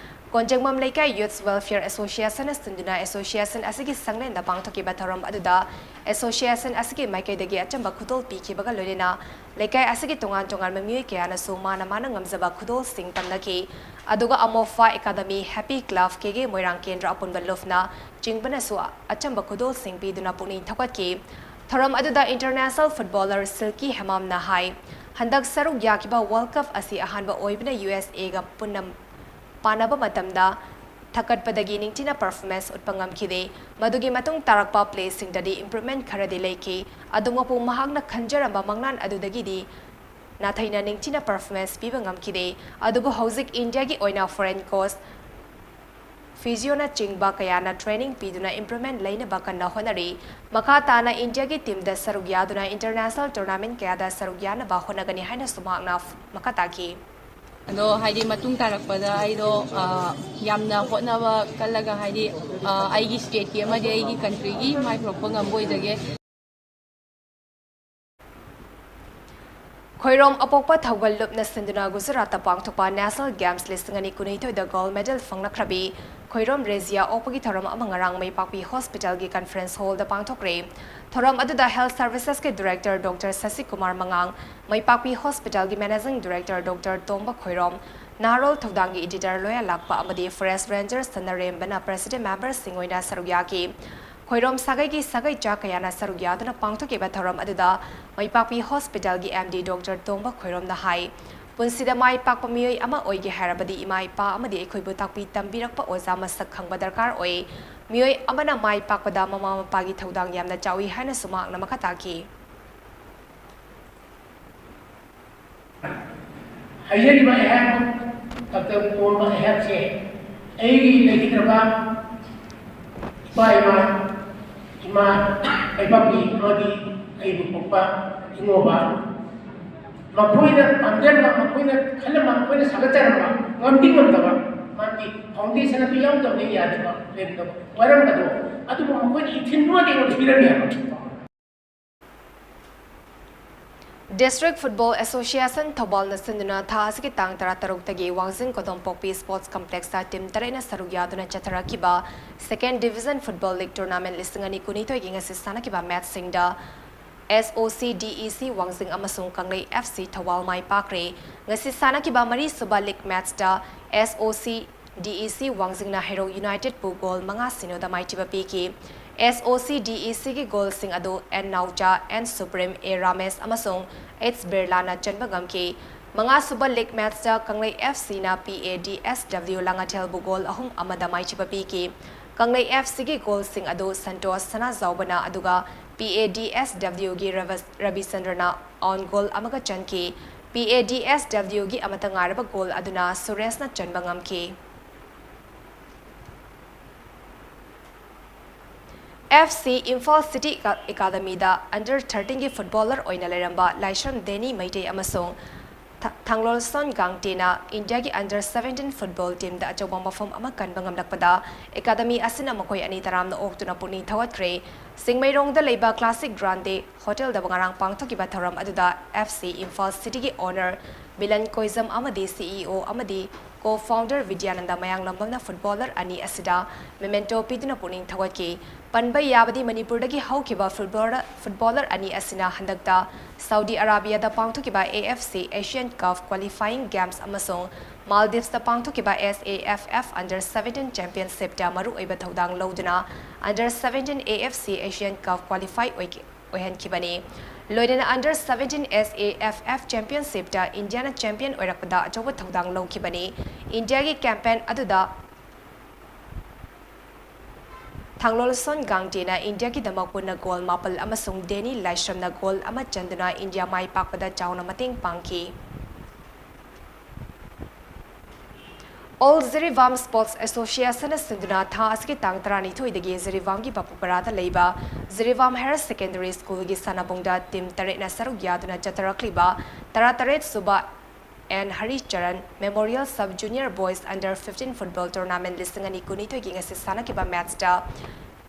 ꯀꯣꯟꯖꯦꯡꯕꯝ ꯂꯩꯀꯥꯏ Youth Welfare Associationꯅ ꯁꯤꯟꯗꯨꯅ association ꯑꯁꯤꯒꯤ ꯁꯪꯂꯦꯟꯗ ꯄꯥꯡꯊꯣꯛꯈꯤꯕ ꯊꯧꯔꯝ ꯑꯗꯨꯗ association ꯑꯁꯤꯒꯤ ꯃꯥꯏꯀꯩꯗꯒꯤ ꯑꯆꯝꯕ ꯈꯨꯗꯣꯜ ꯄꯤꯈꯤꯕꯒ ꯂꯣꯏꯅꯅ ꯂꯩꯀꯥꯏ ꯑꯁꯤꯒꯤ ꯇꯣꯉꯥꯟ ꯇꯣꯉꯥꯟꯕ ꯃꯤꯑꯣꯏ ꯀꯌꯥꯅꯁꯨ ꯃꯥꯅ ꯃꯥꯅ ꯉꯝꯖꯕ ꯈꯨꯗꯣꯜꯁꯤꯡ ꯇꯝꯅꯈꯤ꯫ ꯑꯗꯨꯒ ꯑꯃꯣꯐꯥ ꯑꯦꯀꯥꯗꯃꯤ, ꯍꯦꯄꯤ ꯀ꯭ꯂꯕ, ꯀꯦꯒꯦ ꯃꯣꯏꯔꯥꯡ ꯀꯦꯟꯗ꯭ꯔ ꯑꯄꯨꯟꯕ ꯂꯨꯞꯅ ꯆꯤꯡꯕꯅꯁꯨ ꯑꯆꯝꯕ ꯈꯨꯗꯣꯜꯁꯤꯡ ꯄꯤꯗꯨꯅ ꯄꯨꯛꯅꯤꯡ ꯊꯧꯒꯠꯈꯤ꯫ ꯊꯧꯔꯝ ꯑꯗꯨꯗ international footballer ꯁꯤꯜꯀꯤ ꯍꯦꯃꯥꯝꯅ ꯍꯥꯏ, ꯍꯟꯗꯛ ꯁꯔꯨꯛ ꯌꯥꯈꯤꯕ World Cup ꯑꯁꯤ ꯑꯍꯥꯟꯕ ꯑꯣꯏꯕꯅ USAꯒ ꯄꯨꯟꯅ ꯄꯥꯟꯅꯕ ꯃꯇꯝꯗ ꯊꯥꯒꯠꯄꯗꯒꯤ ꯅꯤꯡꯊꯤꯅ performance ꯎꯠꯄ ꯉꯝꯈꯤꯗꯦ꯫ ꯃꯗꯨꯒꯤ ꯃꯇꯨꯡ ꯇꯥꯔꯛꯄ playꯁꯤꯡꯗꯗꯤ improvement ꯈꯔꯗꯤ ꯂꯩꯈꯤ꯫ ꯑꯗꯨꯃꯛꯄꯨ ꯃꯍꯥꯛꯅ ꯈꯟꯖꯔꯝꯕ ꯃꯪꯂꯥꯟ ꯑꯗꯨꯗꯒꯤꯗꯤ ꯅꯥꯊꯩꯅ ꯅꯤꯡꯊꯤꯅ performance ꯄꯤꯕ ꯉꯝꯈꯤꯗꯦ꯫ ꯑꯗꯨꯕꯨ ꯍꯧꯖꯤꯛ ꯏꯟꯗꯤꯌꯥꯒꯤ ꯑꯣꯏꯅ foreign coach, physioꯅꯆꯤꯡꯕ ꯀꯌꯥꯅ training ꯄꯤꯗꯨꯅ improvement ꯂꯩꯅꯕ ꯀꯟꯅ ꯍꯣꯠꯅꯔꯤ꯫ ꯃꯈꯥ ꯇꯥꯅ ꯏꯟꯗꯤꯌꯥꯒꯤ teamꯗ ꯁꯔꯨꯛ ꯌꯥꯗꯨꯅ international tournament ꯀꯌꯥꯗ ꯁꯔꯨꯛ ꯌꯥꯅꯕ ꯍꯣꯠꯅꯒꯅꯤ ꯍꯥꯏꯅꯁꯨ ꯃꯍꯥꯛꯅ ꯃꯈꯥ ꯇꯥꯈꯤ꯫ ꯑꯗꯣ ꯍꯥꯏꯗꯤ ꯃꯇꯨꯡ ꯇꯥꯔꯛꯄꯗ ꯑꯩꯗꯣ ꯑ, ꯌꯥꯝꯅ ꯍꯣꯠꯅꯕ ꯀꯜꯂꯒ ꯍꯥꯏꯗꯤ ꯑ, ꯑꯩꯒꯤ ꯁ꯭ꯇꯦꯠꯀꯤ ꯑꯃꯗꯤ ꯑꯩꯒꯤ ꯀꯟꯇ꯭ꯔꯤꯒꯤ ꯃꯥꯏ ꯄꯨꯔꯛꯄ ꯉꯝꯕ ꯑꯣꯏꯖꯒꯦ꯫ ꯈꯣꯏꯔꯣꯝ ꯑꯄꯣꯛꯄ ꯊꯧꯒꯜ ꯂꯨꯞꯅ ꯁꯤꯟꯗꯨꯅ ꯒꯨꯖꯔꯥꯠꯇ ꯄꯥꯡꯊꯣꯛꯄ National Games ꯂꯤꯁꯤꯡ ꯑꯅꯤ ꯀꯨꯟꯅꯤꯊꯣꯏꯗ gold medal ꯐꯪꯂꯛꯈ꯭ꯔꯕꯤ ꯈꯣꯏꯔꯣꯝ ꯔꯦꯖꯤꯌꯥ ꯑꯣꯛꯄꯒꯤ ꯊꯧꯔꯝ ꯑꯃ ꯉꯔꯥꯡ ꯃꯩꯄꯥꯛꯄꯤ ꯍꯣꯁꯄꯤꯇꯥꯜꯒꯤ conference hallꯗ ꯄꯥꯡꯊꯣꯛꯈ꯭ꯔꯦ꯫ ꯊꯧꯔꯝ ꯑꯗꯨꯗ Health Servicesꯀꯤ Director Doctor ꯁꯁꯤ ꯀꯨꯃꯥꯔ ꯃꯉꯥꯡ, ꯃꯩꯄꯥꯛꯄꯤ ꯍꯣꯁꯄꯤꯇꯥꯜꯒꯤ Managing Director Doctor ꯇꯣꯝꯕ ꯈꯣꯏꯔꯣꯝ, ꯅꯍꯥꯔꯣꯜ ꯊꯧꯗꯥꯡꯒꯤ editor ꯂꯣꯌꯥ ꯂꯥꯛꯄ ꯑꯃꯗꯤ Forest Ranger ꯁꯅꯥꯔꯦꯝꯕꯅ president memberꯁꯤꯡ ꯑꯣꯏꯅ ꯁꯔꯨꯛ ꯌꯥꯈꯤ꯫ ꯈꯣꯏꯔꯣꯝ ꯁꯥꯒꯩꯒꯤ ꯁꯥꯒꯩ ꯆꯥ ꯀꯌꯥꯅ ꯁꯔꯨꯛ ꯌꯥꯗꯨꯅ ꯄꯥꯡꯊꯣꯛꯈꯤꯕ ꯊꯧꯔꯝ ꯑꯗꯨꯗ ꯃꯩꯄꯥꯛꯄꯤ ꯍꯣꯁꯄꯤꯇꯥꯜꯒꯤ MD Doctor ꯇꯣꯝꯕ ꯈꯣꯏꯔꯣꯝꯅ ꯍꯥꯏ, ꯄꯨꯟꯁꯤꯗ ꯃꯥꯏ ꯄꯥꯛꯄ ꯃꯤꯑꯣꯏ ꯑꯃ ꯑꯣꯏꯒꯦ ꯍꯥꯏꯔꯕꯗꯤ ꯏꯃꯥ ꯏꯄꯥ ꯑꯃꯗꯤ ꯑꯩꯈꯣꯏꯕꯨ ꯇꯥꯛꯄꯤ ꯇꯝꯕꯤꯔꯛꯄ ꯑꯣꯖꯥ ꯃꯁꯛ ꯈꯪꯕ ꯗꯔꯀꯥꯔ ꯑꯣꯏ꯫ ꯃꯤꯑꯣꯏ ꯑꯃꯅ ꯃꯥꯏ ꯄꯥꯛꯄꯗ ꯃꯃꯥ ꯃꯄꯥꯒꯤ ꯊꯧꯗꯥꯡ ꯌꯥꯝꯅ ꯆꯥꯎꯏ ꯍꯥꯏꯅꯁꯨ ꯃꯍꯥꯛꯅ ꯃꯈꯥ ꯇꯥꯈꯤ꯫ ꯍꯥꯏꯖꯔꯤꯕ ꯑꯩꯍꯥꯛ ꯗꯥꯛꯇꯔ ꯇꯣꯝꯕ ꯑꯩꯍꯥꯛꯁꯦ ꯑꯩꯒꯤ ꯂꯩꯈꯤꯗ꯭ꯔꯕ ꯏꯄꯥ ꯏꯃꯥ, ꯏꯃꯥ ꯂꯩꯕꯥꯛꯀꯤ ꯑꯃꯗꯤ ꯑꯩꯕꯨ ꯄꯣꯛꯄ ꯏꯃꯣꯕ, ꯃꯈꯣꯏꯅ ꯄꯥꯝꯖꯔꯝꯕ, ꯃꯈꯣꯏꯅ ꯈꯜꯂꯝꯕ, ꯃꯈꯣꯏꯅ ꯁꯥꯒꯠꯆꯔꯝꯕ ꯉꯝꯗꯤ ꯉꯝꯗꯕ, ꯃꯥꯒꯤ foundation ꯑꯗꯨ ꯌꯥꯎꯗꯕꯅ ꯌꯥꯗꯕ, ꯂꯩꯔꯝꯗꯕ ꯋꯥꯔꯝꯕꯗꯣ, ꯑꯗꯨꯕꯨ ꯃꯈꯣꯏꯅ ꯏꯊꯤꯟꯗꯨꯅꯗꯤ ꯑꯩꯉꯣꯟꯗ ꯄꯤꯔꯝꯃꯦꯕ꯫ District Football Association ꯊꯧꯕꯥꯜꯅ ꯁꯤꯟꯗꯨꯅ ꯊꯥ ꯑꯁꯤꯒꯤ ꯇꯥꯡ ꯇꯔꯥꯇꯔꯨꯛꯇꯒꯤ ꯋꯥꯡꯖꯤꯡ ꯀꯣꯗꯣꯝꯄꯣꯛꯄꯤ Sports Complexꯇ team ꯇꯔꯦꯠꯅ ꯁꯔꯨꯛ ꯌꯥꯗꯨꯅ ꯆꯠꯊꯔꯛꯈꯤꯕ Second Division Football League Tournament ꯂꯤꯁꯤꯡ ꯑꯅꯤ ꯀꯨꯟꯅꯤꯊꯣꯏꯒꯤ ꯉꯁꯤ ꯁꯥꯟꯅꯈꯤꯕ matchꯁꯤꯡꯗ SOC DEC ꯋꯥꯡꯖꯤꯡ ꯑꯃꯁꯨꯡ ꯀꯪꯂꯩ FC ꯊꯧꯕꯥꯜ ꯃꯥꯏ ꯄꯥꯛꯈ꯭ꯔꯦ꯫ ꯉꯁꯤ ꯁꯥꯟꯅꯈꯤꯕ ꯃꯔꯤꯁꯨꯕ league matchꯇ SOC DEC ꯋꯥꯡꯖꯤꯡꯅ ꯍꯩꯔꯧ Unitedꯄꯨ goal ꯃꯉꯥ ꯁꯤꯅꯣꯗ ꯃꯥꯏꯊꯤꯕ ꯄꯤꯈꯤ꯫ SOC DECꯒꯤ goalꯁꯤꯡ ꯑꯗꯨ N ꯅꯥꯎꯆꯥ, N supreme, A Ramesh ꯑꯃꯁꯨꯡ H ꯕꯤꯔꯂꯥꯅ ꯆꯟꯕ ꯉꯝꯈꯤ꯫ ꯃꯉꯥꯁꯨꯕ league matchꯇ ꯀꯪꯂꯩ FCꯅ PADSW ꯂꯥꯡꯉꯊꯦꯜꯕꯨ goal ꯑꯍꯨꯝ ꯑꯃꯗ ꯃꯥꯏꯊꯤꯕ ꯄꯤꯈꯤ꯫ ꯀꯪꯂꯩ FCꯒꯤ goalꯁꯤꯡ ꯑꯗꯨ ꯁꯟꯇꯣꯁ ꯁꯅꯥꯖꯥꯎꯕꯅ ꯑꯗꯨꯒ PADSWꯒꯤ ꯔꯕ-, ꯔꯕꯤꯆꯟꯗ꯭ꯔꯅ own goal ꯑꯃꯒ ꯆꯟꯈꯤ꯫ PADSWꯒꯤ ꯑꯃꯠꯇ ꯉꯥꯏꯔꯕ goal ꯑꯗꯨꯅ ꯁꯨꯔꯦꯁꯅ ꯆꯟꯕ ꯉꯝꯈꯤ꯫ FC Imphal City Academyꯗ under thirteenꯒꯤ footballer ꯑꯣꯏꯅ ꯂꯩꯔꯝꯕ ꯂꯥꯏꯁ꯭ꯔꯝ ꯗꯦꯅꯤ ꯃꯩꯇꯩ ꯑꯃꯁꯨꯡ ꯊꯥꯡꯂꯣꯜꯁꯣꯟ ꯒꯥꯡꯇꯦꯅ ꯏꯟꯗꯤꯌꯥꯒꯤ under seventeen football teamꯗ ꯑꯆꯧꯕ ꯃꯐꯝ ꯑꯃ ꯀꯟꯕ ꯉꯝꯂꯛꯄꯗ academy ꯑꯁꯤꯅ ꯃꯈꯣꯏ ꯑꯅꯤ ꯇꯔꯥꯝꯅ ꯑꯣꯛꯇꯨꯅ ꯄꯨꯛꯅꯤꯡ ꯊꯧꯒꯠꯈ꯭ꯔꯦ꯫ ꯁꯤꯡꯃꯩꯔꯣꯡꯗ ꯂꯩꯕ Classic Grande Hotelꯗ ꯉꯔꯥꯡ ꯄꯥꯡꯊꯣꯛꯈꯤꯕ ꯊꯧꯔꯝ ꯑꯗꯨꯗ F C Imphal Cityꯒꯤ owner Milan ꯀꯣꯏꯖꯝ ꯑꯃꯗꯤ C E O ꯑꯃꯗꯤ co-founder ꯕꯤꯗ꯭ꯌꯥꯅꯟꯗ ꯃꯌꯥꯡꯂꯝꯕꯝꯅ footballer ꯑꯅꯤ ꯑꯁꯤꯗ memento ꯄꯤꯗꯨꯅ ꯄꯨꯛꯅꯤꯡ ꯊꯧꯒꯠꯈꯤ꯫ ꯄꯟꯕ ꯌꯥꯕꯗꯤ ꯃꯅꯤꯄꯨꯔꯗꯒꯤ ꯍꯧꯈꯤꯕ footballer, footballer ꯑꯅꯤ ꯑꯁꯤꯅ ꯍꯟꯗꯛꯇ ꯁꯥꯎꯗꯤ ꯑꯔꯥꯕꯤꯌꯥꯗ ꯄꯥꯡꯊꯣꯛꯈꯤꯕ A F C Asian Cup qualifying games ꯑꯃꯁꯨꯡ ꯃꯥꯜꯗꯤꯚꯁꯇ ꯄꯥꯡꯊꯣꯛꯈꯤꯕ S A F F under seventeen championshipꯇ ꯃꯔꯨꯑꯣꯏꯕ ꯊꯧꯗꯥꯡ ꯂꯧꯗꯨꯅ under seventeen A F C Asian Cup qualify ꯑꯣꯏꯈꯤ-, ꯑꯣꯏꯍꯟꯈꯤꯕꯅꯤ꯫ ꯂꯣꯏꯅꯅ under seventeen S A F F championshipꯇ Indian champion ꯑꯣꯏꯔꯛꯄꯗ ꯑꯆꯧꯕ ꯊꯧꯗꯥꯡ ꯂꯧꯈꯤꯕꯅꯤ꯫ ꯏꯟꯗꯤꯌꯥꯒꯤ campaign ꯑꯗꯨꯗ ꯊꯥꯡꯂꯣꯜꯁꯣꯟ ꯒꯥꯡꯇꯦꯅ ꯏꯟꯗꯤꯌꯥꯒꯤꯗꯃꯛ ꯄꯨꯟꯅ goal ꯃꯥꯄꯜ ꯑꯃꯁꯨꯡ ꯗꯦꯅꯤ ꯂꯥꯏꯁ꯭ꯔꯝꯅ goal ꯑꯃ ꯆꯟꯗꯨꯅ ꯏꯟꯗꯤꯌꯥ ꯃꯥꯏ ꯄꯥꯛꯄꯗ ꯆꯥꯎꯅ ꯃꯇꯦꯡ ꯄꯥꯡꯈꯤ꯫ All ꯖꯤꯔꯤꯕꯥꯝ Sports Associationꯅ ꯁꯤꯟꯗꯨꯅ ꯊꯥ ꯑꯁꯤꯒꯤ ꯇꯥꯡ ꯇꯔꯥꯅꯤꯊꯣꯏꯗꯒꯤ ꯖꯤꯔꯤꯕꯥꯝꯒꯤ ꯕꯥꯄꯨꯄꯔꯥꯗ ꯂꯩꯕ ꯖꯤꯔꯤꯕꯥꯝ Higher Secondary Schoolꯒꯤ ꯁꯥꯟꯅꯕꯨꯡꯗ team ꯇꯔꯦꯠꯅ ꯁꯔꯨꯛ ꯌꯥꯗꯨꯅ ꯆꯠꯊꯔꯛꯂꯤꯕ ꯇꯔꯥꯇꯔꯦꯠ ꯁꯨꯕ N ꯍꯔꯤꯆꯔꯟ Memorial Sub Junior Boys Under fifteen Football Tournament ꯂꯤꯁꯤꯡ ꯑꯅꯤ ꯀꯨꯟꯅꯤꯊꯣꯏꯒꯤ ꯉꯁꯤ ꯁꯥꯟꯅꯈꯤꯕ matchꯇ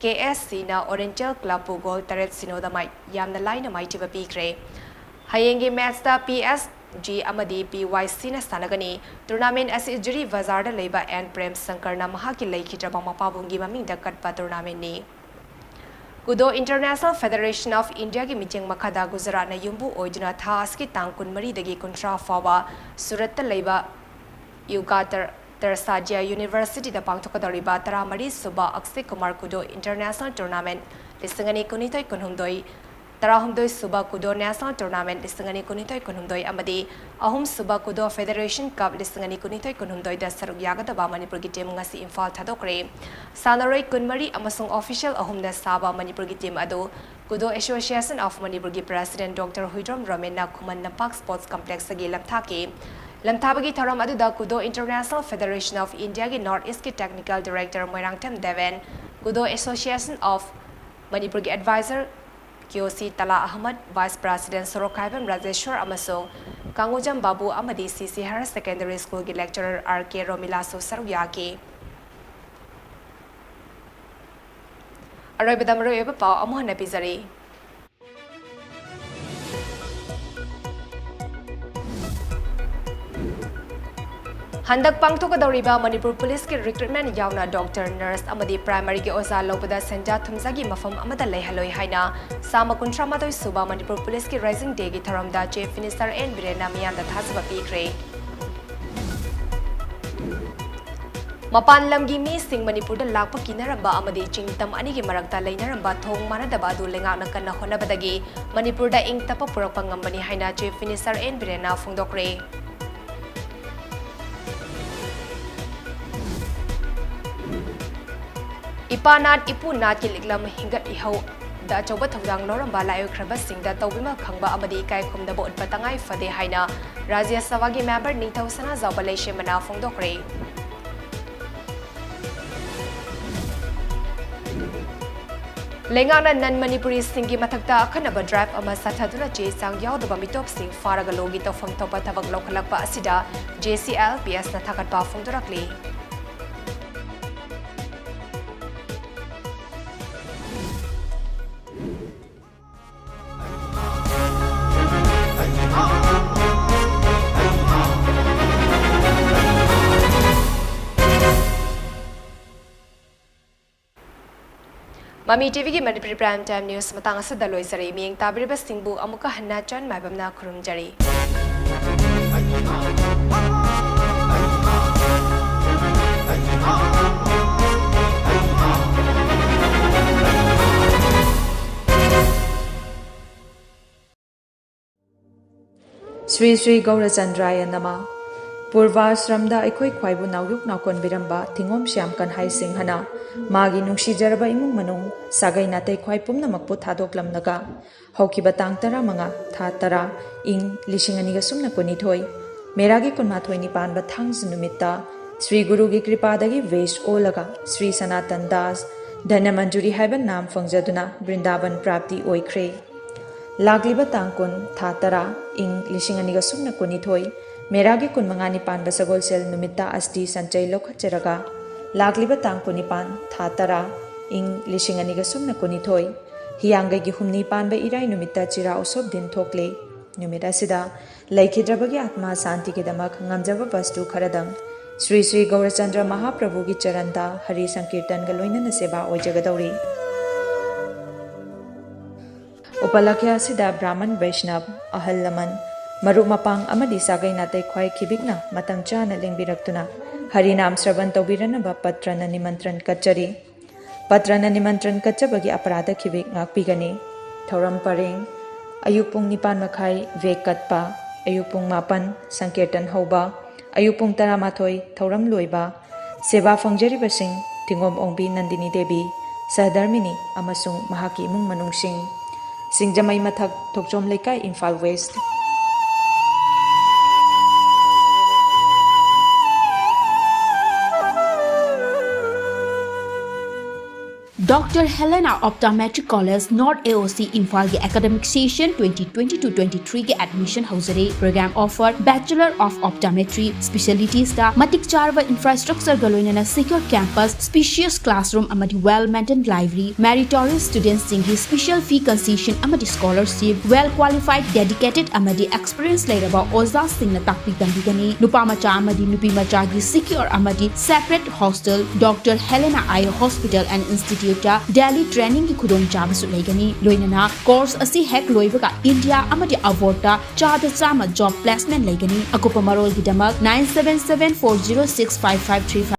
K S Cꯅ Oriental Clubꯄꯨ goal ꯇꯔꯦꯠ ꯁꯤꯅꯣꯗ ꯃꯥꯏ-, ꯌꯥꯝꯅ ꯂꯥꯏꯅ ꯃꯥꯏꯊꯤꯕ ꯄꯤꯈ꯭ꯔꯦ꯫ ꯍꯌꯦꯡꯒꯤ matchꯇ P S G ꯑꯃꯗꯤ P Y Cꯅ ꯁꯥꯟꯅꯒꯅꯤ꯫ Tournament ꯑꯁꯤ ꯖꯤꯔꯤ ꯕꯖꯥꯔꯗ ꯂꯩꯕ N ꯄ꯭ꯔꯦꯝ ꯁꯪꯀꯔꯅ ꯃꯍꯥꯛꯀꯤ ꯂꯩꯈꯤꯗ꯭ꯔꯕ ꯃꯄꯥꯕꯨꯡꯒꯤ ꯃꯃꯤꯡꯗ ꯀꯠꯄ tournamentꯅꯤ꯫ Kudo International Federation of Indiaꯒꯤ ꯃꯤꯠꯌꯦꯡ ꯃꯈꯥꯗ ꯒꯨꯖꯔꯥꯠꯅ ꯌꯨꯝꯕꯨ ꯑꯣꯏꯗꯨꯅ ꯊꯥ ꯑꯁꯤꯒꯤ ꯇꯥꯡ ꯀꯨꯟꯃꯔꯤꯗꯒꯤ ꯀꯨꯟꯊ꯭ꯔꯥ ꯐꯥꯎꯕ ꯁꯨꯔꯠꯇ ꯂꯩꯕ ꯌꯨꯒꯥ ꯇꯔ-, ꯇꯔꯁꯥꯖꯤꯌꯥ Universityꯗ ꯄꯥꯡꯊꯣꯛꯀꯗꯧꯔꯤꯕ ꯇꯔꯥꯃꯔꯤ ꯁꯨꯕ ꯑꯛꯁꯦ ꯀꯨꯃꯥꯔ ꯀꯨꯗꯣ International Tournament ꯂꯤꯁꯤꯡ ꯑꯅꯤ ꯀꯨꯟꯅꯤꯊꯣꯏ ꯀꯨꯟꯍꯨꯝꯗꯣꯏ, ꯇꯔꯥꯍꯨꯝꯗꯣꯏ ꯁꯨꯕ ꯀꯨꯗꯣ National Tournament ꯂꯤꯁꯤꯡ ꯑꯅꯤ ꯀꯨꯟꯅꯤꯊꯣꯏ ꯀꯨꯟꯍꯨꯝꯗꯣꯏ ꯑꯃꯗꯤ ꯑꯍꯨꯝ ꯁꯨꯕ ꯀꯨꯗꯣ Federation Cup ꯂꯤꯁꯤꯡ ꯑꯅꯤ ꯀꯨꯟꯅꯤꯊꯣꯏ ꯀꯨꯟꯍꯨꯝꯗꯣꯏꯗ ꯁꯔꯨꯛ ꯌꯥꯒꯗꯕ ꯃꯅꯤꯄꯨꯔꯒꯤ team ꯉꯁꯤ ꯏꯝꯐꯥꯜ ꯊꯥꯗꯣꯛꯈ꯭ꯔꯦ꯫ ꯁꯥꯟꯅꯔꯣꯏ ꯀꯨꯟꯃꯔꯤ ꯑꯃꯁꯨꯡ official ꯑꯍꯨꯝꯅ ꯁꯥꯕ ꯃꯅꯤꯄꯨꯔꯒꯤ team ꯑꯗꯨ Kudo Association of Manipurꯒꯤ President Doctor Huidrom ꯔꯣꯃꯦꯟꯅ Khuman Lampak Sports Complexꯇꯒꯤ ꯂꯝꯊꯥꯈꯤ꯫ ꯂꯝꯊꯥꯕꯒꯤ ꯊꯧꯔꯝ ꯑꯗꯨꯗ Kudo International Federation of Indiaꯒꯤ North Eastꯀꯤ Technical Director Moirangthem Deben, Kudo Association of ꯃꯅꯤꯄꯨꯔꯒꯤ advisor ꯀ꯭ꯌꯨ ꯁꯤ ꯇꯂꯥ ꯑꯍꯃꯗ, Vice President ꯁꯣꯔꯣꯛꯈꯥꯏꯕꯝ ꯔꯥꯖꯦꯁ꯭ꯋꯔ ꯑꯃꯁꯨꯡ ꯀꯥꯡꯉꯨꯖꯝ ꯕꯥꯕꯨ ꯑꯃꯗꯤ ꯁꯤ ꯁꯤ Higher Secondary School ꯒꯤ Lecturer ꯑꯥꯔ ꯀꯦ ꯔꯣꯃꯤꯂꯥꯁꯨ ꯁꯔꯨꯛ ꯌꯥꯈꯤ꯫ ꯑꯔꯣꯏꯕꯗ ꯃꯔꯨꯑꯣꯏꯕ ꯄꯥꯎ ꯑꯃꯨꯛ ꯍꯟꯅ ꯄꯤꯖꯔꯤ꯫ ꯍꯟꯗꯛ ꯄꯥꯡꯊꯣꯛꯀꯗꯧꯔꯤꯕ ꯃꯅꯤꯄꯨꯔ ꯄꯨꯂꯤꯁꯀꯤ recruitment ꯌꯥꯎꯅ doctor, nurse ꯑꯃꯗꯤ primaryꯒꯤ ꯑꯣꯖꯥ ꯂꯧꯕꯗ ꯁꯦꯟꯖꯥ ꯊꯨꯝꯖꯥꯒꯤ ꯃꯐꯝ ꯑꯃꯠꯇ ꯂꯩꯍꯜꯂꯣꯏ ꯍꯥꯏꯅ ꯆꯥꯝꯃ ꯀꯨꯟꯊ꯭ꯔꯥ ꯃꯥꯊꯣꯏ ꯁꯨꯕ ꯃꯅꯤꯄꯨꯔ ꯄꯨꯂꯤꯁꯀꯤ Rising Dayꯒꯤ ꯊꯧꯔꯝꯗ Chief Minister ꯑꯦꯟ ꯕꯤꯔꯦꯟꯅ ꯃꯤꯌꯥꯝꯗ ꯊꯥꯖꯕ ꯄꯤꯈ꯭ꯔꯦ꯫ ꯃꯄꯥꯟ ꯂꯝꯒꯤ ꯃꯤꯁꯤꯡ ꯃꯅꯤꯄꯨꯔꯗ ꯂꯥꯛꯄ ꯀꯤꯅꯔꯝꯕ ꯑꯃꯗꯤ ꯆꯤꯡ ꯇꯝ ꯑꯅꯤꯒꯤ ꯃꯔꯛꯇ ꯂꯩꯅꯔꯝꯕ ꯊꯣꯡ ꯃꯥꯟꯅꯗꯕ ꯑꯗꯨ ꯂꯩꯉꯥꯛꯅ ꯀꯟꯅ ꯍꯣꯠꯅꯕꯗꯒꯤ ꯃꯅꯤꯄꯨꯔꯗ ꯏꯪ ꯇꯞꯄ ꯄꯨꯔꯛꯄ ꯉꯝꯕꯅꯤ ꯍꯥꯏꯅ Chief Minister ꯑꯦꯟ ꯕꯤꯔꯦꯟꯅ ꯐꯣꯡꯗꯣꯛꯈ꯭ꯔꯦ꯫ ꯏꯄꯥ ꯅꯥꯠ ꯏꯄꯨ ꯅꯥꯠꯀꯤ ꯂꯤꯛꯂꯝ ꯍꯤꯡꯒꯠ ꯏꯍꯧꯗ ꯑꯆꯧꯕ ꯊꯧꯗꯥꯡ ꯂꯧꯔꯝꯕ ꯂꯥꯏꯑꯣꯏꯈ꯭ꯔꯕꯁꯤꯡꯗ ꯇꯧꯕꯤꯃꯜ ꯈꯪꯕ ꯑꯃꯗꯤ ꯏꯀꯥꯏ ꯈꯨꯝꯅꯕ ꯎꯠꯄ ꯇꯉꯥꯏ ꯐꯗꯦ ꯍꯥꯏꯅ ꯔꯥꯖ꯭ꯌ ꯁꯚꯥꯒꯤ member ꯅꯤꯡꯊꯧ ꯁꯅꯥꯖꯥꯎꯕ ꯂꯩꯁꯦꯝꯕꯅ ꯐꯣꯡꯗꯣꯛꯈ꯭ꯔꯦ꯫ ꯂꯩꯉꯥꯛꯅ non Manipuriꯁꯤꯡꯒꯤ ꯃꯊꯛꯇ ꯑꯈꯟꯅꯕ drive ꯑꯃ ꯆꯠꯊꯗꯨꯅ ꯆꯦ ꯆꯥꯡ ꯌꯥꯎꯗꯕ ꯃꯤꯇꯣꯞꯁꯤꯡ ꯐꯥꯔꯒ ꯂꯣꯒꯤ ꯇꯧꯐꯝ ꯊꯣꯛꯄ ꯊꯕꯛ ꯂꯧꯈꯠꯂꯛꯄ ꯑꯁꯤꯗ J C L P Sꯅ ꯊꯥꯒꯠꯄ ꯐꯣꯡꯗꯣꯔꯛꯂꯤ꯫ ꯃꯃꯤ ꯇꯤꯚꯤꯒꯤ ꯃꯅꯤꯄꯨꯔꯤ prime time news ꯃꯇꯥꯡ ꯑꯁꯤꯗ ꯂꯣꯏꯖꯔꯦ꯫ ꯃꯤꯠꯌꯦꯡ ꯇꯥꯕꯤꯔꯤꯕꯁꯤꯡꯕꯨ ꯑꯃꯨꯛꯀ ꯍꯟꯅ ꯆꯟ ꯃꯥꯏꯕꯝꯅ ꯈꯨꯔꯨꯝꯖꯔꯤ꯫ ꯁ꯭ꯔꯤ ꯁ꯭ꯔꯤ ꯒꯧꯔꯆꯟꯗ꯭ꯔꯥꯌ ꯅꯃ꯫ ꯄꯨꯔꯚꯥꯁ꯭ꯔꯝꯗ ꯑꯩꯈꯣꯏ ꯈ꯭ꯋꯥꯏꯕꯨ ꯅꯥꯎꯌꯣꯛ ꯅꯥꯎꯀꯣꯟꯕꯤꯔꯝꯕ ꯊꯤꯉꯣꯝ ꯁ꯭ꯌꯥꯝ ꯀꯟꯍꯥꯏ ꯁꯤꯡꯍꯅ ꯃꯥꯒꯤ ꯅꯨꯡꯁꯤꯖꯔꯕ ꯏꯃꯨꯡ ꯃꯅꯨꯡ, ꯁꯥꯒꯩ ꯅꯥꯇꯩ ꯈ꯭ꯋꯥꯏ ꯄꯨꯝꯅꯃꯛꯄꯨ ꯊꯥꯗꯣꯛꯂꯝꯂꯒ ꯍꯧꯈꯤꯕ ꯇꯥꯡ ꯇꯔꯥꯃꯉꯥ, ꯊꯥ ꯇꯔꯥ, ꯏꯪ ꯂꯤꯁꯤꯡ ꯑꯅꯤꯒ ꯁꯨꯞꯅ ꯀꯨꯟꯅꯤꯊꯣꯏ, ꯃꯦꯔꯥꯒꯤ ꯀꯨꯟꯃꯥꯊꯣꯏꯅꯤ ꯄꯥꯟꯕ ꯊꯥꯡꯖ ꯅꯨꯃꯤꯠꯇ ꯁ꯭ꯔꯤ ꯒꯨꯔꯨꯒꯤ ꯀ꯭ꯔꯤꯄꯥꯗꯒꯤ ꯚꯦꯁ ꯑꯣꯜꯂꯒ ꯁ꯭ꯔꯤ ꯁꯅꯥꯇꯟ ꯗꯥꯁ, ꯙꯅꯃꯟꯖꯨꯔꯤ ꯍꯥꯏꯕ ꯅꯥꯝ ꯐꯪꯖꯗꯨꯅ ꯕ꯭ꯔꯤꯟꯗꯥꯕꯟ ꯄ꯭ꯔꯥꯞꯇꯤ ꯑꯣꯏꯈ꯭ꯔꯦ꯫ ꯂꯥꯛꯂꯤꯕ ꯇꯥꯡ ꯀꯨꯟ, ꯊꯥ ꯇꯔꯥ, ꯏꯪ ꯂꯤꯁꯤꯡ ꯑꯅꯤꯒ ꯁꯨꯞꯅ ꯀꯨꯟꯅꯤꯊꯣꯏ, ꯃꯦꯔꯥꯒꯤ ꯀꯨꯟꯃꯉꯥꯅꯤ ꯄꯥꯟꯕ ꯁꯒꯣꯜꯁꯦꯜ ꯅꯨꯃꯤꯠꯇ ꯑꯁꯇꯤ ꯁꯟꯆꯩ ꯂꯧꯈꯠꯆꯔꯒ, ꯂꯥꯛꯂꯤꯕ ꯇꯥꯡ ꯀꯨꯟꯅꯤꯄꯥꯟ, ꯊꯥ ꯇꯔꯥ, ꯏꯪ ꯂꯤꯁꯤꯡ ꯑꯅꯤꯒ ꯁꯨꯞꯅ ꯀꯨꯟꯅꯤꯊꯣꯏ, ꯍꯤꯌꯥꯡꯒꯩꯒꯤ ꯍꯨꯝꯅꯤ ꯄꯥꯟꯕ ꯏꯔꯥꯏ ꯅꯨꯃꯤꯠꯇ ꯆꯤꯔꯥ ꯎꯁꯣꯞ ꯗꯤꯟ ꯊꯣꯛꯂꯦ꯫ ꯅꯨꯃꯤꯠ ꯑꯁꯤꯗ ꯂꯩꯈꯤꯗ꯭ꯔꯕꯒꯤ ꯑꯥꯠꯃꯥ ꯁꯥꯟꯇꯤꯒꯤꯗꯃꯛ ꯉꯝꯖꯕ ꯕꯁꯇꯨ ꯈꯔꯗꯪ ꯁ꯭ꯔꯤ ꯁ꯭ꯔꯤ ꯒꯧꯔꯆꯟꯗ꯭ꯔ ꯃꯍꯥꯄ꯭ꯔꯚꯨꯒꯤ ꯆꯔꯟꯗ ꯍꯔꯤ ꯁꯪꯀꯤꯔꯇꯟꯒ ꯂꯣꯏꯅꯅ ꯁꯦꯕꯥ ꯑꯣꯏꯖꯒꯗꯧꯔꯤ꯫ ꯎꯄꯂꯛꯈ꯭ꯌ ꯑꯁꯤꯗ ꯕ꯭ꯔꯥꯍꯃꯟ ꯕꯩꯁꯅꯕ, ꯑꯍꯜ ꯂꯃꯟ, ꯃꯔꯨꯞ ꯃꯄꯥꯡ ꯑꯃꯗꯤ ꯁꯥꯒꯩ ꯅꯥꯇꯩ ꯈ꯭ꯋꯥꯏ ꯈꯤꯕꯤꯛꯅ ꯃꯇꯝ ꯆꯥꯅ ꯂꯦꯡꯕꯤꯔꯛꯇꯨꯅ ꯍꯔꯤꯅꯥꯝ ꯁ꯭ꯔꯕꯟ ꯇꯧꯕꯤꯔꯅꯕ ꯄꯠꯇ꯭ꯔꯅ ꯅꯤꯃꯟꯇ꯭ꯔꯟ ꯀꯠꯆꯔꯤ꯫ ꯄꯠꯇ꯭ꯔꯅ ꯅꯤꯃꯟꯇ꯭ꯔꯟ ꯀꯠꯆꯕꯒꯤ ꯑꯄꯔꯥꯙ ꯈꯤꯕꯤꯛ ꯉꯥꯛꯄꯤꯒꯅꯤ꯫ ꯊꯧꯔꯝ ꯄꯔꯦꯡ: ꯑꯌꯨꯛ ꯄꯨꯡ ꯅꯤꯄꯥꯟ ꯃꯈꯥꯏ ꯚꯦꯛ ꯀꯠꯄ, ꯑꯌꯨꯛ ꯄꯨꯡ ꯃꯥꯄꯟ ꯁꯪꯀꯤꯔꯇꯟ ꯍꯧꯕ, ꯑꯌꯨꯛ ꯄꯨꯡ ꯇꯔꯥꯃꯥꯊꯣꯏ ꯊꯧꯔꯝ ꯂꯣꯏꯕ꯫ ꯁꯦꯕꯥ ꯐꯪꯖꯔꯤꯕꯁꯤꯡ: ꯊꯤꯡꯒꯣꯝ ꯑꯣꯡꯕꯤ ꯅꯟꯗꯤꯅꯤ ꯗꯦꯕꯤ, ꯁꯍꯙꯔꯃꯤꯅꯤ ꯑꯃꯁꯨꯡ ꯃꯍꯥꯛꯀꯤ ꯏꯃꯨꯡ ꯃꯅꯨꯡꯁꯤꯡ꯫ ꯁꯤꯡꯖꯃꯩ ꯃꯊꯛ, ꯊꯣꯛꯆꯣꯝ ꯂꯩꯀꯥꯏ, Imphal West. Doctor Helena Optometric College, North A O C, ꯏꯝꯐꯥꯜꯒꯤ academic session twenty twenty-two twenty-three ꯒꯤ admission ꯍꯧꯖꯔꯦ꯫ Program offer: Bachelor of Optometry, specialitiesꯇ ꯃꯇꯤꯛ ꯆꯥꯔꯕ infrastructureꯒ ꯂꯣꯏꯅꯅ secure campus, spacious classroom ꯑꯃꯗꯤ well maintained library, meritorious studentꯁꯤꯡꯒꯤ special fee concession ꯑꯃꯗꯤ scholarship, well qualified, dedicated ꯑꯃꯗꯤ experience ꯂꯩꯔꯕ ꯑꯣꯖꯥꯁꯤꯡꯅ ꯇꯥꯛꯄꯤ ꯇꯝꯕꯤꯒꯅꯤ꯫ ꯅꯨꯄꯥ ꯃꯆꯥ ꯑꯃꯗꯤ ꯅꯨꯄꯤ ꯃꯆꯥꯒꯤ secure ꯑꯃꯗꯤ separate hostel, Doctor Helena Eye Hospital and Instituteꯇ daily trainingꯒꯤ ꯈꯨꯗꯣꯡꯆꯥꯕꯁꯨ ꯂꯩꯒꯅꯤ꯫ ꯂꯣꯏꯅꯅ course ꯑꯁꯤ ꯍꯦꯛ ꯂꯣꯏꯕꯒ India ꯑꯃꯗꯤ abroadꯇ ꯆꯥꯗ ꯆꯥꯝꯃ job placement ꯂꯩꯒꯅꯤ꯫ ꯑꯀꯨꯞꯄ ꯃꯔꯣꯜꯒꯤꯗꯃꯛ nine seven seven four zero six five five three five